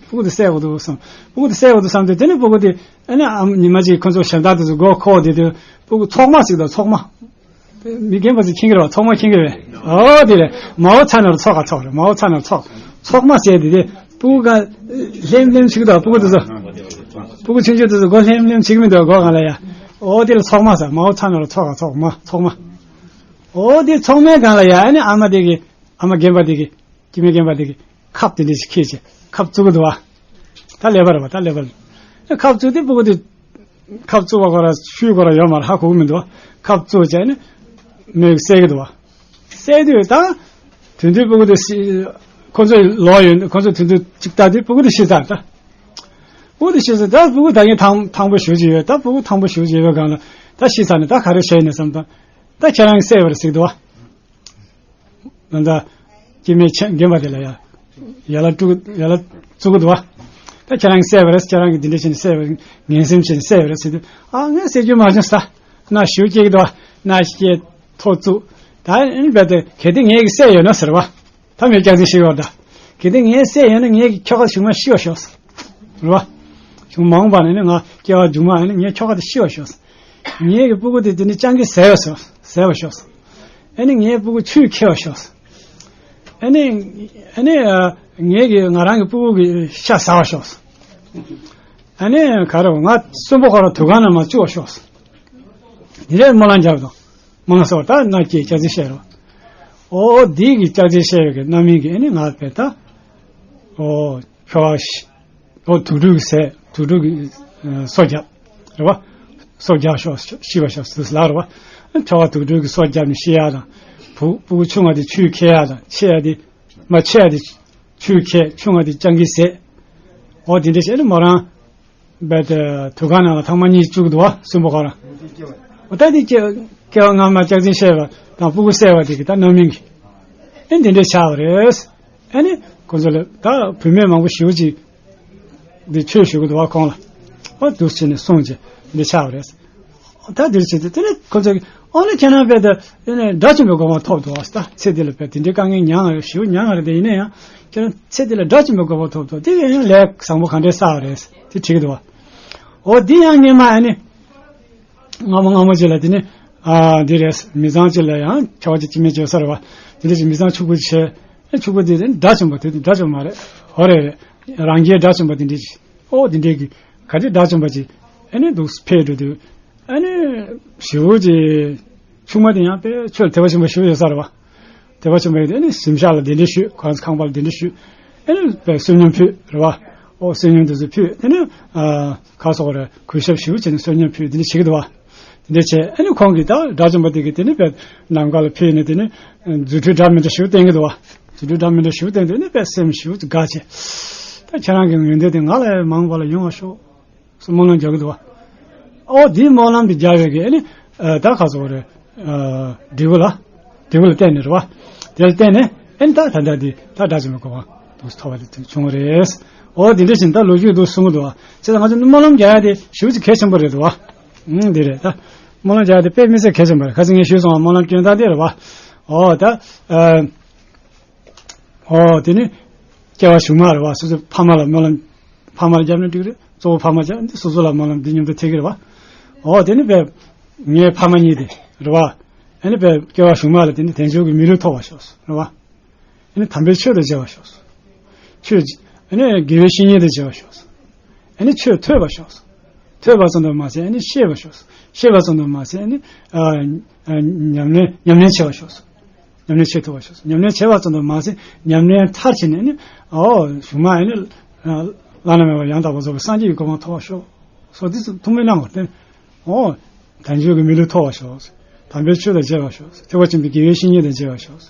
སྤུ་གུ་དེ་བསད་དགོས་འདུག་བསམ། སྤུ་གུ་དེ་བསད་དགོས་འདུག་བསམ་དུས་དེ་ནས་སྤུ་གུ་དེ། ཨ་ནི་ཨ་ཉི་མ་གཅིག་ཁོ་ཚོ་གཞན་དག་དེ་ཚོ་མགོ་འཁོར་བསྡད་དུས་སྤུ་གུ་ཚོགས་མ་ཟེར་གི་འདུག་ཚོགས་མ། མི་རྒན་པ་ཚོས་མཁྱེན་གྱི་རེད་བ། ཚོགས་མ་མཁྱེན་གྱི་རེད། ཨོ་དེ་རེད། མའོ་ཚ་ན་རུ་ཚོགས་ག་ཚོགས་རེད། མའོ་ཚ་ན་རུ་ཚོགས། ཚོགས་མ་ཟེར་དེ་དེ་སྤུ་གུ་ག་ལྷེམ་ལྷེམ་བྱེད་ཀྱི་འདུག་སྤུ་གུ་དེ་ཚོ། སྤུ་གུ་ཆུང་ཆུང་དེ་ཚོ་མགོ་ལྷེམ་ལྷེམ་བྱེད་ཀྱི་མི་འདུག་སྒོ་སྒང་ལ་ཡ། ཨོ་དེ་ལ་ཚོགས་མ་ཟེར། མའོ་ཚ་ན་རུ་ཚོགས་ག་ཚོགས་མ་ཚོགས་མ། ཨོ་དེ་ཚོགས་མའི་སྒང་ལ་ཡ་ཨ་ནི་ཨ་མ་དེ་གི། ཨ་མ་རྒན་པ་དེ་གི། སྐྱེ་དམན་རྒན་པ་དེ་གི་ཁབ་དེ་འདྲ་ཞིག་ཁྱེར་བྱས་ཁབ་བཙུགས་ཀྱི་འདུག་བ། ད་ཀླད་པ་རེད་བ། ད་ཀླད་པ་རེད། ཁབ་བཙུགས་དུས་སྤུ་གུ་དེ། ཁབ་བཙུགས་པ་ཁོ་ར་ཤུལ་ཁོ་ར་ཡོད་མ་རེད། ཧ་གོ་གི་མི་འདུག་བ། ཁབ་བཙུགས་བྱས་ནས་མོས་བསད་ཀྱི་འདུག་བ། བསད་དུས་ད། དེ་དུས་སྤུ་གུ་དེ་ཤི། ཁོ་ཚོ་ལོག་ཡོང་། ཁོ་ཚོ་དེ་དུས་གཅིག་ལྟ་དུས་སྤུ་གུ་དེ་ཤི་ཚར་ད། སྤུ་གུ་དེ་ཤི་ཚར་ད། སྤུ་གུ་ད་ངས་ཐང་ཐང་པོ་ཞེ་པོ་ཅིག་ཡོད། ད་སྤུ་གུ་ཐང་པོ་ཞེ་པོ་ཅིག་ཡོད་པའི་སྒང་ལ་ད་ཤི་ཚར་ནས་ད་ག་རེ་བྱས་ནས་བསམ་ད། ད་ཁྱེད་རང་གིས་བསད་པ་རེད་ཟེར་གྱི་འདུག་བ། ད་ལྟ་སྐྱེ་དམན་ཆེན་རྒན་པ་དེ་ལ་ཡ། ཡ་ལ་སྤྲུག་ཡ་ལ་བཙུགས་ཀྱི་འདུག་བ། ད་ཁྱེད་རང་གིས་བསད་པ་རེད། ཁྱེད་རང་གིས་འདི་འདྲ་བྱས་ནས་བསད་པ་རེད། ངན་སེམས་བྱས་ནས་བསད་པ་རེད་ཟེར་དུས། ཨ་ངས་བསད་རྒྱུ་མ་བྱུང་ཟེར། མནའ་ཞེ་པོ་སྐྱེལ་གྱི་འདུག་བ། མནའ་སྐྱེལ། ཐོ་བཙུགས། ད་ཨེ་རྦད་དེ་གལ་ཏེ་ངས་ཀྱིས་བསད་ཡོད་ན་ཟེར་བ། ད་ངས་སྐྱག་རྫུན་བཤད་ཡོད་ད། གལ་ཏེ་ངས་བསད་ཡོད་ན་ངས་ཀྱིས་ཁྱོ་ག་གཞུག་མ་ཤི་བ་ཤོག་ཟེར། རེད་བ། གཞུག་མ་འོངས་པ་ནས་ནི་ང་སྐྱེ་བ་མཇུག་མ་ནི་ངའི་ཁྱོ་ག་དེ་ཤི་བ་ཤོག་ཟེར། ངེད་ཀྱི་སྤུ་གུ་དེ་དེ་ནི་སྤྱང་ཀིས་བཟས་པ་ཤོག་བཟས་པ་ཤོག་ཨ་ནི་ངའི་སྤུ་གུ་ཆུས་ཁྱེར་བ་ཤོག་ཨ་ནི་ཨ་ནི་ཨ་ངེད་ཀྱི་ང་རང་གི་སྤུ་གུ་གི་ཤ་ཟ་བ་ཤོག་ཨ་ནི་ག་རེ་ང་གསོན་པོ་ཁོ་རང་དུར་ཁང་ནང་མར་བཅུག་པ་ཤོག་དེ་རེད་སྨོན་ལམ་རྒྱབ་དང་། སྨོན་ལམ་གསོལ་བ། ད་མནའ་སྐྱེལ་སྐྱག་རྫུན་བཤད་རོགས། ཨོ་འདི་གི་སྐྱག་རྫུན་བཤད་པའི་གི་རྣམ་སྨིན་གི་ཨ་ནི་ང་དཔེ་ད། ཨོ་ཁྱོ་ག་ཤི། ཨོ་དུག་སྦྲུལ་གྱིས་བཟས། དུག་སྦྲུལ་གྱིས་ཨ་སོ་བརྒྱབ། རེད་བ། སོ་བརྒྱབ་ཤོག་ཤི་བ་ཤོག་ཟེར་ལབ་རེད་བ། ཁྱོ་ག་དུག་སྦྲུལ་གྱིས་སོ་བརྒྱབ་ནས་ཤི་ཡ་དང་། བུ་སྤུ་གུ་ཆུང་བ་དེ་ཆུས་ཁྱེར་ཡ་དང་། ཆེ་ཡ་དེ། མ་ཆེ་ཡ་དེ་ཆུས་ཁྱེར། ཆུང་བ་དེ་སྤྱང་ཀིས་བཟས། ཨོ་དེ་འདྲ་བྱས་ནས་མོ་རང་རྦད་དེ་དུར་ཁང་ནང་ལ་ཐེངས་མ་གཉིས་བཅུག་འདུག་བ། གསོན་པོ་ཁོ་རང་། ཨོ་ད་དེ་སྐྱེ་སྐྱེ་བ་སྔ་མ་སྐྱག་རྫུན་བཤད་པ་དང་སྤུ་གུ་བསད་པ་དེ་གི་ད་རྣམ་སྨིན་གྱི། ཨེ་འདི་འདྲས་ཆགས་པ་རེད། ཨ་ནི་ཁོ་ཚོ་ལ་ད་བུད་མེད་མང་པོ་ཞེ་པོ་ཅིག་འདི་ཆོས་ཞུ་གི་འདུག་བ་ཁོང་ལ། ཨོ་འདུག་སེ་བྱས་ནས་གསུངས་བྱས་འདི་ཆགས་པ་རེད། ད་འདིར་བྱེད་དུས་དེ་ནས་ཁོ་ཚོས་ཨོ་ན་ཁྱེད་རང་དཔེ་ད་དེ་ནས་དགྲ་བཅོམ་པའི་གོ་འཕང་ཐོབ་འདུག་ཨ། ད་ཚེ་འདི་ལ་དཔེ་དེ་འདྲའི་དཀའ་ངལ་མྱངས་ཞིའུ་མྱངས་རེད། དེ་ཡིན་ན་ཡང་ཁྱེད་རང་ཚེ་འདི་ལ་དགྲ་བཅོམ་པའི་གོ་འཕང་ཐོབ་འདུག་དེ་ཡང་ལས་བཟང་པོ་ག་འདྲའི་བསགས་རེད་དེ་དྲིས་ཀྱི་འདུག་ཨ། ཨོ་འདི་ཡང་སྔས་མ་ཨ་ནི། སྔ་མོ་སྔ་མོ་ཅིག་ལ་དེ་ནི། ཨ་འདི་རེད། མི་ཚང་ཅིག་ལ་ཡང་ཁྱོ་ག་ཅིག་སྐྱེ་དམན་བྱོས་ས་རེད་བ། དེ་འདྲ་ཅིག་མི་ཚང་ཕྱུག་པོ་ཅིག་བྱས། ཨེ་ཕྱུག་པོ་དེ་དེ་དགྲ་བཅོམ་པ་དེ་དེ་དགྲ་བཅོམ་མ་རེད། ཨོ་རེད་རེད། རང་རྒྱལ་དགྲ་བཅོམ་པ་དེ་འདྲ་ཅིག་ཨོ་དེ་འདྲའི་གི་ག་དེ་དགྲ་བཅོམ་པ་ཅིག་ཨ་ནི་འདུག་ཕེབས་འགྲོ་དུས། ཨ་ནི་ཞེའུ་ཅིག་ཆུང་མ་དེ་ཡང་དཔེ་ཆོས་ལ་དད་པ་ཆེན་པོ་ཞེ་པོ་ཡོད་ས་རེད་བ། དད་པ་ཆེན་པོ་ཡོད་དེ་ཨ་ནི་གཟིམ་ཤག་ལ་གདན་འདྲེན་ཞུས། ཁོ་རང་ཚོ་ཁང་པ་ལ་གདན་འདྲེན་ཞུས། ཨ་ནི་དཔེ་བསོད་སྙོམས་ཕུལ་རེད་བ། ཨོ་བསོད་སྙོམས་དེ་ཚོ་ཕུལ། དེ་ནས་ཨ་ཁ་སོག་རེ་གུས་ཞབས་ཞེ་པོ་བྱས་ནས་བསོད་སྙོམས་ཕུལ་དེ་འདྲ་བྱེད་ཀྱི་འདུག་བ། དེ་འདྲ་བྱས་ཨ་ནི་ཁོང་གིས་ད་དགྲ་བཅོམ་པ་དེ་གིས་དེ་ནི་དཔེ་ནམ་མཁའ་ལ་ཕུལ་ནས་དེ་ནི་རྫུ་འཕྲུལ་འདྲ་མི་འདྲ་ཞེ་པོ་བསྟན་གྱི་འདུག་བ། རྫུ་འཕྲུལ་འདྲ་མི་འདྲ་ཞེ་པོ་བསྟན་དུས་ཨ་ནི་དཔེ་སེམས་ཞེ་པོ་དགའ་བྱས། ད་ཁྱེད་རང་གི་ཡོན་ཏན་དེ་ང་ལས་མང་བ་ལ་ཡོང་བ་ཤོག་སྨོན་ལམ་རྒྱག་གི་འདུག་བ། ཨོ་དེའི་སྨོན་ལམ་དེ་རྒྱག་ཡས་ཀྱི་ཨ་ནི་ཨ་ད་ག་ཚོད་རེད། ཨ་འབྲས་བུ་ལ། འབྲས་བུ་ལ་བརྟེན་ནས་རེད་བ། དེ་ལ་བརྟེན་ནས་ཨ་ནི་ད་ད་ལྟ་དེ་ད་དགྲ་བཅོམ་པའི་གོ་འཕང་དུ་ཐོབ་པ་དེ་བྱུང་བ་རེད། ཨོ་དེ་འདྲ་བཞིན་ད་ལོ་རྒྱུས་འདུག་གསུང་གི་འདུག་བ། བྱས་ཙང་ང་ཚོ་སྨོན་ལམ་རྒྱག་ཡ་དེ་ཞེ་པོ་ཅིག་གལ་ཆེན་པོ་རེད་འདུག་བ། ཨང་དེ་རེད་ད། སྨོན་ལམ་རྒྱག་ཡ་དེ་དཔེ་མི་སྲིད་གལ་ཆེན་པོ་རེད། ཁ་སང་ངས་ཞུས་སོང་བ། སྨོན་ལམ་སྐྱོན་སྟངས་དེ་རེད་བ། ཨོ་ད། ཨ། ཨོ་དེ་ནི་སྐྱེ་བ་གཞུག་མ་རེད་བ། སོ་སོའི་ཕ་མ་ལ་སྨོན་ལམ། ཕ་མ་ལ་བརྒྱབ་ན་འགྲིག་རེད། གཙོ་བོ་ཕ་མ་བརྒྱབ་འདི་སོ་སོ་ལ་སྨོན་ལམ་འདི་མཉམ་དུ་ཐེག་གི་རེད་བ། ཨོ་དེ་ནི་བས་ངའི་ཕ་མ་གཉིས་དེ་རེད་བ། ཨ་ནི་བས་སྐྱེ་བ་གཞུག་མ་ལ་དེ་ནི་དལ་འབྱོར་གྱི་མི་ལུས་ཐོབ་པར་ཤོག་རེད་བ། ཨ་ནི་དམ་པའི་ཆོས་དང་མཇལ་བར་ཤོག་ཆོས། ཨ་ནི་དགེ་བའི་བཤེས་གཉེན་དང་མཇལ་བར་ཤོག་ཨ་ནི་ཆོས་ཐོས་པར་ཤོག་ཐོས་པ་ཙམ་དུ་མ་ཟད་ཨ་ནི་ཤེས་པར་ཤོག་ཤེས་པ་ཙམ་དུ་མ་ཟད་ཨ་ནི་ཨ་ཨ་ཉམས་ལེན་ཉམས་ལེན་བྱེད་པར་ཤོག་ཉམས་ལེན་བྱེད་ཐུབ་པར་ཤོག་ཉམས་ལེན་བྱེད་པ་ཙམ་དུ་མ་ཟད་ཉམས་ལེན་མཐར་ཕྱིན་ནས་ནི་ཨོ་གཞུག་མ་ཨ་ནི་བླ་ན་མེད་པ་ཡང་དག་པར་རྫོགས་པའི་སངས་རྒྱས་ཀྱི་གོ་འཕང་ཐོབ་པར་ཤོག་སོགས་འདི་ཚོ་ཐུགས་སྨོན་གནང་བར་བརྟེན། ཨོ། དལ་འབྱོར་གྱི་མི་ལུས་ཐོབ་པར་ཤོག་དམ་པའི་ཆོས་དང་མཇལ་བར་ཤོག་ཐེག་པ་ཆེན་པོའི་དགེ་བའི་བཤེས་གཉེན་དང་མཇལ་བར་ཤོག་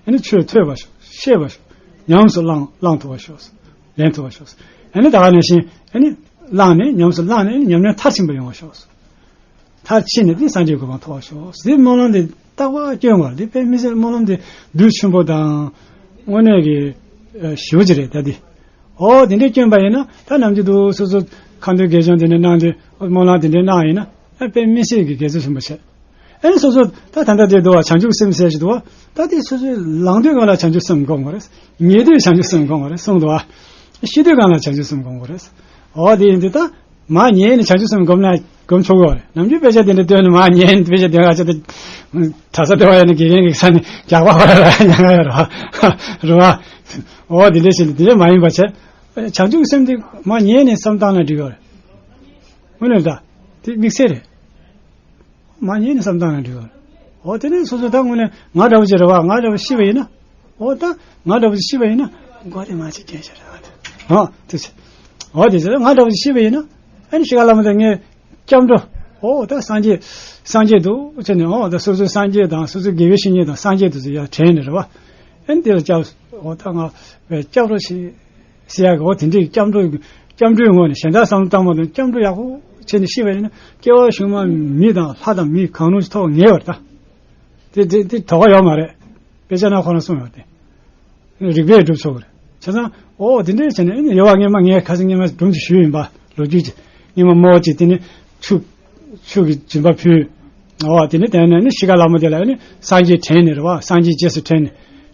ཨ་ནི་ཆོས་ཐོས་པར་ཤོག་ཤེས་པར་ཤོག་ཉམས་སུ་བླང་བླང་ཐུབ་པར་ཤོག་ལེན་ཐུབ་པར་ཤོག་ཨ་ནི་ད་ག་ནང་བཞིན་ཨ་ནི་བླངས་ནས་ཉམས་སུ་བླངས་ནས་ཨ་ནི་ཉམས་ལེན་མཐར་ཕྱིན་པ་ཡོང་བར་ཤོག་མཐར་ཕྱིན་ནས་ནི་སངས་རྒྱས་གོ་འཕང་ཐོབ་པར་ཤོག་དེ་སྨོན་ལམ་འདི་རྟག་པར་སྐྱོན་དགོས་རེད། དེ་དཔེ་མི་སྲིད་སྨོན་ལམ་འདི་གདུས་ཆེན་པོ་དང་དངོས་གནས་ཀྱི་ཞེ་པོ་ཅིག་རེད་ད་འདི། ཨོ་དེ་འདྲའི་སྐྱོན་པ་ཡིན་ན་ད་ནམ་རྒྱུན་དུ་སོ་སོ་ཁ་འདོན་དགེ་སྦྱོང་དེ་འདྲ་གནང་དུས་སྨོན་ལམ་དེ་འདྲ་གནང་ཡིན་ན་ཨ་དཔེ་མི་སྲིད་ཀྱི་དགེ་ཚུལ་ཆེན་པོ་བྱས། ཨ་ནི་སོ་སོ་ད་ད་ལྟ་དེ་འདུག་བ་བྱང་ཆུབ་སེམས་ཟེར་ཞིག་འདུག་བ། ད་དེ་སོ་སོའི་ལངས་དུས་སྒང་ལ་བྱང་ཆུབ་སེམས་སྒོམ་དགོས་རེད། ཉལ་དུས་བྱང་ཆུབ་སེམས་སྒོམ་དགོས་རེད་གསུངས་འདུག་བ། ཤི་དུས་སྒང་ལ་བྱང་ཆུབ་སེམས་སྒོམ་དགོས་རེད། ཨོ་དེ་ཡིན་དུས་ད། མར་ཉལ་ནས་བྱང་ཆུབ་སེམས་སྒོམ་ན་སྒོམ་ཆོག་གི་རེད། ནམ་རྒྱུན་དཔེ་ཆ་དེ་འདྲ་སྟོན་ནས་མར་ཉལ་ནས་དཔེ་ཆ་སྟོན་ཡག་ཆེད་དུ། གྲྭ་ས་སྟོན་པ་ཡིན་ན་དགེ་རྒན་གྱི་ས་ནས་རྒྱག་པ་བར་ལ་ཉག་ཡོད་རེད་བ། རེད་བ། འོ་དེ་འདྲ་བྱས་ནས་དེ་འདྲ་མ་ཡིན་པ་བྱས། བྱང་ཆུབ་སེམས་དེ་མར་ཉལ་ནས་བསམ་བཏང་ན་འགྲིག་གི་རེད། དངོས་གནས་ད། དེ་དམིགས་བསལ་རེད། མར་ཉལ་ནས་བསམ་བཏང་ན་འགྲིག་གི་རེད། འོ་དེ་ནས་སོ་སོ་ད་དངོས་གནས་ང་འདྲ་བོ་ཅིག་རེད་བ། ང་འདྲ་བོ་ཤི་བ་ཡིན་ན། འོ་ད་ང་འདྲ་བོ་ཅིག་ཤི་བ་ཡིན་ན། མགོ་དེ་མར་ཅིག་གྱོན་བྱས་རེད་བ། འོ་དེ་ཚེ། འོ་དེ་ཚེ་ང་འདྲ་བོ་ཅིག་ཤི་བ་ཡིན་ན། ཨ་ནི་ཤི་ཁ་ལ་མ་ད་ངས་སྐྱབས་འགྲོ། ཨོ་ད་སངས་རྒྱས། སངས་རྒྱས་འདུག་ཟེར་ནས། ཨོ་ད་སོ་སོའི་སངས་རྒྱས་དང་སོ་སོའི་དགེ་བའི་བཤེས་གཉེན་དང་སངས་རྒྱས་འདུག་ཟེར་ཡར་དྲན་ནས་རེད་བ། ཨ་ནི་དེ་ལ་སྐྱབས། ཨོ་ད་ང་བས་སྐྱབས་འགྲོ་ཞིག་ཟེར་ཡག་གི། ཨོ་དེ་འདྲའི་སྐྱབས་འགྲོ། སྐྱབས་འགྲོའི་ངོས་ནས་གཞན་དག་བསམ་བློ་བཏང་མ་ཐུབ། སྐྱབས་འགྲོ་ཡག་པོ་བྱས་ནས་ཤི་བ་ཡིན་ན། སྐྱེ་བ་གཞུག་མ་མི་དང་ལྷ་དང་མི་གང་རུང་ཞིག་ཐོབ་ངེས་པ་རེད་ད། དེ་དེ་དེ་དོགས་པ་ཡོད་མ་རེད། དཔེ་ཆ་ནང་ཁོ་རང་གསུངས་ཡོད་དེ། རིགས་པས་སྒྲུབ་ཆོག་གི་རེད། བྱས་ཙང་ཨོ་དེ་འདྲས་བྱས་ནས་ཨ་ནི་ཡོད་པ། སྔས་མ་ངས་ཁ་སང་སྔས་མ་སྒྲུང་ཅིག་ཞུས་ཡིན་པ། ལོ་རྒྱུས་ཅིག་སྔས་མ་རྨོ་བོ་ཅིག་དེ་ནི་ཆུ། ཆུ་གི་སྦྱིན་པ་ཕུལ། ཨོ་དེ་ནི་དེ་ནས་ནི་ཤི་ཁ་ལ་མ་དེ་ལ་ཨ་ནི་སངས་རྒྱས་དྲན་ནས་རེད་བ། སངས་རྒྱས་རྗེས་སུ་དྲན་ནས་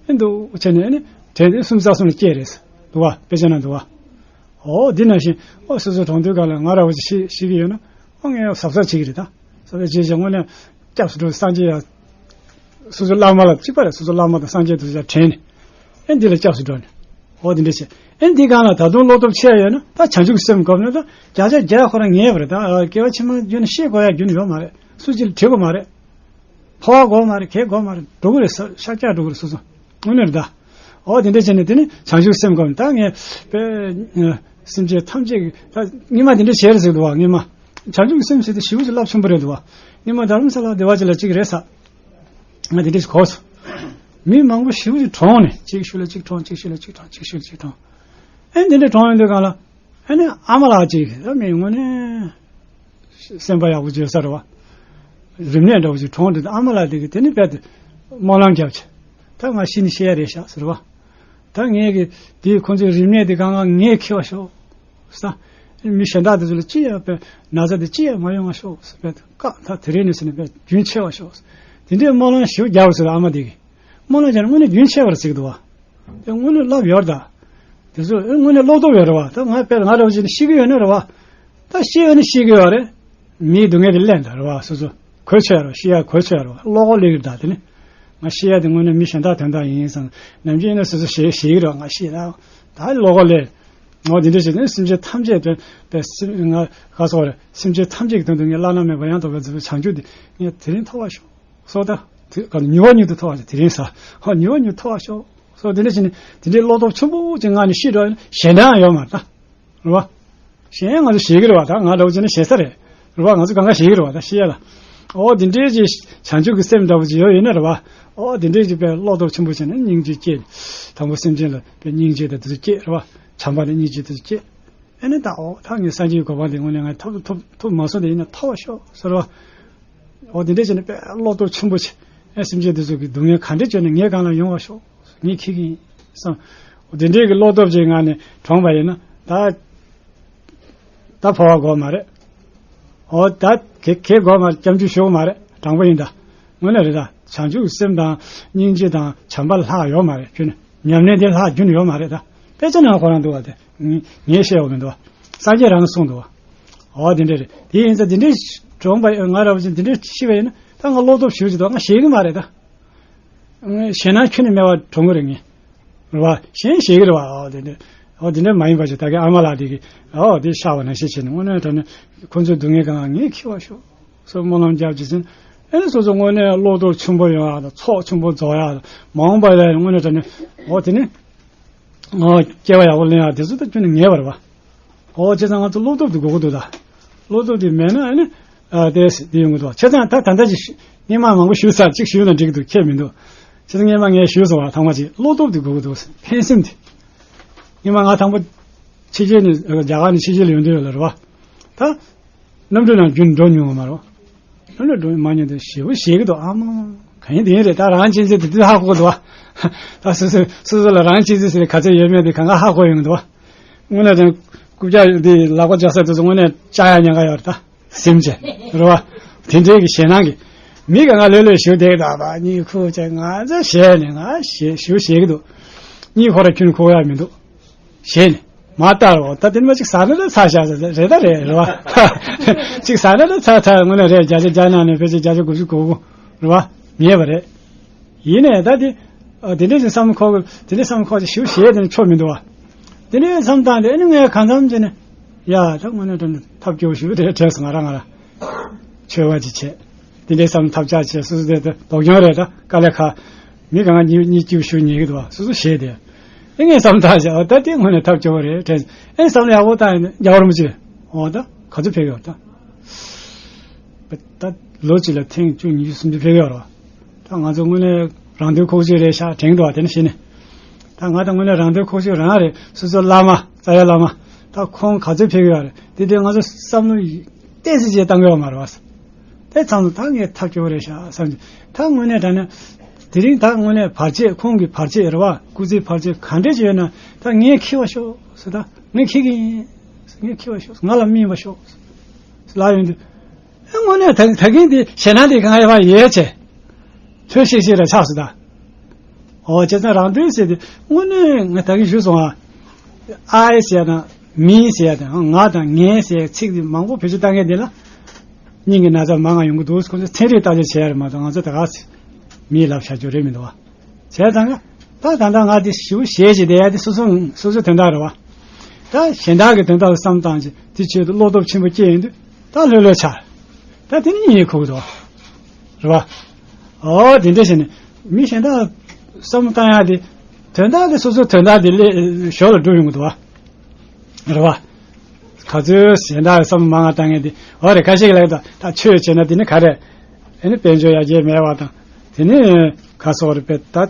ཨ་འདུག་བྱས་ནས་ཨ་ནི་དྲན་ཏེ་སུམ་རྩ་གསུམ་ལ་སྐྱེས་རེད་འདུག་བ། དཔེ་ཆ་ན་འདུག་བ། ཨོ་འདི་ནང་བཞིན་ཨོ་སོ་སོ་གྲོངས་དུས་སྒང་ལ་ང་འདྲ་བོ་ཅིག་ཤི་ཤི་གི་ཡོད་ན། ཨོ་ངས་གཟབ་གཟབ་བྱེད་ཀྱི་རེད་ད། གཟབ་གཟབ་བྱེད་བྱེད་དངོས་གནས་སྐྱབས་སུ་འགྲོ། སངས་རྒྱས་ཡ། སོ་སོ་བླ་མ་ལ་གཅིག་པ་རེད། སོ་སོ་བླ་མ་དང་སངས་རྒྱས་དེ་ཚོ་ཡར་དྲན་ནས། ཨེ་འདི་ལ་སྐྱབས་སུ་འགྲོ་ནས། འོ་འདི་འདྲ་བྱས། ཨེ་འདི་སྒང་ལ་ད་དུང་བློ་སྟོབས་ཆེ་ཡོད་ན་ད་བྱང་ཆུབ་སེམས་སྒོམ་ན་ད་བརྒྱ་ཆ་བརྒྱ་ཁོ་རང་ངེས་པ་རེད། ད་སྐྱེ་བ་ཕྱི་མ་རྒྱུན་ནས་ཤེས་དགོས་ཡ་རྒྱུན་ཡོད་མ་རེད། སུ་གཅིག་ལ་དྲི་དགོས་མ་རེད། འཕོ་བ་དགོས་མ་རེད། གས་དགོས་མ་རེད། འགྲོ་གི་རེད། ས་ཤར་བསྐྱར་འགྲོ་གི་རེད། སོ་སོ་དངོས་གནས་རེད་ད། འོ་དེ་འདྲ་བྱས་ནས་དེ་ནི་བྱང་ཆུབ་སེམས་སྒོམ། ད་ངས་པའི་སེམས་ཅན་ཐམས་ཅད་ཀྱི་ད་སྔོན་མ་དེ་འདྲ་བྱས་རེད་ཟེར་འདུག་བ། སྔོན་མ་བྱང་ཆུབ་སེམས་ཟེར་དེ་ཞེ་པོ་ཅིག་རླབས་ཆེན་པོ་རེད་འདུག་བ། སྔོན་མ་རྡ་རམ་ས་ལ་སྡེ་བ་ཅིག་ལ་གཅིག་རེད་ས། ང་དེ་འདྲ་ཞིག་གོ་སོང་། མི་མང་པོ་ཞེ་པོ་ཅིག་གྲོངས་ནས། གཅིག་ཤུལ་ལ་གཅིག་གྲོངས། གཅིག་ཤུལ་ལ་གཅིག་གྲོངས། གཅིག་ཤུལ་ལ་གཅིག་གྲོངས། ཨེ་འདི་འདྲ་གྲོངས་ཡོང་དུས་སྒང་ལ་ཨེ་ནི་ཨ་མ་ལགས་གཅིག་ད་མི་དངོས་གནས་སེམས་པ་ཡག་པོ་བྱེད་ས་རེད་བ། རིམས་ནད་འདྲ་བོ་ཅིག་གྲོངས་དུས། ཨ་མ་ལགས་དེ་གིས་དེ་ནི་རྦད་དེ་སྨོན་ལམ་བརྒྱབ་བྱས། ད་ང་ཤི་ནི་ཤི་ཡ་རེད་ཤག་ཟེར་བ། ད་ངས་གི་དེ་ཁོང་ཚོའི་རིམས་ནད་དེ་གང་ག་ངས་འཁྱེར་བ་ཤོག་ས། མི་གཞན་དག་དེ་ཚོ་ལ་ཅི་ཡང་པའི་ན་ཚ་དེ་ཅི་ཡང་མ་ཡོང་བ་ཤོག་ཟེར་བས། བཀག་ད་དེ་རིང་ནས་ཟེར་ནས་པའི་རྒྱུན་ཆད་པ་ཤོག་ཟེར། དེ་འདྲའི་སྨོན་ལམ་ཞིག་རྒྱབ་ཟེར། ཨ་མ་དེ་གིས་སྨོན་ལམ་རྒྱབ་ནས་དངོས་གནས་རྒྱུན་ཆད་པར་གཟིགས་འདུག་བ། དེ་དངོས་གནས་ལབ་ཡོད་རེད་ད། དེ་ཚོ་དངོས་གནས་བློ་སྟོབས་ཡོད་རེད་བ། ད་ང་དཔེར་ང་འདྲ་བོ་ཅིག་ནི་ཤི་གི་ཡོད་ནི་རེད་བ། ད་ཤི་ཡོད་ནི་ཤི་གི་ཡོད་རེད། མིའི་སྡུག་བསྔལ་དེ་ལེན་ད་རེད་བ། སོ་སོ་གོ་ཆོད་རེད། ཤི་ཡ་གོ་ཆོད་རེད་བ། བློ་ཁོག་སླེབས་ཀྱི་རེད་ད། དེ་ནི་ང་ཤི་ཡ་དེ་དངོས་གནས་མི་གཞན་དག་དོན་དག་ཡིན་བསམ། ནམ་རྒྱུན་ཡིན་ན་སོ་སོ་ཞེད་ཞེད་ཀྱི་རེད་བ། ང་ཤི་ན་ད་བློ་ཁོག་སླེབས། འོ་དེ་འདྲ་བྱས་ནས་སེམས་ཅན་ཐམས་ཅད་དོན་དེ་སེམས་ང་ག་སོགས་རེད། སེམས་ཅན་ཐམས་ཅད་ཀྱི་དོན་དུ་ངས་བླ་ན་མེད་པ་ཡང་དག་པར་རྫོགས་པའི་བྱང་ཆུབ་དེ་ངས་དེ་རིང་ཐོབ་པར་ཤོག་སོགས། ད་དེ་ག་མྱུར་བ་མྱུར་དུ་ཐོབ་པར་ཤོག། དེ་རིང་ས་ཧོ་མྱུར་བ་མྱུར་ཐོབ་པར་ཤོག་སོགས། དེ་འདྲ་བྱས་ནས་དེ་འདྲའི་བློ་སྟོབས་ཆེན་པོ་ཅིག་ངང་ནས་ཤི་འགྲོ་ཡིན་ན་ཞེད་སྣང་ཡོད་མ་རེད་ད། རེད་བ། གཞན་ང་ཚོ་ཞེད་ཀྱི་རེད་བ། ད་ང་འདྲ་བོ་བྱས་ན་ཞེད་ས་རེད། རེད་བ། ང་ཚོ་གང་ག་ཞེད་ཀྱི་རེད་བ། ད་ཤི་ཡ་ལ། འོ་དེ་འདྲའི་ཅིག་བྱང་ཆུབ་ཀྱི་སེམས་འདྲ་བོ་ཅིག་ཡོད་ཡོད་ན་རེད་བ། འོ་དེ་འདྲའི་ཅིག་དཔེ་བློ་སྟོབས་ཆེན་པོ་བྱས་ན་སྙིང་རྗེ་སྐྱེས། དང་པོ་སེམས་ཅན་ལ་དཔེ་སྙིང་རྗེ་དང་དེ་ཚོ་སྐྱེས་རེད་བ། བྱམས་པ་དང་སྙིང་རྗེ་དེ་ཚོ་སྐྱེས། ཨེ་ནི་ད་འོ་ད་ངས་སངས་རྒྱས་ཀྱི་གོ་འཕང་དེ་དངོས་གནས་ང་ཐོབ་ཐོབ་ཐོབ་མ་སོང་། དེ་ཡིན་ན་ཐོབ་པར་ཤོག་ཟེར་བ། འོ་དེ་འདྲ་བྱས་ནས་དཔེ་བློ་སྟོབས་ཆེན་པོ་བྱས། ཨེ་སེམས་ཅན་དེ་ཚོ་གི་སྡུག་བསྔལ་ག་འདྲ་བྱུང་ན་ངའི་སྒང་ལ་ཡོང་བར་ཤོག། ངས་འཁྱེར་གྱི་ཡིན་བསམ། འོ་དེ་འདྲའི་གི་བློ་སྟོབས་ཅིག་ངང་ནས་དྲངས་པ་ཡིན་ན་ད། ད་འཕོ་བ་དགོས་མ་རེད། འོ་ད་གེ་གེ་དགོས་མ་རེད། སྐྱབས་འཇུག་ཞུ་དགོས་མ་རེད། དྲང་པོ་ཡིན་ད། དངོས་གནས་རེད་ད། བྱང་ཆུབ་སེམས་དང་སྙིང་རྗེ་དང་བྱམས་པ་ལྷག་ཡོད་མ་རེད། ཁྱོད་ནི་ཉམས་ལེན་དེ་ལྷག་རྒྱུན་ཡོད་མ་རེད་ད། དཔེ་ཆ་ནང་ཁོ་རང་འདུག་བ། དེ་ངས་བཤད་ཡོད་མི་འདུག་བ། སངས་རྒྱས་རང་གསུངས་འདུག་བ། འོ་དེ་འདྲ་རེད། དེ་ཡིན་ཙང་དེ་འདྲའི་གྲོངས་པ་ང་ར་བ་ཅན་དེ་འདྲའི་ཤི་བ་ཡིན་ན་ད་ང་བློ་སྟོབས་ཞེ་པོ་ཅིག་འདུག་ང་ཞེད་གི་མ་རེད་ད། ཞེད་སྣང་ཁྱོན་ནས་མེད་པ་གྲོངས་གི་རེད་ངས། རེད་བ། གཞན་ཞེད་གི་རེད་བ། འོ་དེ་འདྲ། འོ་དེ་འདྲ་མ་ཡིན་པ་ཞིག་ད་གིན་ཨ་མ་ལགས་དེ་གིས་འོ་དེ་ཤར་བ་ནང་བཞིན་བྱས་ནས་དངོས་གནས་དྲང་གནས་ཁོ་ཚོའི་སྡུག་བསྔལ་གང་ངས་འཁྱེར་བར་ཤོག་སོགས་སྨོན་ལམ་རྒྱབ་ཀྱི་ཟིན། ཨེ་ནི་སོ་སོ་དངོས་གནས་བློ་སྟོབས་ཆེན་པོ་ཡོང་ཡག་དང་ཚོགས་ཆེན་པོ་རྫོགས་ཡག་དང་མ་འོངས་པ་ལ་དངོས་གནས་དྲང་གནས་འོ་དེ་ནི། ཨོ། སྐྱེ་བ་ཡག་པོ་ལེན་ཡག་དེ་ཚོ་ད་ཁྱོན་ནས་ངེས་པ་རེད་བ། ཨོ་བྱས་ཙང་ང་ཚོ་བློ་སྟོབས་དེ་དགོས་ཀྱི་འདུག་ད། བློ་སྟོབས་དེ་མེད་ན་ཨ་ནི། ཨ་དེ་དེ་ཡོང་གི་འདུག་བྱས་ཙང་ད་ད་ལྟ་ཅིག་སྔོན་མ་མང་པོ་ཞུས་ཚར། གཅིག་ཞུས་ན་འགྲིག་གི་འདུག་ཁྱད་མི་འདུག་བྱས་ཙང་སྔོན་མ་ངས་ཞུས་སོང་བ། ཐོག་མ་ཅིག་བློ་སྟོབས་དེ་དགོས་ཀྱི་འདུག་ཕན་སེམས་དེ། སྔོན་མ་ང་དང་པོ་ཕྱི་རྒྱལ་ནས་རྒྱ་གར་ནས་ཕྱི་རྒྱལ་ལ་ཡོང་དུས་ཡོད་ལ་རེད་བ། ད། གནམ་གྲུ་ནང་རྒྱུན་འགྲོ་མྱོང་བ་མ་རེད། གནམ་གྲུ་འགྲོ་མ་མྱོང་དུས་ཞེ་པོ་ཞེད་ཀྱི་འདུག་ཨ་མ། གང་ཡིན་དེ་ཡིན་རེད། ད་རང་གཅེས་འཛིན་དེ་དུས་ཧ་གོ་འདུག་ད་སོ་སོ་སོ་སོ་ལ་རང་གཅེས་འཛིན་ཟེར་ག་ཚོད་ཡོད་མེད་དེ་གང་ག་ཧ་གོ་ཡོང་གི་འདུག་དངོས་གནས་དྲང་རྐུབ་བཀྱག་འདི་ལག་པ་འཇག་ས་དེ་ཚོ་དངོས་གནས་བཅག་ཡ་ཉེན་ཁ་ཡོད་རེད་ད། སེམས་ཅན་རེད་བ། དེ་འདྲའི་གི་ཞེད་སྣང་གི། མི་གང་ག་ལྷོད་ལྷོད་བཞུགས་བསྡད་ཀྱི་འདུག་པ། གཉིད་ཁུག་བྱས་ང་ཚོ་ཞེད་ནས་ང་ཞེད་ཞེ་པོ་ཞེད་ཀྱི་འདུག་གཉིད་ཁོ་ར་ཁྱོན་ཁུག་ཡ་མི་འདུག་ཞེད་ནས་མ་བལྟ་རོགས། ད་དེ་ནི་མ་གཅིག་ཟ་ན་ལ་ཚ་བཞག་ཟེར་རེད་ད་རེད་རེད་བ། གཅིག་ཟ་ན་ལ་ཚ་ཚ་དངོས་གནས་རེད། བརྒྱ་ཆ་བརྒྱ་ནང་ནས་ཕལ་ཆེར་བརྒྱ་ཆ་དགུ་བཅུ་གོ་དགུ་རེད་བ། ངེས་པ་རེད། ཡིན་ནའི་ད་དེ། ཨ་དེ་འདྲས་ཀྱི་བསམ་ཁོག་གི་དེ་འདྲས་བསམ་ཁོག་ཅིག་ཞིག་བྱས་དེ་ནི་ཆོག་མི་འདུག་བ། དེ་འདྲས་བསམ་སྟངས་དེ་ཨ་ནི་ངས་གང་འཚམ་བྱས་ནས། ཡ་ད་དངོས་གནས་དྲང་གནས་ཐབས་སྐྱོ་བོ་ཞིག་རེད་དྲན་སོང་ང་རང་ང་རང་། ཆོས་པ་ཅིག་བྱས། དེ་འདྲའི་བསམ་ཐབས་ཆག་བྱས་སོ་སོ་དེ་ལྡོག་སྐྱོན་རེད་ད་དཀའ་ལས་ཁག་མི་གང་གཉིས་གཉིས་སྐྱིད་ཞུ་ཉེས་ཀྱི་འདུག་བ་སོ་སོ་ཞེད་དེ། ཨེ་ངས་བསམ་ཐག་བྱས་ཨོ་ད་དེ་དངོས་གནས་ཐབས་སྐྱོ་བོ་རེད་དྲན། ཨེ་བསམ་བློ་ཡག་པོ་བཏང་ཡིན་རྒྱལ་བ་རིན་པོ་ཆེ། ཨོ་ད་ག་ཚོད་ཕེབས་ཡོད་ད། ད་ལོ་གཅིག་ལ་ཐེངས་བཅུ་ཉི་ཤུ་སུམ་ཅུ་ཕེབས་ཡོད་རེད་བ། ད་ང་ཚོ་དངོས་གནས་རང་དོན་ཁོག་ཅིག་རེད་ཤག་དྲན་འདུག་བ་དེ་ནི་ཤེས་ནས། ད་ང་ད་དངོས་གནས་རང་དོན་ཁོག་ཅིག་རང་རེད། སོ་སོ་བླ་མ་རྩ་བའི་བླ་མ། ད་ཁོང་ག་ཚོད་ཕེབས་ཡོད་རེད་དེ་དེ་ང་ཚོ་བསམ་བློ་ཏོག་ཙམ་ཅིག་བཏང་གི་ཡོད་མ་རེད་བ། དེ་ཙམ་དུ་ད་ངས་ཐབས་སྐྱོ་བོ་རེད་ཤག་བསམ་གྱི། ད་དངོས་གནས་དྲང་གནས། དེ་རིང་ད་དངོས་གནས་བར་ཆད་ཁོང་གི་བར་ཆད་རེད་བ་སྐུ་ཚེའི་བར་ཆད་ག་འདྲས་ཅིག་ཡོད་ན་ད་ངས་འཁྱེར་བར་ཤོག་ཟེར། ད་ངས་འཁྱེར་གི་ཡིན། ངས་འཁྱེར་བར་ཤོག་ང་ལ་སྨིན་པར་ཤོག་ལབ་ཡོང་དུས། ཨེ་དངོས་གནས་ད་ད་གིན་དེ་ཞེད་སྣང་དེ་གང་ཡོད་པ་ཡོད་ཚེ། ཐོས་ཤེས་ཤེས་ར་ཆགས་སོང་ད། ཨོ་བྱས་ཙང་རང་དོན་ཟེར་དེ་དངོས་གནས་ང་ད་གིན་ཞུས་སོང་ཨ། ཨའི་ཟེར་ཡ་དང་མི་ཟེར་ཡ་དང་ང་དང་ངའི་ཟེར་ཡ་ཚིག་དེ་མང་པོ་བེད་སྤྱོད་བཏང་མཁན་དེ་ལ། སྙིང་གི་ན་ཚ་མང་ང་ཡོང་གི་འདུག་ཁོ་ཚོ་ཚན་རིག་བརྟག་དཔྱད་བྱས་ཡ་རེད་མ་གཏོགས་ང་ཚོ་ད་ག་ཚོད་མིའི་ལབ་བྱ་རྒྱུ་རེད་མི་འདུག་བ། བྱས་ཙང་ད་ད་ལྟ་ང་དེ་ཞེ་པོ་ཞེད་བྱས་བསྡད་ཡ་དེ་སོ་སོ་སོ་སོའི་དོན་དག་རེད་བ། ད་གཞན་དག་གི་དོན་དག་ལ་བསམ་བཏང་བྱས་དེ་ཆེད་དུ་བློ་སྟོབས་ཆེན་པོ་སྐྱེས་ཡོང་དུས་ད་ལྷོད་ལྷོད་ཆགས། ད་དེ་ནི་གཉིད་ཁུག་འདུག་བ། རེད་བ། ཨོ་དེ་འདྲ་བྱས་ནས་མི་གཞན་དག་བསམ་བཏང་ཡ་དེ་དོན་དག་དེ་སོ་སོའི་དོན་དག་དེ་ལས་ཞོར་ལ་འགྲུབ་ཡོང་གི་འདུག་བ། རེད་བ། ག་ཚོད་གཞན་དག་བསམ་མང་བ་བཏང་ངེས་དེ་འོ་རེད། ཁ་ཤས་ཀྱིས་ལབ་ད་ད་ཆོས་བྱས་ན་དེ་ནི་ག་རེ། ཨེ་ནི་དཔལ་འབྱོར་ཡར་རྒྱས་མེད་པ་དང་དེ་ནི་ག་སོགས་རེད་པས་ད།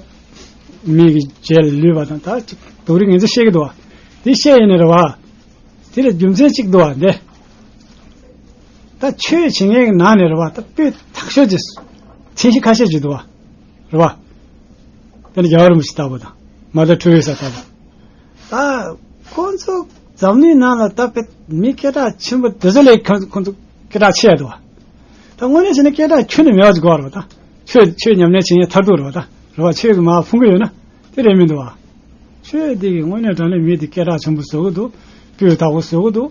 མི་གི་རྗེས་ལུས་པ་དང་ད་ཅིག་སྡུག་རུས་ངན་ཚོད་བཤད་ཀྱི་འདུག་བ། དེ་བཤད་ཡིན་ནི་རེད་བ། དེ་ལ་རྒྱུ་མཚན་གཅིག་འདུག་བ་འདི། ད་ཆོས་བྱེད་མཁན་གྱི་ནང་ནས་རེད་བ་ད་དཔེ་ཐག་ཆོད་ཀྱི་མཚན་གཞི་ཁ་ཤས་ཅིག་འདུག་བ། རེད་བ། དེ་ནི་རྒྱལ་བ་རིན་པོ་ཆེ་ལྟ་བུ་དང་མ་དང་ཁྲོ་བོའི་ས་ལྟ་བུ། ད་ཁོང་ཚོ་ འཛམ་གླིང་ནང་ལ་ད་དཔེ་མི་སྐད་གྲགས་ཆེན་པོ་དེ་ཚོ་ལས་ཁོ་ཁོ་ཚོ་སྐད་གྲགས་ཆེ་ཡ་འདུག་བ། ད་དངོས་གནས་བྱས་ན་སྐད་གྲགས་ཁྱོན་ནས་མེད་པ་ཅིག་དགོས་པ་རེད་བ། ད་ཆོས་ཆོས་ཉམས་ལེན་བྱེད་མཁན་མཐར་ཐུག་རེད་བ། ད་རེད་བ། ཆོས་ཀྱི་མར་ཕུང་གི་ཡོད་ན་དེ་རེད་མི་འདུག་བ། ཆོས་དེ་གི་དངོས་གནས་དྲང་གནས་མི་དེ་སྐད་གྲགས་ཆེན་པོ་བཟོ་གི་འདུག་སྤུས་དག་པོ་བཟོ་གི་འདུག་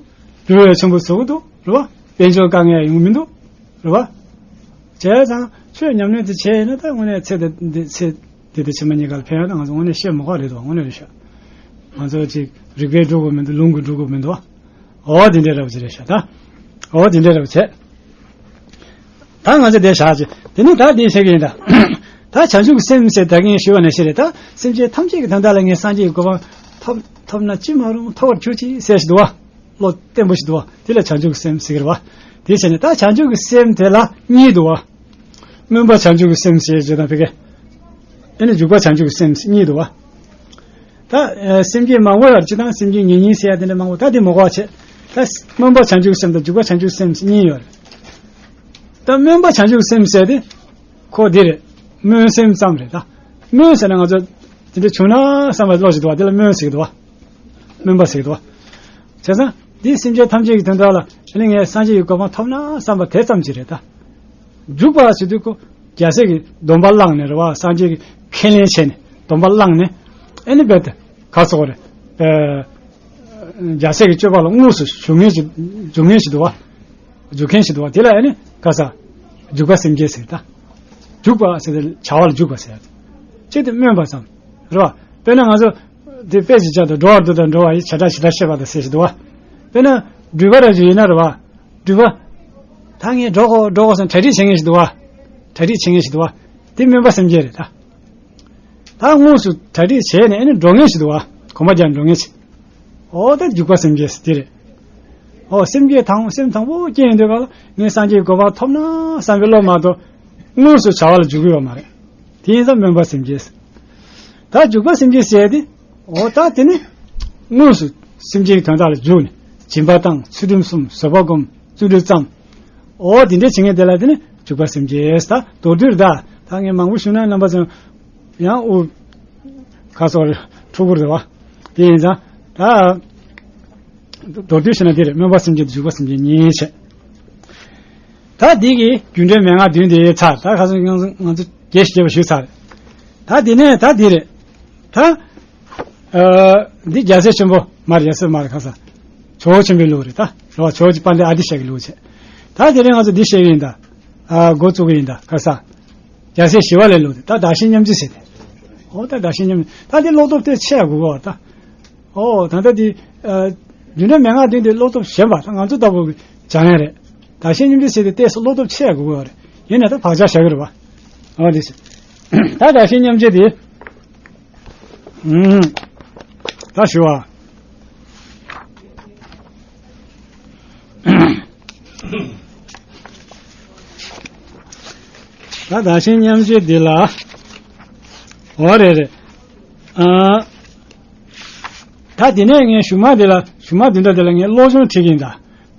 འགྱུར་བ་ཆེན་པོ་བཟོ་གི་འདུག་རེད་བ། དཔལ་འབྱོར་དཀའ་ངལ་ཡོང་གི་མི་འདུག་རེད་བ། བྱས་ཙང་ཆོས་ཉམས་ལེན་དེ་བྱས་ཡིན་ན་ད་དངོས་གནས་ཚེ་འདི་འདི་ཚེ་འདི་དང་ཕྱི་མ་གཉིས་ཀ་ལ་ཕན་ཡོན་ད་ང་ཚོ་དངོས་གནས་བཤད་མ་དགོས་རེད་དོ། དངོས་གནས་རེད་ཤག་ང་ཚོ་ཅིག་རིག་པས་སྒྲུབ་དགོས་མི་འདུག་ལུང་གིས་སྒྲུབ་དགོས་མི་འདུག་འོ་དེ་འདྲའི་རབ་ཅིག་རེད་ཤག་ད་འོ་དེ་འདྲའི་རབ་བྱས། ད་ང་ཚོ་དེ་བཞག་ཅིག་དེ་ནས་ད་དེ་བཤད་ཀྱི་ཡིན་ད། ད་བྱང་ཆུབ་ཀྱི་སེམས་ཟེར་ད་ངས་ཞུས་པ་ནང་བཞིན་རེད་ད། སེམས་ཅན་ཐམས་ཅད་ཀྱི་དོན་དག་ལ་ངས་སངས་རྒྱས་ཀྱི་གོ་འཕང་ཐོབ་ཐོབ་ན་ཅི་མ་རུང་ཐོབ་པར་གྱུར་ཅིག་ཟེར་ཞིག་འདུག་བ། བློ་བརྟན་པོ་ཞིག་འདུག་བ། དེ་ལ་བྱང་ཆུབ་ཀྱི་སེམས་ཟེར་གི་རེད་བ། དེ་བྱས་ནས་ད་བྱང་ཆུབ་ཀྱི་སེམས་དེ་ལ་གཉིས་འདུག་བ། སྨོན་པ་བྱང་ཆུབ་ཀྱི་སེམས་ཞེས་བརྗོད་དང་ཕ་གི། ཨེ་ནི་འཇུག་པ་བྱང་ཆུབ་ཀྱི་སེམས་གཉིས་འདུག་བ། ད་ཨ་སེམས་བསྐྱེད་མང་པོ་ཡོད་རེད། སྤྱིར་བཏང་སེམས་བསྐྱེད་ཉེ་ཉེ་ཟེར་ཡ་དེ་འདྲ་མང་པོ། ད་དེ་མ་གོ་བ་བྱས། ད་སྨོན་པ་བྱང་ཆུབ་ཀྱི་སེམས་དང་འཇུག་པ་བྱང་ཆུབ་ཀྱི་སེམས་གཉིས་ཡོད་རེད། ད་སྨོན་པ་བྱང་ཆུབ་ཀྱི་སེམས་ཟེར་དེ་ཁོ་འདི་རེད། སྨོན་སེམས་ཙམ་རེད་ད། སྨོན་ཟེར་ན་ང་ཚོ་དེ་འདྲ་བྱུང་ན་བསམ་པ་བློ་ཞིག་འདུག་བ། དེ་ལ་སྨོན་ཟེར་གི་འདུག་བ། སྨོན་པ་ཟེར་གི་འདུག་བ། བྱས་ཙང་འདི་སེམས་ཅན་ཐམས་ཅད་ཀྱི་དོན་དག་ལ་ཨ་ནི་ངས་སངས་རྒྱས་ཀྱི་གོ་འཕང་ཐོབ་ན་བསམ་པ་དེ་ཙམ་ཅིག་རེད་ད། འཇུག་པ་ཟེར་དུས་ཁོ་རྒྱལ་སྲས་ཀྱི་སྡོམ་པ་བླངས་ནས་རེད་བ། སངས་རྒྱས་ཀྱི་ཁས་ལེན་བྱས་ནས་སྡོམ་པ་བླངས་ནས་ཨེ་ནི་རྦད་དེ་ག་རེ་ཟེར་དགོས་རེད། ཨེ། རྒྱལ་སྲས་ཀྱི་སྤྱོད་པ་ལ་དངོས་སུ་ཞུགས་མཁན་ཞིག་འཇུག་མཁན་ཞིག་འདུག་བ། འཇུག་མཁན་ཞིག་འདུག་བ། དེ་ལ་ཨེ་ནི་ག་རེ་ཟེར། འཇུག་པ་སེམས་བསྐྱེད་ཟེར་ད། འཇུག་པ་ཟེར་ཏེ་བྱ་བ་ལ་འཇུག་པ་ཟེར། གཅིག་དེ་སྨོན་པ་ཙམ་རེད་བ། དཔེར་ན་ང་ཚོ་དེ་དཔེ་ཅིག་བྱས་ཏེ་འགྲོ་བར་འདོད་དང་འགྲོ་བ་ཡི་བྱེ་བྲག་ཇི་ལྟར་ཤེས་པ་དང་ཟེར་ཞིག་འདུག་བ། དཔེར་ན་འགྲུལ་པ་ར་ཅིག་ཡིན་ན་རེད་བ། འགྲུལ་པ། ད་ངས་འགྲོ་དགོས་འགྲོ་དགོས་ཟེར་གྲ་སྒྲིག་བྱེད་མཁན་ཞིག་འདུག་བ། གྲ་སྒྲིག་བྱེད་མཁན་ཞིག་འདུག་བ། དེ་སྨོན་པ་སེམས་བསྐྱེད་རེད་ད། ད་དངོས་སུ་གྲ་སྒྲིག་བྱས་ནས་ཨ་ནི་འགྲོ་མཁན་ཞིག་འདུག་བ། གོམ་པ་རྒྱག་འགྲོ་མཁན་ཞིག་འོ་ད་འཇུག་པ་སེམས་བསྐྱེད་ཟེར་དེ་རེད། འོ་སེམས་བསྐྱེད་དང་སེམས་དང་པོ་སྐྱེ་ཡོང་དུས་ག་ལ་ངས་སངས་རྒྱས་ཀྱི་གོ་འཕང་ཐོབ་ན་བསམ་པའི་བློ་མ་གཏོགས་དངོས་སུ་བྱ་བ་ལ་འཇུག་གི་ཡོད་མ་རེད། དེ་ཡིན་ཙང་སྨོན་པ་སེམས་བསྐྱེད་ཟེར། ད་འཇུག་པ་སེམས་བསྐྱེད་ཟེར་ཏེ། འོ་ད་དེ་ནི་དངོས་སུ་སེམས་ཅན་གྱི་དོན་དག་ལ་འཇུག་ནས་སྦྱིན་པ་བཏང་། ཚུལ་ཁྲིམས་སྲུང་། བཟོད་པ་སྒོམ། བརྩོན་འགྲུས་བརྩམས། འོ་དེ་འདྲ་བྱེད་མཁན་དེ་ལ་དེ་ནི་འཇུག་པ་སེམས་བསྐྱེད་ཟེར། ད་མདོར་བསྡུས་ད་ད་ངས་མང་པོ་ཞུས་ན་རྣམ་པ་ཚོ་ཡང་དབུ་ཁ་སོགས་འཁྲུག་གི་རེད་བ། དེ་ཡིན་ཙང་ད་མདོར་བསྡུས་བྱས་ན་དེ་རེད། སྨོན་པ་སེམས་བསྐྱེད་དང་འཇུག་པ་སེམས་བསྐྱེད་གཉིས་བྱས། ད་འདི་གི་རྒྱུ་འབྲས་མན་ངག་བདུན་དེ་ཚར། ད་ཁ་སང་ང་ཚོ་ང་ཚོ་རྒྱས་ཤིག་རྒྱས་པ་ཞུས་ཚར། ད་འདི་ནས་ད་འདི་རེད། ད་ཨ་འདི་རྒྱལ་སྲས་ཆེན་པོ་མ་རེད། རྒྱལ་སྲས་མ་རེད། ཁ་སང་ཇོ་བོ་ཆེན་པོའི་ལུགས་རེད། ད་རེད་བ། ཇོ་བོ་རྗེ་དཔལ་ལྡན་ཨ་ཏི་ཤ་གི་ལུགས་བྱས། ད་དེ་རིང་ང་ཚོ་འདི་བཤད་གི་ཡིན་ད། ཨ་འགོ་བཙུགས་གི་ཡིན་ད། ཁ་སང་རྒྱལ་སྲས་ཞི་བ་ལྷའི་ལུགས་རེད། ད་བདག་གཞན་མཉམ་བརྗེ་ཟེར་ཏེ། འོ་ད་བདག་གཞན་མཉམ་བརྗེ། ད་འདི་བློ་སྟོབས་དེ་ཆེ་ཡ་དགོས་གོ། ད། ཨོ་ད་ལྟ་འདི་ཨ་རྒྱུ་འབྲས་མན་ངག་བདུན་འདི་བློ་སྟོབས་ཞན་པ་ད་ང་ཚོ་ལྟ་བུ་སྦྱང་ཡ་རེད། བདག་གཞན་མཉམ་བརྗེ་ཟེར་དེ་ཏོག་ཙམ་བློ་སྟོབས་ཆེ་ཡ་དགོས་ཀྱི་ཡོད་རེད། ཡིན་ནའི་ད་བག་ཆགས་བཞག་གི་རེད་བ། ཨོ་དེ་ཟེར། ད་བདག་གཞན་མཉམ་བརྗེ་དེ། ཨུམ། ད་ཞུ་བ། ད་བདག་གཞན་མཉམ་བརྗེ་འདི་ལ། འོ་རེད་རེད། ཨ། ད་དེ་ནས་ངས་གཞུག་མ་འདི་ལ་གཞུག་མ་འདི་འདྲ་འདི་ལ་ངས་བློ་སྦྱོང་ཁྲིད་ཀྱི་ཡིན་ད།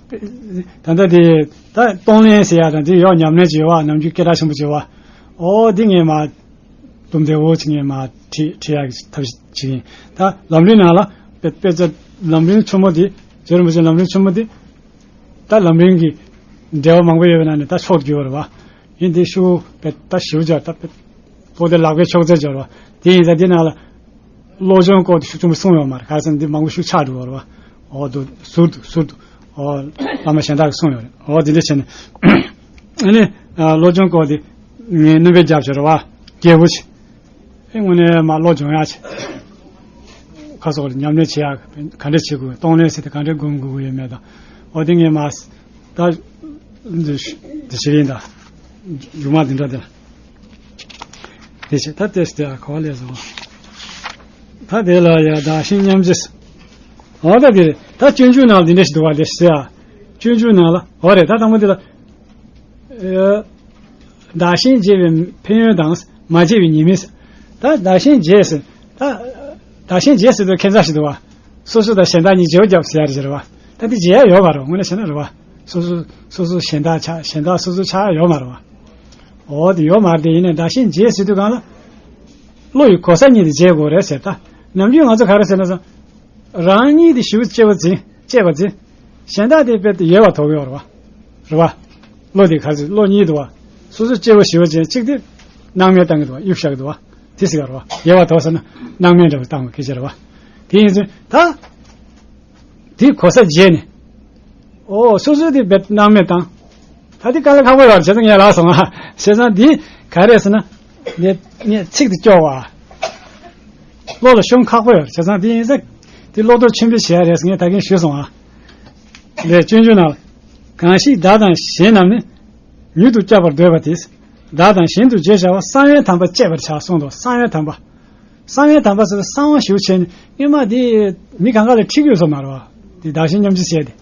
ད་ལྟ་དེ་ད་གཏོང་ལེན་ཟེར་ཡ་དང་དེ་ཡོག་ཉམས་ལེན་བྱེད་པ་ནམ་རྒྱུན་སྐད་གྲགས་ཆེན་པོ་བྱེད་པ། ཨོ་འདི་ངས་མ། དུམ་བདེ་བོ་ཅིག་ངས་མ་ཁྲིད་ཁྲིད་ཡག་གི་ཐབས་ཤེས་བྱེད་ཀྱི་ཡིན། ད་ལམ་རིམ་ནང་ལ་དཔེ་དཔེ་ཆ་ལམ་རིམ་ཆེན་མོ་འདི། རྗེ་རིན་པོ་ཆེ་ལམ་རིམ་ཆེན་མོ་འདི། ད་ལམ་རིམ་གྱི་འགྲེལ་པ་མང་པོ་ཡོད་པའི་ནང་ནས་ད་ཕྱོགས་བསྡུས་པ་རེད་བ། ཡིན་དེ་ཤུགས་དཔེ་ད་ཞིབ་སྦྱོར་ད་དཔེ་པོ་ཏི་ལག་པའི་ཕྱོགས་རྩལ་སྦྱོར་བ། དེ་ཡིན་ད་འདི་ནང་ལ་བློ་སྦྱོང་སྐོར་དེ་ཤུགས་ཆེན་པོ་གསུངས་ཡོད་མ་རེད། ག་རེ་ཟེར་ན་འདི་མང་པོ་ཤུགས་ཆག་འགྲོ་བ་རེད་བ། འོ་འདུག་ཟུར་དུ་ཟུར་དུ། ཨོ། བླ་མ་གཞན་དག་གིས་གསུངས་ཡོད་རེད། ཨོ་དེ་འདྲ་བྱས་ནས། ཨ་ནི། ཨ་བློ་སྦྱོང་སྐོར་དེ། ངས་སྣོན་པ་བརྒྱབ་བྱས་རེད་བ། རྒྱས་པོ་ཆེ། ཨེ་དངོས་གནས་མ་བློ་སྦྱོང་ཡག་ཆེ། ཁ་སོགས་ལ་ཉམས་ལེན་བྱེད་ཡག་ག་འདྲ་བྱེད་དགོས། གཏོང་ལེན་ཟེར་དེ་ག་འདྲ་སྒོམ་དགོས་ཀྱི་ཡོད་མེད་དང་། ཨོ་དེ་ངས་མ། ད། འདི་བྱེད་ཡིན་ད། སྒྱུ་མ་འདི་འདྲ་དེ་ལ། དེ་བྱས་ད་ལྟས་དེ་ག་བ་ལས་སོང་། ད་དེ་ལ་ཡ་བདག་གཞན་མཉམ་བརྗེ། འོ་ད་དེ་རེད། ད་སྤྱོད་འཇུག་ནང་ལ་འདི་འདྲ་ཞིག་འདུག་བ། དེ་ཟེར་ཡ། སྤྱོད་འཇུག་ནང་ལ་འོ་རེད། ད་དང་པོ་དེ་ལ། ཨ་བདག་གཞན་བརྗེ་བའི་ཕན་ཡོན་དང་མ་བརྗེ་བའི་ཉེས་དམིགས། ད་བདག་གཞན་བརྗེ་ཟེར། ད་བདག་གཞན་བརྗེ་ཟེར་དུས་ཁྱད་མཚར་ཞིག་འདུག་བ། སོ་སོ་དང་གཞན་དག་གཉིས་བརྗེ་པོ་བརྒྱབ་ཟེར་ཡ་རེད་རེད་བ། ད་འདི་བརྗེ་ཡ་ཡོད་མ་རེད། དངོས་གནས་བྱས་ན་རེད་བ། སོ་སོ་སོ་སོ་གཞན་དག་ཆགས། གཞན་དག་སོ་སོ་ཆགས་ཡ་ཡོད་མ་རེད་བ། འོ་དེ་ཡོད་མ་རེད། དེ་ཡིན་ནའི་བདག་གཞན་བརྗེ་ཟེར་དུས་གང་ལ། བློ་ཡི་གོ་ས་གཉིས་དེ་བརྗེ་དགོས་རེད་ཟེར། ད་ནམ་རྒྱུན་ང་ཚོ་ག་རེ་ཟེར་ན་ཟེར། རང་ཉིད་དེ་ཞེ་པོ་གཅེས་པོ་འཛིན་གཅེས་པ་འཛིན། གཞན་དག་དེ་དཔེ་དེ་ཡལ་བར་དོར་གི་ཡོད་རེད་བ། རེད་བ། བློ་དེ་ག་ཚོད་བློ་གཉིས་འདུག་བ། སོ་སོ་གཅེས་པོ་ཞེ་པོ་ཅན་གཅིག་དེ་སྣང་མེད་བཏང་གི་འདུག་བ། གཡུག་བཞག་གི་འདུག་བ། དེ་ཟེར་གི་རེད་བ། ཡལ་བར་དོར་ཟེར་ན་སྣང་མེད་འདྲ་བོ་བཏང་བ་སྐད་ཆ་རེད་བ། དེ་ཡིན་ཚུལ་ད། དེ་གོ་ས་བརྗེས་ནས། ཨོ་སོ་སོ་དེ་དཔེ་སྣང་མེད་བཏང་། ད་དེ་དཀའ་ལས་ཁག་པོ་ཡོད་རེད། བྱས་ཙང་ངས་ལབ་སོང་ང་། བྱས་ཙང་འདི་ག་རེ་ཟེར་ན། ངས་ངས་ཚིག་དེ་སྐྱོར་བ། བློ་ལ་ཤོང་ཁག་པོ་ཡོད་རེད། བྱས་ཙང་འདི་ཡིན་ཙང་། འདི་བློ་དོར་ཆེན་པོ་བྱེད་ཡ་རེད་ཟེར་ངས་ད་གིན་ཞུས་སོང་ང་། ལས་སྤྱོད་འཇུག་ནང་། གང་ཞིག་བདག་དང་གཞན་རྣམས་ནི། མྱུར་དུ་བསྐྱབ་པར་འདོད་པ་དེས། བདག་དང་གཞན་དུ་བརྗེ་བྱ་བ། གསང་བའི་དམ་པ་བཅད་པར་བྱ་གསུངས་འདུག་གསང་བའི་དམ་པ། གསང་བའི་དམ་པ་ཟེར་གསང་བ་ཞེ་པོ་བྱས་ནས་སྔོན་མ་དེ་མི་གང་ག་ལ་ཁྲིད་ཀྱི་ཡོད་ས་མ་རེད་བ། དེ་བདག་གཞན་མཉམ་བརྗེ་བྱས་ཏེ།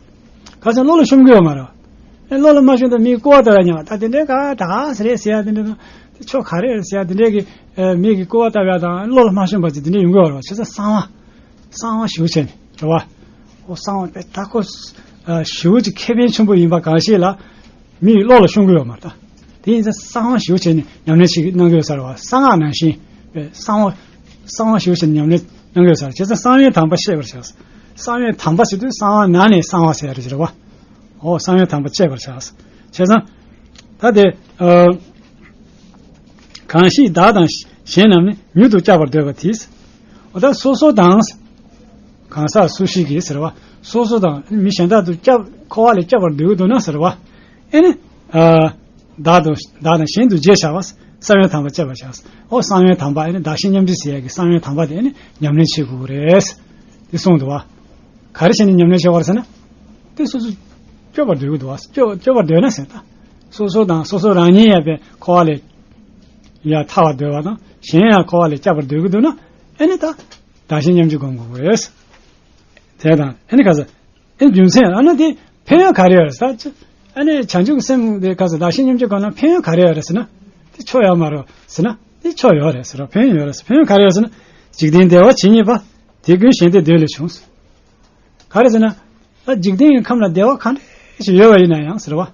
ག་ཚོད་བློ་ལ་ཤོང་གི་ཡོད་མ་རེད་བ། ཨེ་བློ་ལ་མ་ཤོང་དུས་མིའི་སྐུར་བ་བཏབ་ཡ་ཉམས་པ་ད་དེ་འདྲའི་ག་ད་ག་ཟེ་རེད་ཟེར་ཡ་དེ་འདྲ་དང་། དེ་ཕྱོགས་ག་རེ་རེད་ཟེར་ཡ་དེ་འདྲའི་གི་ཨེ་མི་གི་སྐུར་བ་བཏབ་ཡ་དང་བློ་ལ་མ་ཤོང་བ་ཅིག་དེ་འདྲ་ཡོང་གི་ཡོད་རེད་བ། བྱས་ཙང་གསང་བ། གསང་བ་ཞེ་པོ་བྱས་ནས་རེད་བ། ཨོ་གསང་བ་དཔེ་ད་ཁོ་ཨ་ཞེ་པོ་ཅིག་ཁེ་ཕན་ཆེན་པོ་ཡིན་པ་གང་ཤེས་ལ། མི་ཡི་བློ་ལ་ཤོང་གི་ཡོད་མ་རེད་ད། དེ་ཡིན་ཙང་གསང་བ་ཞེ་པོ་བྱས་ནས་ཉམས་ལེན་བྱེད་གནང་གི་ཡོད་ས་རེད་བ། གསང་སྔགས་ནང་བཞིན་པའི་གསང་བ། གསང་བ་ཞེ་པོ་བྱས་ནས་ཉམས་ལེན་གནང་གི་ཡོད་ས་རེད། བྱས་ཙང་གསང་བའི་དམ་པ་བཤད་པར་བྱ། གསང་བའི་དམ་པ་ཟེར་དུས་གསང་བ་ནང་ནས་གསང་བ་ཟེར་ཡ་རེད་བ། ཨོ་གསང་བའི་དམ་པ་བཅད་པར་བྱ། བྱས་ཙང་། ད་དེ། ཨ། གང་ཞིག་བདག་དང་གཞན་རྣམས་ནི། མྱུར་དུ་བསྐྱབ་པར་འདོད་པ་དེས། ཨོ་ད་སོ་སོ་དང་། གང་ཟག་སུ་ཞིག་གིས་ཟེར་བ། སོ་སོ་དང་མི་གཞན་དག་ཏུ་བསྐྱབ་འཁོར་བ་ལས་བསྐྱབ་པར་འདོད་ཀྱི་འདུག་ན་ཟེར་བ། ཨེ་ནི། ཨ། བདག་དང་བདག་དང་གཞན་དུ་བརྗེ་བྱ་བ། གསང་བའི་དམ་པ་བཅད་པར་བྱ། ཨོ་གསང་བའི་དམ་པ་ཨེ་ནི་བདག་གཞན་མཉམ་བརྗེ་ཟེར་ཡ་གི་གསང་བའི་དམ་པ་དེ་ཨེ་ནི་ཉམས་ལེན་བྱེད་དགོས་ཀྱི་རེད། དེ་གསུངས་འདུག་བ། ག་རེ་བྱས་ནས་ཉམས་ལེན་བྱེད་དགོས་རེད་ཟེར་ན། དེ་སོ་སོ་སྐྱོབ་པར་འདོད་ཀྱི་འདུག་བ། སྐྱོབ་སྐྱོབ་པར་འདོད་ན་ཟེར་ད། སོ་སོ་དང་སོ་སོ་རང་ཉིད་ཡང་པའི་འཁོར་བ་ལས་ཡར་ཐར་བར་འདོད་པ་དང་གཞན་ཡང་འཁོར་བ་ལས་བསྐྱབ་པར་འདོད་ཀྱི་འདུག་ན་ཨེ་ནི་ད་བདག་གཞན་མཉམ་བརྗེ་སྒོམ་དགོས་ཀྱི་རེད། དེ་དང་ཨེ་ནི་ག་ཟེར། ཨེ་རྒྱུ་མཚན་ཨ་ནི་དེ་ཕན་ཡོན་ག་རེ་ཡོད་རེད་ཟེར། ཨ་ནི་བྱང་ཆུབ་ཀྱི་སེམས་དེ་ག་ཟེར་བདག་གཞན་མཉམ་བརྗེ་སྒོམ་ན་ཕན་ཡོན་ག་རེ་ཡོད་རེད་ཟེར་ན། དེ་ཆོ་ཡོད་མ་རེད་ཟེར་ན་དེ་ཆོ་ཡོད་རེད་ཟེར་རོ། ཕན་ཡོན་ཡོད་རེད་ཟེར། ཕན་ཡོན་ག་རེ་ཡོད་ཟེར་ན། འཇིག་རྟེན་བདེ་བ་ཇི་སྙེད་པ། དེ་ཀུན་གཞན་དོན་འདོད་ལས་བྱུང་། ག་རེ་ཟེར་ན། ད་འཇིག་རྟེན་གྱི་ཁམས་ལ་བདེ་བ་ག་འདྲ་ཞིག་ཡོད་པ་ཡིན་ན་ཡང་ཟེར་བ།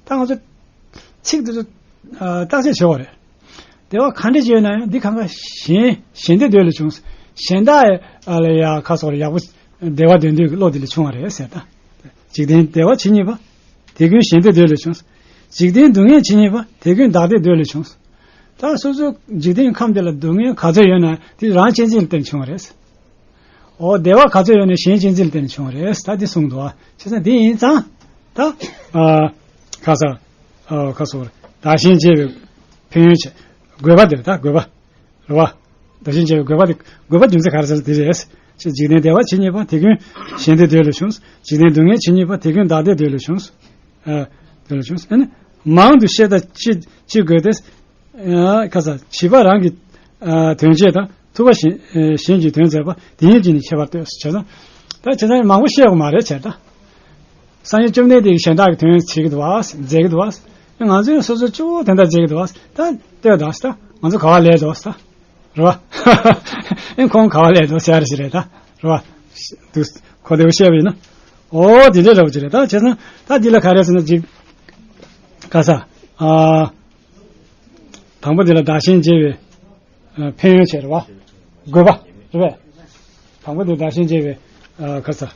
ད་ང་ཚོ་ཚིག་འདི་ཚོ་ཨ་བརྟག་དཔྱད་བྱེད་དགོས་རེད། བདེ་བ་ག་འདྲ་ཞིག་ཡོད་ན་ཡང་འདི་གང་ག་གཞན་གཞན་དོན་འདོད་ལས་བྱུང་། གཞན་དག་ཨ་ལ་ཡ་ཁ་སོགས་ལ་ཡག་པོ་བདེ་བ་འདོད་འདོད་ཀྱི་བློ་འདི་ལས་བྱུང་བ་རེད་ཟེར་ད། འཇིག་རྟེན་བདེ་བ་ཇི་སྙེད་པ། དེ་ཀུན་གཞན་དོན་འདོད་ལས་བྱུང་། འཇིག་རྟེན་སྡུག་བསྔལ་ཇི་སྙེད་པ། དེ་ཀུན་བདག་བདེ་འདོད་ལས་བྱུང་། ད་སོ་སོ་འཇིག་རྟེན་ཁམས་འདི་ལ་སྡུག་བསྔལ་ག་ཚོད་ཡོད་ན་དེ་རང་གཅེས་འཛིན་ལ་བརྟེན་བྱུང་བ་རེད། འོ་བདེ་བ་ག་ཚོད་ཡོད་ན་གཞན་གཅེས་འཛིན་ལ་བརྟེན་བྱུང་བ་རེད། ད་འདི་གསུངས་འདུག་ཨ། བྱས་ཙང་འདི་ཡིན་ཙང་། ད་ཨ་ཁ་ས་ཨ་ཁ་སོ་བདག་གཞན་བརྗེ་བའི་ཕན་ཡོན་བྱས། དགོས་པ་འདིར་ད་དགོས་པ་རེད་བ། བདག་གཞན་བརྗེ་བའི་དགོས་པ་འདི་དགོས་པ་རྒྱུ་མཚན་ག་རེ་ཟེར་འདི་རེད། ཅེས་འཇིག་རྟེན་བདེ་བ་ཇི་སྙེད་པ། དེ་ཀུན་གཞན་དོན་འདོད་ལས་བྱུང་། འཇིག་རྟེན་སྡུག་བསྔལ་ཇི་སྙེད་པ། དེ་ཀུན་བདག་བདེ་འདོད་ལས་བྱུང་། ཨ་འདོད་ལས་བྱུང་། ཨ་ནི་མང་དུ་བཤད་ད་ཅི་ཅི་དགོས་ཏེ། ཨ་ཁ་ས་བྱིས་པ་རང་གི་ཨ་དོན་བྱེད་དང་། ཐུབ་པ་གཞན་གཞན་གྱི་དོན་མཛད་པ། དེ་ཉིད་ཀྱིས་ནི་ཁྱད་པར་སྟོན། བྱས་ཙང་། ད་བྱས་ཙང་མང་པོ་བཤད་དགོས་མ་རེད་བྱས་ད། སངས་རྒྱས་བཅོམ་ལྡན་འདས་ཀྱིས་གཞན་དག་གི་དོན་བྱེད་ཀྱི་འདུག་བ། མཛད་ཀྱི་འདུག་བ། ང་ཚོས་སོ་སོ་གཅིག་པོ་དེ་འདྲ་མཛད་ཀྱི་འདུག་བ། ད་ལྟོས་དང་ད་ང་ཚོ་ག་བ་ལས་འདུག་ད། རེད་བ། ཨེ་ཁོང་ག་བ་ལས་འདུག་ཟེར་ཡ་རེད་ད། རེད་བ། འདུག་ཁོ་དེ་བ་བཤད་པ་ཡིན་ན། ཨོ་དེ་འདྲ་རེད་བ་ཅི་རེད་ད། བྱས་ཙང་ད་འདི་ལ་ག་རེ་ཟེར་ན་ཅིག་ག་ས། ཨ། དང་པོ་འདི་ལ་བདག་གཞན་བརྗེ་བའི་ཨ་ཕན་ཡོན་བྱས་རེད་བ། དགོས་པ་རེད་བས། དང་པོ་འདི་བདག་གཞན་བརྗེ་བའི་ཨ་ག་ས།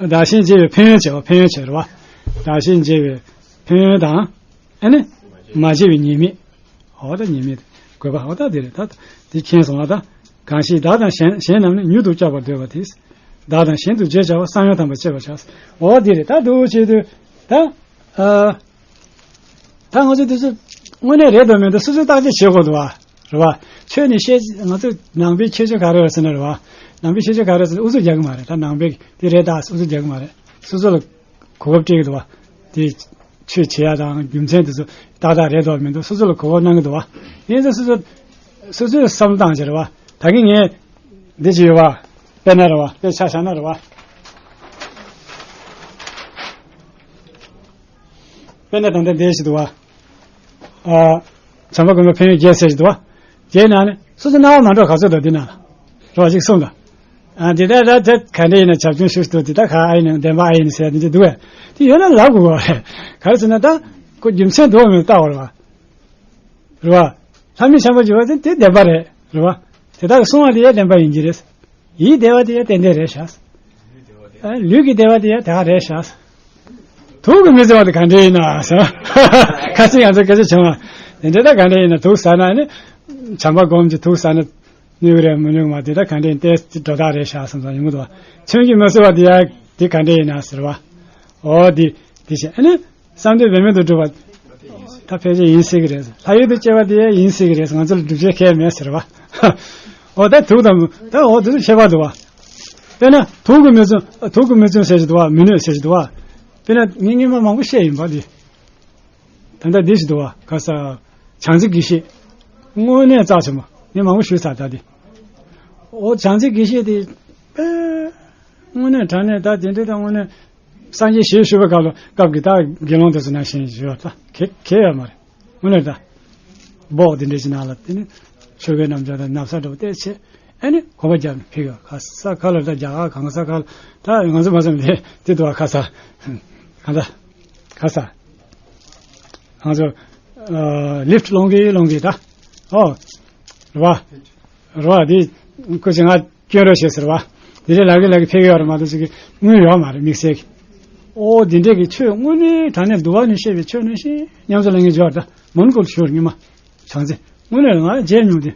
བདག་གཞན་བརྗེ་བའི་ཕན་ཡོན་བྱས་པ། ཕན་ཡོན་བྱས་རེད་བ། བདག་གཞན་བརྗེ་བའི་ཕན་ཡོན་དང་། ཨ་ནི། མ་བརྗེ་བའི་ཉེས་དམིགས། འོ་ད་ཉེས་དམིགས་དགོས་པ་འོ་ད་འདི་རེད་ད། འདི་མཁྱེན་སོང་བ་ད། གང་ཞིག་བདག་དང་གཞན་གཞན་རྣམས་ནི། མྱུར་དུ་བསྐྱབ་པར་འདོད་པ་དེས། བདག་དང་གཞན་དུ་བརྗེ་བྱ་བ། གསང་བའི་དམ་པ་བཅད་པར་བྱ། འོ་འདི་རེད་ད། འདུག་བྱེད་དུས་ད། ཨ། ད་ང་ཚོ་དེ་ཚོ་དངོས་གནས་རེད་འདུག་མི་འདུག་སོ་སོས་བརྟག་དཔྱད་བྱེད་དགོས་འདུག་བ། རེད་བ། ཆོས་ནི་བཤད་ང་ཚོ་ནང་པའི་ཁྱད་ཆོས་ག་རེ་ཡོད་ཟེར་ན་རེད་བ། ནང་པའི་ཁྱད་ཆོས་ག་རེ་ཟེར་ན་ཨུ་ཚུགས་རྒྱག་གི་མ་རེད། ད་ནང་པའི་དེ་རེད་ད་ཨུ་ཚུགས་རྒྱག་གི་མ་རེད། སོ་སོ་ལ་གོ་སྐབས་སྤྲད་ཀྱི་འདུག་བ། དེ་ཆོས་བྱེད་ཡ་དང་རྒྱུ་མཚན་དེ་ཚོ་ཏག་ཏག་རེད་འདུག་མི་འདུག་སོ་སོ་ལ་གོ་སྐབས་གནང་གི་འདུག་བ། ཡིན་ཙང་སོ་སོ་སོ་སོས་བསམ་བློ་བཏང་བྱས་རེད་བ། ད་གིན་ངས་འདི་ཅིག་ཡོད་བ། དཔེར་ན་རེད་བ། དཔེ་ཆ་བཞག་ན་རེད་བ། དཔེར་ན་ད་ལྟ་འདི་ཞིག་འདུག་བ། ཨ། བྱམས་པ་མགོན་པོ་ཕན་ཡོན་བརྒྱད་ཟེར་ཞིག་འདུག་བ། དེའི་ནང་ནས་སོ་སོ་སྣང་བ་མ་འགྲོ་ག་ཚོད་འདུག་འདི་ནང་ལ། རོ་ཅིག་གསུངས་དང་། ཨ་འདི་ལྟར་ད་ད་ག་འདྲ་ཡིན་ན་བྱབ་ཆུང་ཞུ་ཞུ་འདི་ལྟར་ག་ཨ་ཡིན་ན་བདེན་པ་ཨ་ཡིན་ཟེར་འདི་འདྲ་འདུག་བས། དེ་ཡོད་ན་ལབ་དགོས་པ་རེད། ག་རེ་ཟེར་ན་ད་ཁོ་རྒྱུ་མཚན་འདུག་མི་འདུག་བལྟ་བར་བ། རེད་བ། ལྷ་མི་བྱམས་པ་ཞུ་བ་དེ་དེ་བདེན་པ་རེད། རེད་བ། དེ་དག་གསུང་བ་དེ་ཡང་བདེན་པ་ཡིན་གྱི་རེད། ཡིད་བདེ་བ་དེ་ཡང་ཏན་ཏན་རེད་ཤག་ཨ། ལུས་ཀྱི་བདེ་བ་དེ་ཡང་དེ་ག་རེད་ཤག་དུག་གིས་མི་གཙང་བ་དེ་ག་འདྲ་ཡིན་ན་ཟེར། ཁ་སང་ང་ཚོ་སྐད་ཆ་བྱུང་བ། དེ་འདྲ་ད་ག་འདྲ་ཡིན་ན། དུག་ཟ་ན་ནི། བྱམས་པ་སྒོམ་གྱི་དུག་ཟ་ན་ནུས་རེད་མི་ནུས་མ་དེ་ད་ག་འདྲ་ཡིན། ཏེ་འགྲོ་སྟངས་རེད་ཤག་བསམ་བསམ་ཡོང་གི་འདུག་བ། མཚོན་གྱིས་མི་གསོད་པ་དེ་ཡང་དེ་ག་འདྲ་ཡིན་ན་ཟེར་བ། འོ་དེ་དེ་བྱས་ཨ་ནི། བསམ་གཏན་བེམ་པོ་དུ་གྲུབ་པ། ད་ཕལ་ཆེར་ཡིན་སྲིད་ཀྱི་རེད། ལྷ་ཡུལ་དུ་སྐྱེ་བ་དེ་ཡང་ཡིན་སྲིད་ཀྱི་རེད། ང་ཚོ་ལ་སྒྲུབ་བྱེད་གང་ཡང་མེད་ཟེར་བ། འོ་ད་དུག་དང་ད་འོ་དེ་ཚོ་ཁྱད་པར་འདུག་བ། དཔེར་ན་དུག་གིས་མི་གཙང་། དུག་གིས་མི་གཙང་ཟེར་གྱི་འདུག་བ། མི་གནོད་ཟེར་གྱི་འདུག་བ། དཔེར་ན་ངས་སྔོན་མ་མང་པོ་བཤད་ཡིན་པ་འདི། ད་ལྟ་འདི་ཞིག་འདུག་བ། ག་ས། བྱང་རྩེ་དགེ་བཤེས། དངོས་གནས་རྩ་ཆེན་པོ། ངས་མང་པོ་ཞུས་ཚར་ད་འདི། འོ་བྱང་རྩེ་དགེ་བཤེས་དེ། དཔེ། དངོས་གནས་དྲང་གནས་ད་དེ་འདྲ་ད་དངོས་གནས། སངས་རྒྱས་ཞལ་བཞུགས་པའི་སྐབས་ལ་སྐབས་ཀྱི་ད་དགེ་སློང་དེ་ཚོ་ནང་བཞིན་ཞུ་བ་ད་གལ་གལ་ཡོད་མ་རེད། དངོས་གནས་ད། སྦོག་དེ་འདྲ་ཞིག་ནང་ལ་དེ་ནི་ཆོས་གོས་རྣམས་སྦྱར་དང་ན་བཟའ་འདྲ་པོ་བལྟས་བྱས། ཨ་ནི་གོམ་པ་བརྒྱབ་ནས་ཕེབས་ཡོད། ག་ས་ག་ལ་ད་རྒྱ་གར་གང་ས་ག་ལ་ད་ང་ཚོ་མ་བསམ་དེ་དེ་འདུག་བ། ག་ས་ག་ད་ག་ས་ང་ཚོ་ལིཕ་ཊི་སློང་གི་སློང་གི་ད། ཨོ། རེད་བ། རེད་བ། དེ་སྐུ་མཁྱེན་ང་སྐྱོན་རོགས་བྱེད་ཟེར་བ། དེ་འདྲའི་ལག་གི་ལག་གི་ཕེབས་ཡོད་རེད་མ་གཏོགས་ཅིག་གི་དངུལ་ཡོད་མ་རེད། དམིགས་བསལ་གྱི། ཨོ་དེ་འདྲས་ཀྱི་ཆོས་དངོས་གནས་དྲང་གནས་འདུལ་བ་ནས་བཤད་པའི་ཆོས་ནང་བཞིན་ཉམས་སུ་ལེན་གྱི་ཡོད་རེད། ད་མོན་གྷོ་ལ་བཞུགས་རེད་ཉི་མ། བྱང་རྩེ། དངོས་གནས་ང་མཇལ་མྱོང་དེ།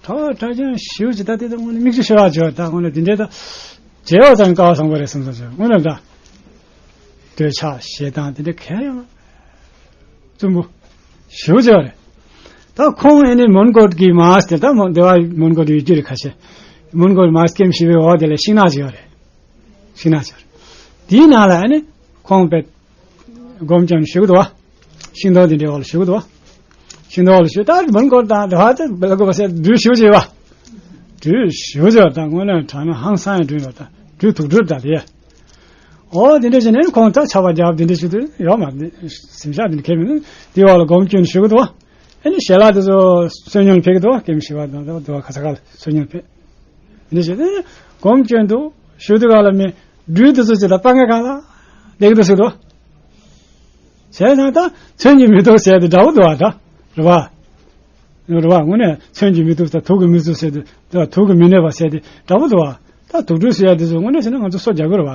གྲྭ་པ་གྲྭ་རྐྱང་ཞེ་པོ་ཅིག་ད་དེ་ད་དངོས་གནས་མིག་ཆུ་ཤོར་བ་བྱོས། ད་དངོས་གནས་དེ་འདྲས་ད། མཇལ་བ་ཙམ་སྐལ་བ་བཟང་པོ་རེད་བསམ་བསམ་བྱོས་དངོས་གནས་ད། འདོད་ཆགས་ཞེ་སྡང་དེ་འདྲ་གང་ཡང་མ། བཙུན་པོ། ཞེ་པོ་ཅིག་རེད། ད་ཁོང་ཨ་ནི་མོན་གྷོ་གི་མཱས་དེ་ད་མོན་སྡེ་བ་མོན་གྷོ་དུ་ཡོད་རྒྱུ་རེད་ཁ་ཤས། མོན་གྷོ་མཱས་ཀེམ་ཞེས་པའི་འོག་དེ་ལ་ཤིང་ནགས་ཅིག་ཡོད་རེད། ཤིང་ནགས་ཅིག་ཡོད་རེད། དེའི་ནང་ལ་ཨ་ནི་ཁོང་དཔེ་སྒོམ་སྐྱོན་ཞུ་གི་འདུག་བ། ཤིང་སྡོང་དེ་འདྲའི་འོག་ལ་ཞུ་གི་འདུག་བ། ཤིང་སྡོང་འོག་ལ་ཞུ་ད་མོན་གྷོ་དང་དེ་བ་དེ་བེལ་ཀོ་བ་སེ་འདུས་ཞེ་པོ་ཅིག་ཡོད་བ། འདུས་ཞེ་པོ་ཅིག་ཡོད་ད་དངོས་གནས་དྲང་གནས་ཧང་སང་ཡང་འདུས་ཡོད་ད་འདུས་དུག་སྦྲུལ་ད་དེ། ཨོ་དེ་འདྲ་བྱས་ནས་ཁོང་ད་ཆར་པ་རྒྱབ་དེ་འདྲ་ཞིག་ཏུ་ཡོད་མ་རེད། གཟིམ་ཤག་དེ་འདྲ་གས་མིན་ནུ་དེའི་འོག་ལ་སྒོམ་སྐྱོན་ཞུ་གི་འདུག་བ། ཨ་ནི་ཞལ་ལག་དེ་ཚོ་བསོད་སྙོམས་ཕེབས་གི་འདུག་བ། ཀེམ་ཞི་བ་དང་དུ་བ་ཁ་ས་ཁ་ལ་བསོད་སྙོམས་ཕེབས། དེ་འདྲ་བྱས་ཏེ་སྒོམ་སྐྱོན་དུ་ཞུ་དུས་ག་ལ་མི་སྦྲུལ་དེ་ཚོ་ཅིག་ལ་པ་ངའི་གང་ལ་བསྡད་གི་འདུག་ཟེར་འདུག་བ། བྱས་ཙང་ད་མཚོན་གྱིས་མི་ཐུབ་ཟེར་དེ་འདྲ་བོ་འདུག་བ་ད། རེད་བ། རེད་བ། དངོས་གནས་མཚོན་གྱིས་མི་ཐུབ་ས་དུག་གིས་མི་ཐུབ་ཟེར་དེ་དུག་གིས་མི་གནོད་པ་ཟེར་དེ་འདྲ་པོ་འདུག་བ། ད་དུག་སྦྲུལ་ཟེར་ཡ་དེ་ཚོ་དངོས་གནས་བྱས་ན་ང་ཚོ་སོ་རྒྱག་དགོས་རེད་བ།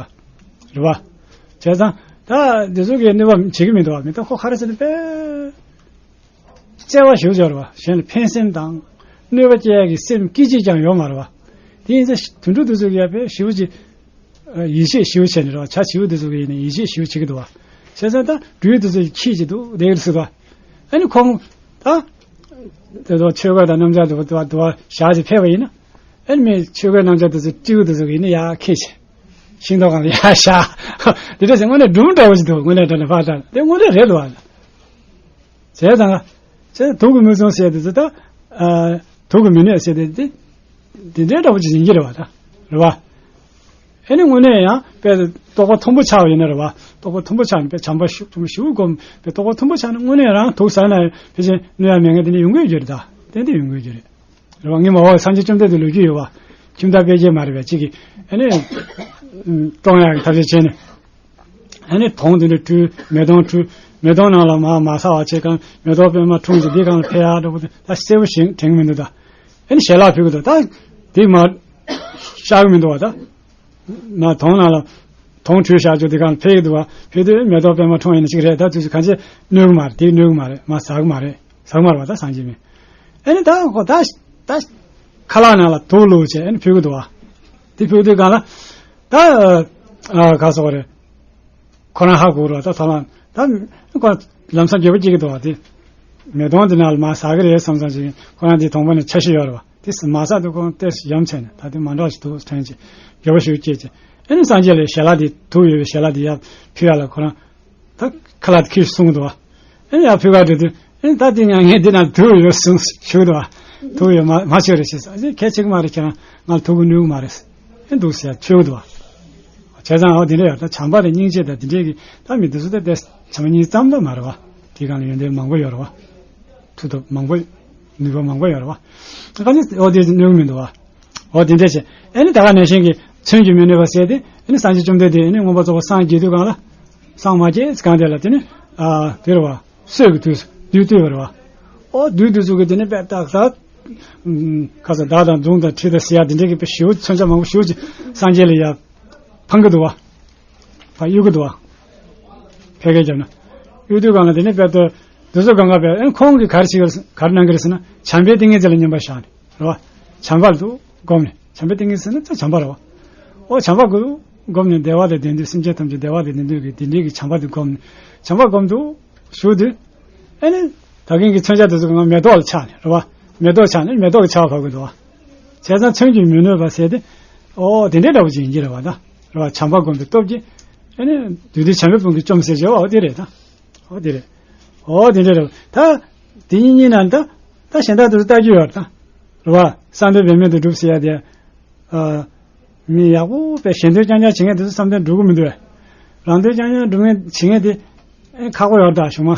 རེད་བ། བྱས་ཙང་ད་དེ་ཚོ་གིས་གནོད་པ་བྱེད་ཀྱི་མི་འདུག་བ། མི་ད་ཁོ་ག་རེ་ཟེར་ན་དཔེ་བརྩེ་བ་ཞེ་པོ་ཅིག་ཡོད་རེད་བ། གཞན་ལ་ཕན་སེམས་དང་གནོད་པ་སྐྱེལ་ཡ་གི་སེམས་སྐད་ཅིག་ཀྱང་ཡོད་མ་རེད་བ། དེ་ཡིན་ཙང་དུད་འགྲོ་དེ་ཚོ་གིས་ཡ་དཔེ་ཞེ་པོ་ཅིག་ཡིད་ཆེས་ཞེ་པོ་བྱས་ནས་རེད་བ། བྱ་བྱིའུ་དེ་ཚོ་གིས་ཡིན་ནའི་ཡིད་ཆེས་ཞེ་པོ་བྱེད་ཀྱི་འདུག་བ། བྱས་ཙང་ད་སྦྲུལ་དེ་ཚོ་ཡིས་ཁྱིས་ཀྱི་འདུག་བསྡད་ཀྱི་འདུག་ཟེར་བ། ཨ་ནི་ཁོང་ད་དེ་ཚོ་ཆོས་གོས་དང་སྣམ་སྦྱར་དུ་དུ་དུ་བ་བཞག་ཅིག་ཕེབས་པ་ཡིན་ན། ཨ་ནི་མི་ཆོས་གོས་སྣམ་སྦྱར་དུ་ཚོ་སྤྲེའུ་དུ་ཚོ་གིས་ནི་ཡར་ཁྱེར་ཅིག་ཤིང་ཏོག་སྒང་ལ་ཡར་བཞག་དེ་འདྲ་ཟེར་དངོས་གནས་སྒྲུང་འདྲ་བོ་ཞིག་འདུག་དངོས་གནས་དྲང་གནས་ཕར་དྲངས་དེ་དངོས་གནས་རེད་འདུག་བ། བྱས་ཙང་། བྱས་དུག་གིས་མི་གཙང་ཟེར་དེ་ཚོ་ད། ཨ། དུག་གིས་མི་གནོད་ཟེར་དེ་དེ། དེ་འདྲའི་འདྲ་པོ་ཅིག་ཡིན་གྱི་རེད་བ་ད། རེད་བ། ཨ་ནི་དངོས་གནས་ཡང་དཔེ་རྟོགས་པ་མཐོན་པོ་ཆགས་པ་ཡིན་ན་རེད་བ། རྟོགས་པ་མཐོན་པོ་ཆགས་ནས་དཔེ་བྱམས་པ་ཞུ་ཞུ་སྒོམ་དཔེ་རྟོགས་པ་མཐོན་པོ་ཆགས་ན་དངོས་གནས་རང་དུག་ཟ་ན་ཕལ་ཆེར་གནོད་ཡ་མེད་མཁན་དེ་འདྲ་ཡོང་གི་ཡོད་རེད་ད། ཏན་ཏན་ཡོང་གི་ཡོད་རེད། རེད་བ། ངས་མ་འོ་སངས་རྒྱས་བཅོམ་ལྡན་འདས་ལོ་རྒྱུས་ཡོད་བ། ཁྱིམ་བདག་དཔེ་རྒྱས་མ་རེད་པས་གཅིག་གིས་ཨ་ནི། བཀྲོངས་ཡག་གི་ཐབས་ཤེས་བྱས་ནས། ཨ་ནི་དོང་དེ་འདྲ་བྲུས། མེ་དོང་བྲུས། མེ་དོང་ནང་ལ་མར་མར་ཟག་པ་བྱས་གང་མེ་ཏོག་པད་མ་འཁྲུངས་ཀྱི་འདི་གང་ལ་ཕེབས་ཡག་འདྲ་པོ་དེ་ད་གསལ་པོ་ཞིག་དྲན་གྱི་མི་འདུག་ད། ཨ་ནི་ཞལ་ལག་ཕུལ་གྱི་འདུག་ད། དེ་མར་བཞག་གི་མི་འདུག་བ་ད། ན་དོང་ནང་ལ་དོང་བྲུས་བཞག་ཆོག་དེ་གང་ལ་ཕེབས་ཀྱི་འདུག་བ། ཕེབས་དུས་མེ་ཏོག་པད་མ་འཁྲུངས་ཡིན་ན་ཅིག་རེད། ད་དུས་སུ་གང་ཅི་གནོད་གི་མ་རེད། དེ་གནོད་གི་མ་རེད། མར་ཟག་གི་མ་རེད། ཟག་མ་རེད་བ་ད་སངས་རྒྱས་མི། ཨ་ནི་ད་ཁོ་ད་ད་ཁ་ལག་ནང་ལ་དུག་བླུགས་བྱས་ཨ་ནི་ཕུལ་གི་འདུག་བ། དེ་ཕུལ་དུས་གང་ལ་ད་ཨ་ག་སོགས་རེད། ཁོ་རང་ཧ་གོ་རོགས་ད་ཐོ་ལང་ད་ཁོ་ལམ་སང་འགྱོད་པ་སྐྱེ་གི་འདུག་བ། དེ་མེ་དོང་དེ་ནང་ལ་མར་ཟག་གི་རེད་བསམ་བསམ་ཞིག་ཁོ་རང་དེ་དོང་པ་ནས་འཕྱག་ཤི་ཡོད་རེད་བ། དེ་མ་ཟག་དུས་ཁོ་རང་ཏོག་ཙམ་ཡ་མཚན་ནས་ད་དེ་མ་འདྲ་ཞིག་འདུག་དྲན་ཅིག་འགྱོད་པ་ཞིག་སྐྱེས་ཅིག་ཨ་ནི་སངས་རྒྱས་ལ་ཞལ་ལག་དེ་དུག་ཡོད་པའི་ཞལ་ལག་དེ་ཡར་ཕུལ་ཡག་ལ་ཁོ་རང་ད་ཁ་ལག་དེ་ཁྱེར་སོང་གི་འདུག་བ། ཨེ་ཡར་ཕུལ་ག་འགྲོ་དུས་ཨེ་ད་དེ་ཡང་ངས་འདི་ན་དུག་ཡོད་གསུངས་ཞུ་གི་འདུག་བ། དུག་ཡོད་མ་མ་བྱེད་རེད་ཞེས་ཟེར། ཨ་ཅེ་གལ་ཆེ་གི་མ་རེད། ཁྱེད་རང་ང་ལ་དུག་གིས་གནོད་གི་མ་རེད་ཨེ་འདུག་ཟེར་ཞུ་གི་འདུག་བ། བྱས་ཙང་ཨོ་དེ་འདྲ་ཡོད་ད་བྱམས་པ་རེད་སྙིང་རྗེ་དང་དེ་འདྲས་ཀྱི་ད་མི་དེ་ཚོ་ད་དེ་བྱམས་པ་སྙིང་རྗེ་ཙམ་ད་མ་རེད་བ། དེའི་སྒང་ལ་ཡོན་ཏན་མང་པོ་ཡོད་རེད་བ། མཐུ་སྟོབས་མང་པོ་ནུས་པ་མང་པོ་ཡོད་རེད་བ། ག་ནི་ཨོ་དེ་གནོད་གི་མི་འདུག་བ། ཨོ་དེ་འདྲས་བྱས་ཨེ་ནི་ད་ག་ནང་བཞིན་གྱི་མཚོན་གྱིས་མི་གནོད་པ་ཟེར་དེ་ཨེ་ནི་སངས་རྒྱས་བཅོམ་ལྡན་འདས་ཨེ་ནི་མངོན་པར་རྫོགས་པར་སངས་རྒྱས་དུས་སྒང་ལ་སངས་མ་རྒྱས་སྒང་དེ་ལ་དེ་ནི་ཨ་དེ་རེད་བ། སྲོད་ཀྱི་དུས་སུ་བདུད་བཏུལ་བ་རེད་བ། ཨོ་བདུད་དེ་ཚོ་གིས་དེ་ནི་དཔེ་ཏག་ཏག་ ཁ་ས་མདའ་དང་མདུང་དང་གྲི་དང་ཟེར་ཡ་དེ་འདྲའི་གི་དཔེ་ཞེ་པོ་མཚོན་ཆ་མང་པོ་ཞེ་པོ་ཅིག་སངས་རྒྱས་ལ་ཡ་འཕང་གི་འདུག་བ། ཕར་གཡུག་གི་འདུག་བ། ཕལ་སྐད་རྒྱབ་ན་གཡུག་དུས་སྒང་ལ་དེ་ནས་དཔེ་ལྟོས་འདི་ཚོ་སྒང་ག་བས་ཨེ་ཁོང་གིས་ག་རེ་བྱེད་ག་རེ་གནང་གི་རེད་ཟེར་ན། བྱམས་པའི་ཏིང་ངེ་འཛིན་ལ་སྙོམས་པར་བཞག་ནས་རེད་བ། བྱམས་པ་ལ་འདུག་བསྒོམས་ནས། བྱམས་པའི་ཏིང་ངེ་འཛིན་ཟེར་ན་ད་བྱམས་པ་རེད་བ། ཨོ་བྱམས་པ་དགོས་བསྒོམས་ནས། བདེ་བ་དང་ལྡན་དུས། སེམས་ཅན་ཐམས་ཅད་བདེ་བ་དང་ལྡན་དུས་ཀྱི་དེ་འདྲའི་གི་བྱམས་པ་དེ་བསྒོམས་ནས། བྱམས་པ་བསྒོམས་འདུག་བཞུགས་དུས། ཨེ་ནི། ད་གིན་གྱི་མཚོན་ཆ་དེ་ཚོ་གང་ག་མེ་ཏོག་ལ་ཆགས་ནས་རེད་བ། མེ་ཏོག་ཆགས་ནས་མེ་ཏོག་གི་ཆར་པ་བབས་ཀྱི་འདུག་བ། བྱས་ཙང་མཚོན་གྱིས་མི་གནོད་པ་ཟེར་ཏེ། ཨོ་དེ་འདྲའི་འདྲ་བོ་ཅིག་ཡིན་གྱི་རེད་བ་ད། རེད་བ། བྱམས་པ་བསྒོམས་པའི་སྟོབས་ཀྱིས། ཨེ་ནི། བདུད་སྡེ་བྱམས་པའི་དཔུང་གིས་བཅོམ་ཟེར་བྱས་པ་ཨོ་དེ་རེད་ད། ཨོ་དེ་རེད། ཨོ་དེ་འདྲ་རེད་བ་ད། དེ་གཉིས་གཉིས་ན་ད། ད་གཞན་དག་དེ་ཚོ་ལྟ་རྒྱུ་ཡོད་རེད་ད། རེད་བ། བསམ་དོན་འབད་མེད་དུ་འགྲུབ་ཟེར་ཡ་དེ། ཨ། མི་ཡག་པོ་དཔེ་གཞན་དོན་རྐྱང་རྐྱང་བྱེད་མཁན་དེ་ཚོ་བསམ་དོན་འགྲུབ་ཀྱི་མི་འདུག་བས། རང་དོན་རྐྱང་རྐྱང་སྒྲུབ་མཁན་བྱེད་མཁན་དེ། ཨེ་ཁག་པོ་ཡོད་ད་ཞུ་མ།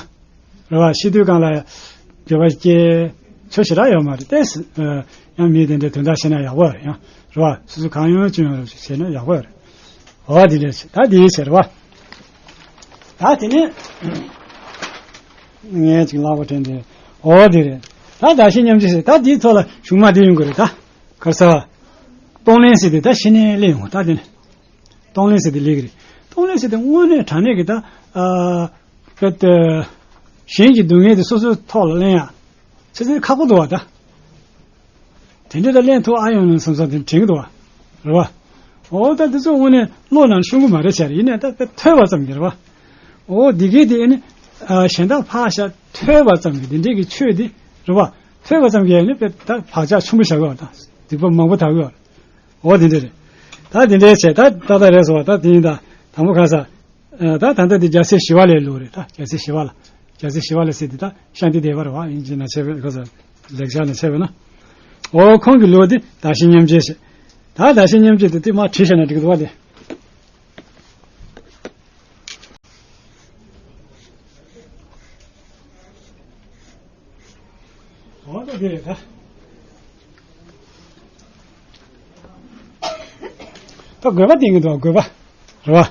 རེད་བ། ཤི་དུས་སྒང་ལ་འགྱོད་པ་སྐྱེ། ཆོ་ཞེ་དྲག་ཡོད་མ་རེད་དེ། ཡང་མི་དེ་འདྲའི་དོན་དག་བྱས་ན་ཡག་པོ་རེད། ཡང་རེད་བ། སོ་སོ་གང་ཡོང་ཅི་ཡོང་རེད་བྱས་ན་ཡག་པོ་རེད། འོ་དེ་འདྲ་བྱས་ད་དེ་བྱས་རེད་བ། ད་དེ་ནས་ངས་ཅིག་ལག་པ་དྲན་ཏེ། འོ་དེ་རེད། ད་བདག་གཞན་མཉམ་བརྗེ་ཟེར་ད་དེའི་ཐོག་ལ་གཞུག་མ་དེ་ཡོང་གི་རེད་ད། ག་རེ་ཟེར། གཏོང་ལེན་ཟེར་དེ་ད་གཞི་ནས་ལེན་ཡོང་ད་དེ་ནས། གཏོང་ལེན་ཟེར་དེ་ལེན་གི་རེད། གཏོང་ལེན་ཟེར་དེ་དངོས་གནས་དྲང་གནས་ཀྱི་ད། ཨ། དཔེ་ལྟོས། གཞན་གྱི་སྡུག་བསྔལ་དེ་སོ་སོའི་ཐོག་ལ་ལེན་ཡ། ཆེས་ཆེས་ཁག་པོ་འདུག་བ་ད། དེ་འདྲ་ད་ལེན་ཐུབ་ཨ་ཡོང་ནས་བསམ་བསམ་དེ་དྲན་གི་འདུག་བ། རེད་བ། འོ་ད་དེ་ཚོ་དངོས་གནས་བློ་ནང་ཤོང་གི་མ་རེད་བྱས་རེད། ཡིན་ནའི་ད་དཔེ་ཐོས་པ་ཙམ་གྱིས་རེད་བ། འོ་འདི་གའི་དེ་ནི། ཨ། གཞན་དག་ཕར་བཞག་ཐོས་པ་ཙམ་གྱིས་དེ་འདྲའི་གི་ཆོས་དེ་རེད་བ། ཐོས་པ་ཙམ་གྱིས་ནི་དཔེ་ད་བག་ཆགས་ཆེན་པོ་བཞག་གི་བ་ད། སྡིག་པ་མང་པོ་དག་གི་བ། འོ་དེ་འདྲ་རེད། ད་དེ་འདྲའི་བྱས་ད་ད་ལྟ་རེད་སོང་བ་ད། དེ་ཡིན་ད་དང་པོ་ག་རེ་ཟེར། ད་ད་ལྟ་དེ་རྒྱལ་སྲས་ཞི་བ་ལྷའི་ལུགས་རེད་ད། རྒྱལ་སྲས་ཞི་བ་ལྷ། རྒྱལ་སྲས་ཞི་བ་ལྷ་ཟེར་དེ་ད་ཤཱནྟི་དེ་བ་རེད་བ། ཡིན་གཅིག་ན་བྱས་པའི་ག་ས་ལེགས་སྦྱར་ནས་བྱས་པས་ན། འོ་ཁོང་གི་ལུགས་དེ་བདག་གཞན་མཉམ་བརྗེ་ཟེར། ད་བདག་གཞན་མཉམ་བརྗེ་དེ་དེ་མར་བྲིས་བཞག་ན་འགྲིག་གི་འདུག་བ་དེ། འོ་ད་དེ་རེད་ད། ད་དགོས་པ་བསྟན་གྱི་འདུག་དགོས་པ། རེད་བ།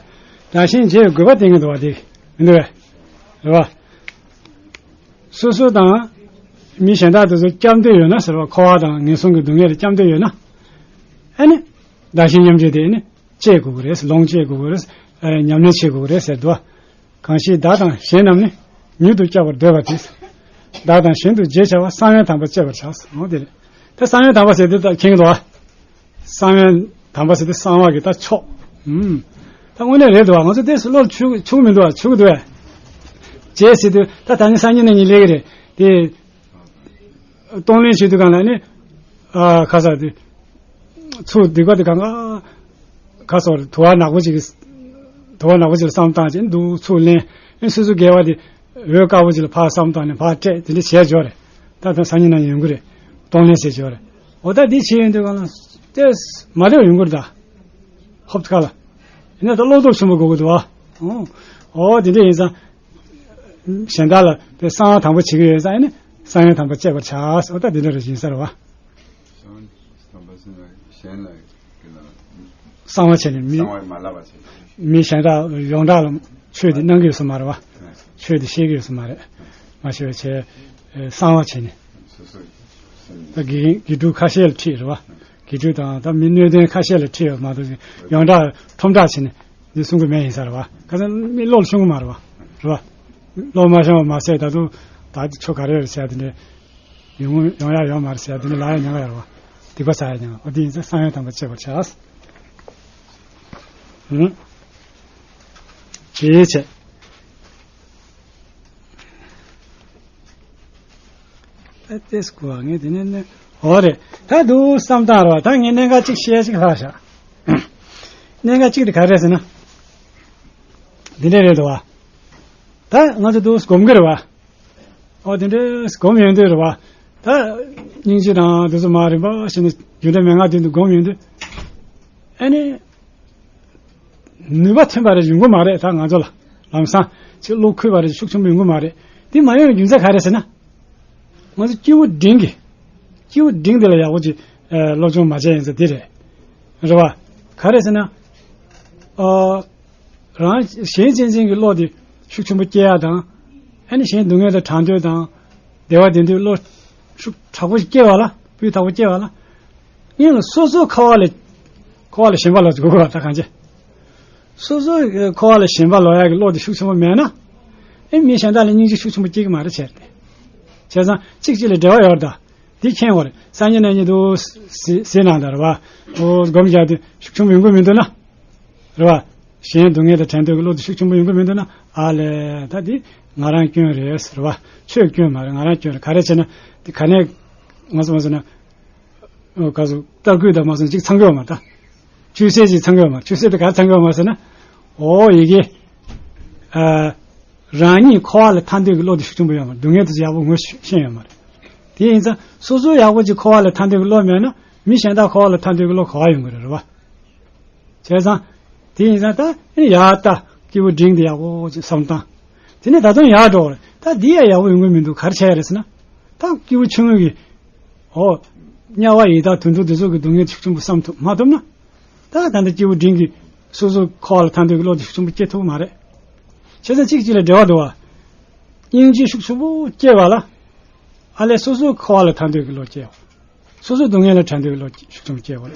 བདག་གཞན་བརྗེ་བའི་དགོས་པ་བསྟན་གྱི་འདུག་བ་དེ། མི་འདུག་བས། རེད་བ། སོ་སོ་དང་། མི་གཞན་དག་དེ་ཚོ་སྐྱབས་འདོད་ཡོད་ན་ཟེར་བ། འཁོར་བ་དང་ངན་སོང་གི་སྡུག་བསྔལ་ལ་སྐྱབས་འདོད་ཡོད་ན། ཨ་ནི། བདག་གཞན་མཉམ་བརྗེ་དེ་ནི། བཅད་དགོས་ཀྱི་རེད། ལོངས་སྤྱད་དགོས་ཀྱི་རེད། ཨ། ཉམས་ལེན་བྱེད་དགོས་ཀྱི་རེད་ཟེར་འདུག་བ། གང་ཞིག་བདག་དང་གཞན་རྣམས་ནི། མྱུར་དུ་བསྐྱབ་པར་འདོད་པ་དེས། བདག་དང་གཞན་དུ་བརྗེ་བྱ་བ། གསང་བའི་དམ་པ་བཅས་པར་བྱ། འོ་དེ་རེད། ད་གསང་བའི་དམ་པ་ཟེར་དུས་ད་མཁྱེན་གྱི་འདུག་བ། གསང་བའི་དམ་པ་ཟེར་དུས་གསང་བ་གི་ད་མཆོག་ཨུམ། ད་དངོས་གནས་རེད་འདུག་བ། ང་ཚོ་དེ་བློར་ཆུད་ཆུད་མི་འདུག་བ། ཆུད་ཀྱི་འདུག་བས། བརྗེ་ཟེར་དུས་ད་ད་ནི་སང་ཉིན་གནངས་ཉིན་ལས་ཀྱི་རེད་དེ། གཏོང་ལེན་བྱེད་དུས་སྒང་ལ་ནི། ཨ། ཁ་ས་དེ། ཚུར་སྡིག་པ་དེ་གང་ག་ཁ་སོར་དུ་བ་ནག་པོ་ཅིག་དུ་བ་ནག་པོ་ཅིག་ལ་བསམ་བཏང་བྱས་འདུག་ཚུར་ལེན། ཨེ་སོ་སོ་དགེ་བ་དེ་འོད་དཀར་པོ་ཅིག་ལ་ཕར་བསམ་བཏང་ནས་ཕར་སྤྲད། དེ་འདྲ་བྱས་འཇོག་རེད། ད་ད་སང་ཉིན་གནངས་ཉིན་ཡོང་གི་རེད། གཏོང་ལེན་བྱས་འཇོག་རེད། འོ་ད་འདི་བྱས་ཡོང་དུས་སྒང་ལ་ཏེ་མ་བདེ་བ་ཡོང་གི་རེད་ད། ཧོབ་ཁ་ལ། ཡིན་ན་ད་བློ་སྟོབས་ཆེན་པོ་དགོས་ཀྱི་འདུག་ཨ། འོ་འོ་དེ་འདྲ་ཡིན་ཙང་། གཞན་དག་ལ་དཔེ་གསང་བ་དམ་པ་བྱེད་ཀྱི་ཡོད་ཙང་ཨ་ནི་གསང་བའི་དམ་པ་བཅས་པར་བྱ། འོ་ད་འདི་འདྲ་རེ་ཡིན་ས་རེད་བ། གསང་བ་དམ་པ་ཟེར་ན་གཞན་ལ་གི་ལ། གསང་བ་བྱས་ནས་མི། གསང་བ་མ་ལབ་པ་བྱས་ནས། མི་གཞན་དག་ཡོངས་གྲགས་ལ་ཆོས་འདི་གནང་གི་ཡོད་ས་མ་རེད་བ། ཨ། ཆོས་འདི་ཤེས་ཀྱི་ཡོད་ས་མ་རེད། མ་ཤེས་པ་བྱས། གསང་བ་བྱས་ནས། སོ་སོ་སེམས། ད་དགེ་དགེ་ཕྲུག་ཁ་ཤས་ལ་ཁྲིད་རེད་བ། དགེ་ཕྲུག་དང་ད་མི་སྣོད་ལྡན་ཁ་ཤས་ལ་ཁྲིད་ཡོད་མ་གཏོགས་ཡོངས་གྲགས་ཁྲོམ་བསྒྲགས་བྱས་ནས་འདི་གསུང་གི་མེད་ཡིན་ས་རེད་བ། ཁ་སང་མི་བློ་ལ་ཤོང་གི་མ་རེད་བ། རེད་བ། བློ་མ་ཤོང་བ་མ་ཟད་ད་དུང་ད་ཆོ་ག་རེ་རེད་ཟེར་ཡ་དེ་འདྲས་ཡོང་ཡོང་ཡ་ཡོད་མ་རེད་ཟེར་ཡ་དེ་འདྲས་ལབ་ཡ་ཉན་ག་ཡོད་རེད་བ། སྡིག་པ་བསགས་ཡ་ཉན་ག། འོ་དེ་ཡིན་ཙང་གསང་བའི་དམ་པ་བཅས་པར་བྱ། ཨུང་། ཇེ་ཆེ། ད་ལྟས་སྐུ་བ་ངས་དེ་ནས་ནས་འོ་རེད། ད་འདུག་བསམ་སྟངས་རེད་བ། ད་ངས་གནད་འགག་གཅིག་བཤད་ཅིག་ལྷག་བཞག་གནད་འགག་གཅིག་དེ་ག་རེ་རེད་ཟེར་ན། འདི་འདྲ་རེད་འདུག་བ། ད་ང་ཚོ་འདུག་སྒོམ་གི་རེད་བ། ཨོ་དེ་འདྲ་སྒོམ་ཡོང་དུས་རེད་བ། ད་སྙིང་རྗེ་དང་དེ་ཚོ་མ་རིམ་པ་བྱས་ནས་རྒྱུ་འབྲས་མན་ངག་དེ་འདུག་སྒོམ་ཡོང་དུས། ཨ་ནི། ནུས་པ་ཐོན་པ་རེ་ཡོང་གི་མ་རེད། ད་ང་ཚོ་ལ་ལམ་སང་ཅིག་བློ་འཁོལ་བ་རེ་ཤུགས་ཆེན་པོ་ཡོང་གི་མ་རེད། དེ་མ་ཡོང་བའི་རྒྱུ་མཚན་ག་རེ་ཟེར་ན། ང་ཚོ་སྐྱེས་བུ་འབྲིང་གི། སྐྱེས་བུ་འབྲིང་དེ་ལ་ཡག་པོ་ཅིག་ཨ་སློབ་སྦྱོང་མ་བྱས་ཡིན་ཙང་དེ་རེད། རེད་བ། ག་རེ་ཟེར་ན། ཨ་རང་གཞན་གཅེས་འཛིན་གྱི་བློ་དེ་ཤུགས་ཆེན་པོ་སྐྱེ་ཡ་དང་། ཨ་ནི་གཞན་སྡུག་བསྔལ་དང་བྲང་འདོད་དང་། བདེ་བ་དེ་འདོད་བློ་ཤུགས་དྲག་པོ་ཞིག་སྐྱེ་བ་ལ། སྤུས་དག་པོ་སྐྱེ་བ་ལ། སྔོན་ལ་སོ་སོའི་འཁོར་བ་ལ། འཁོར་བ་ལ་ཞེན་པ་ལོག་དགོས་པ་ད་གང་བྱེད། སོ་སོའི་འཁོར་བ་ལ་ཞེན་པ་ལོག་ཡག་གི་བློ་དེ་ཤུགས་ཆེན་པོ་མེད་ན། ཨེ་མི་གཞན་དག་ལ་སྙིང་རྗེ་ཤུགས་ཆེན་པོ་སྐྱེ་གི་མ་རེད་བྱས་ཏེ། བྱས་ཙང་གཅིག་གཅིག་ལ་འབྲེལ་བ་ཡོད་ད། འདི་མཁྱེན་དགོས་རེད། སངས་རྒྱས་རྣམ་གཉིས་དུ་ཟེར་ཟེར་ནང་ལྟར་བ། འོ་སྒོམ་རྒྱག་དུས་ཤུགས་ཆེན་པོ་ཡོང་གི་མི་འདུག་ན། རེད་བ། གཞན་སྡུག་བསྔལ་དང་བྲལ་འདོད་ཀྱི་བློ་དེ་ཤུགས་ཆེན་པོ་ཡོང་གི་མི་འདུག་ན། ཨ་ལས་ད་འདི་ང་རང་སྐྱོན་རེད་ཟེར་བ། ཆོས་སྐྱོན་མ་རེད། ང་རང་སྐྱོན་རེད། ག་རེ་བྱས་ན་འདི་ག་ནས་ང་ཚོ་མ་ཟེར་ན། ཨོ་ག་ཚོད་ལྟ་སྐུལ་དང་མ་སོང་ཅིག་ཚང་གི་ཡོད་མ་རེད་ད། ཅུང་ཟད་ཅིག་ཚང་གི་ཡོད་མ་རེད། ཅུང་ཟད་དེ་ག་རེ་ཚང་གི་ཡོད་མ་རེད་ཟེར་ན། ཨོ་ཡི་གེ་ཨ། རང་ཉིད་འཁོར་བ་ལ་ཐར་འདོད་ཀྱི་བློ་དེ་ཤུགས་ཆེན་པོ་ཡོད་མ་རེད། སྡུག་བསྔལ་དེ་ཚོ་ཡག་པོ་ངོ་ཤེས་ཡོད་མ་རེད། དེ་ཡིན་ཙང་སོ་སོ་ཡག་པོ་ཅིག་འཁོར་བ་ལ་ཐར་འདོད་ཀྱི་བློ་མེད་ན་མི་གཞན་དག་འཁོར་བ་ལ་ཐར་འདོད་ཀྱི་བློ་ག་བ་ཡོང་གི་རེད། རེད་བ། བྱས་ཙང་། དེ་ཡིན་ཙང་ད་ཡག་ད་སྐྱེས་བུ་འབྲིང་དེ་ཡག་པོ་ཅིག་བསམ་བཏང་། དེ་ནས་ད་དུང་ཡག་འགྲོ་བ་རེད། ད་འདི་ཡང་ཡག་པོ་ཡོང་གི་མི་འདུག་ག་རེ་བྱས་རེད་ཟེར་ན། ད་སྐྱེས་བུ་ཆུང་ངུ་གིས། ཨོ། དམྱལ་བ་ཡི་དྭགས་དུད་འགྲོ་དེ་ཚོ་གི་སྡུག་བསྔལ་ཤུགས་ཆེན་པོ་བསམ་ཐུབ་མ་ཐུབ་ན། ད་ད་ལྟ་སྐྱེས་བུ་འབྲིང་གིས་སོ་སོ་འཁོར་བ་ལ་ཐར་འདོད་ཀྱི་བློ་དེ་ཤུགས་ཆེན་པོ་སྐྱེ་ཐུབ་ཀྱི་མ་རེད། བྱས་ཙང་གཅིག་གཅིག་ལ་འབྲེལ་བ་འདུག་བ། སྙིང་རྗེ་ཤུགས་ཆེན་པོ་སྐྱེ་བ་ལ། ཨ་ལས་སོ་སོའི་འཁོར་བ་ལ་ཐར་འདོད་ཀྱི་བློ་སྐྱེ་བ། སོ་སོའི་སྡུག་བསྔལ་ལ་བྲལ་འདོད་ཀྱི་བློ་ཤུགས་ཆེན་པོ་སྐྱེ་བ།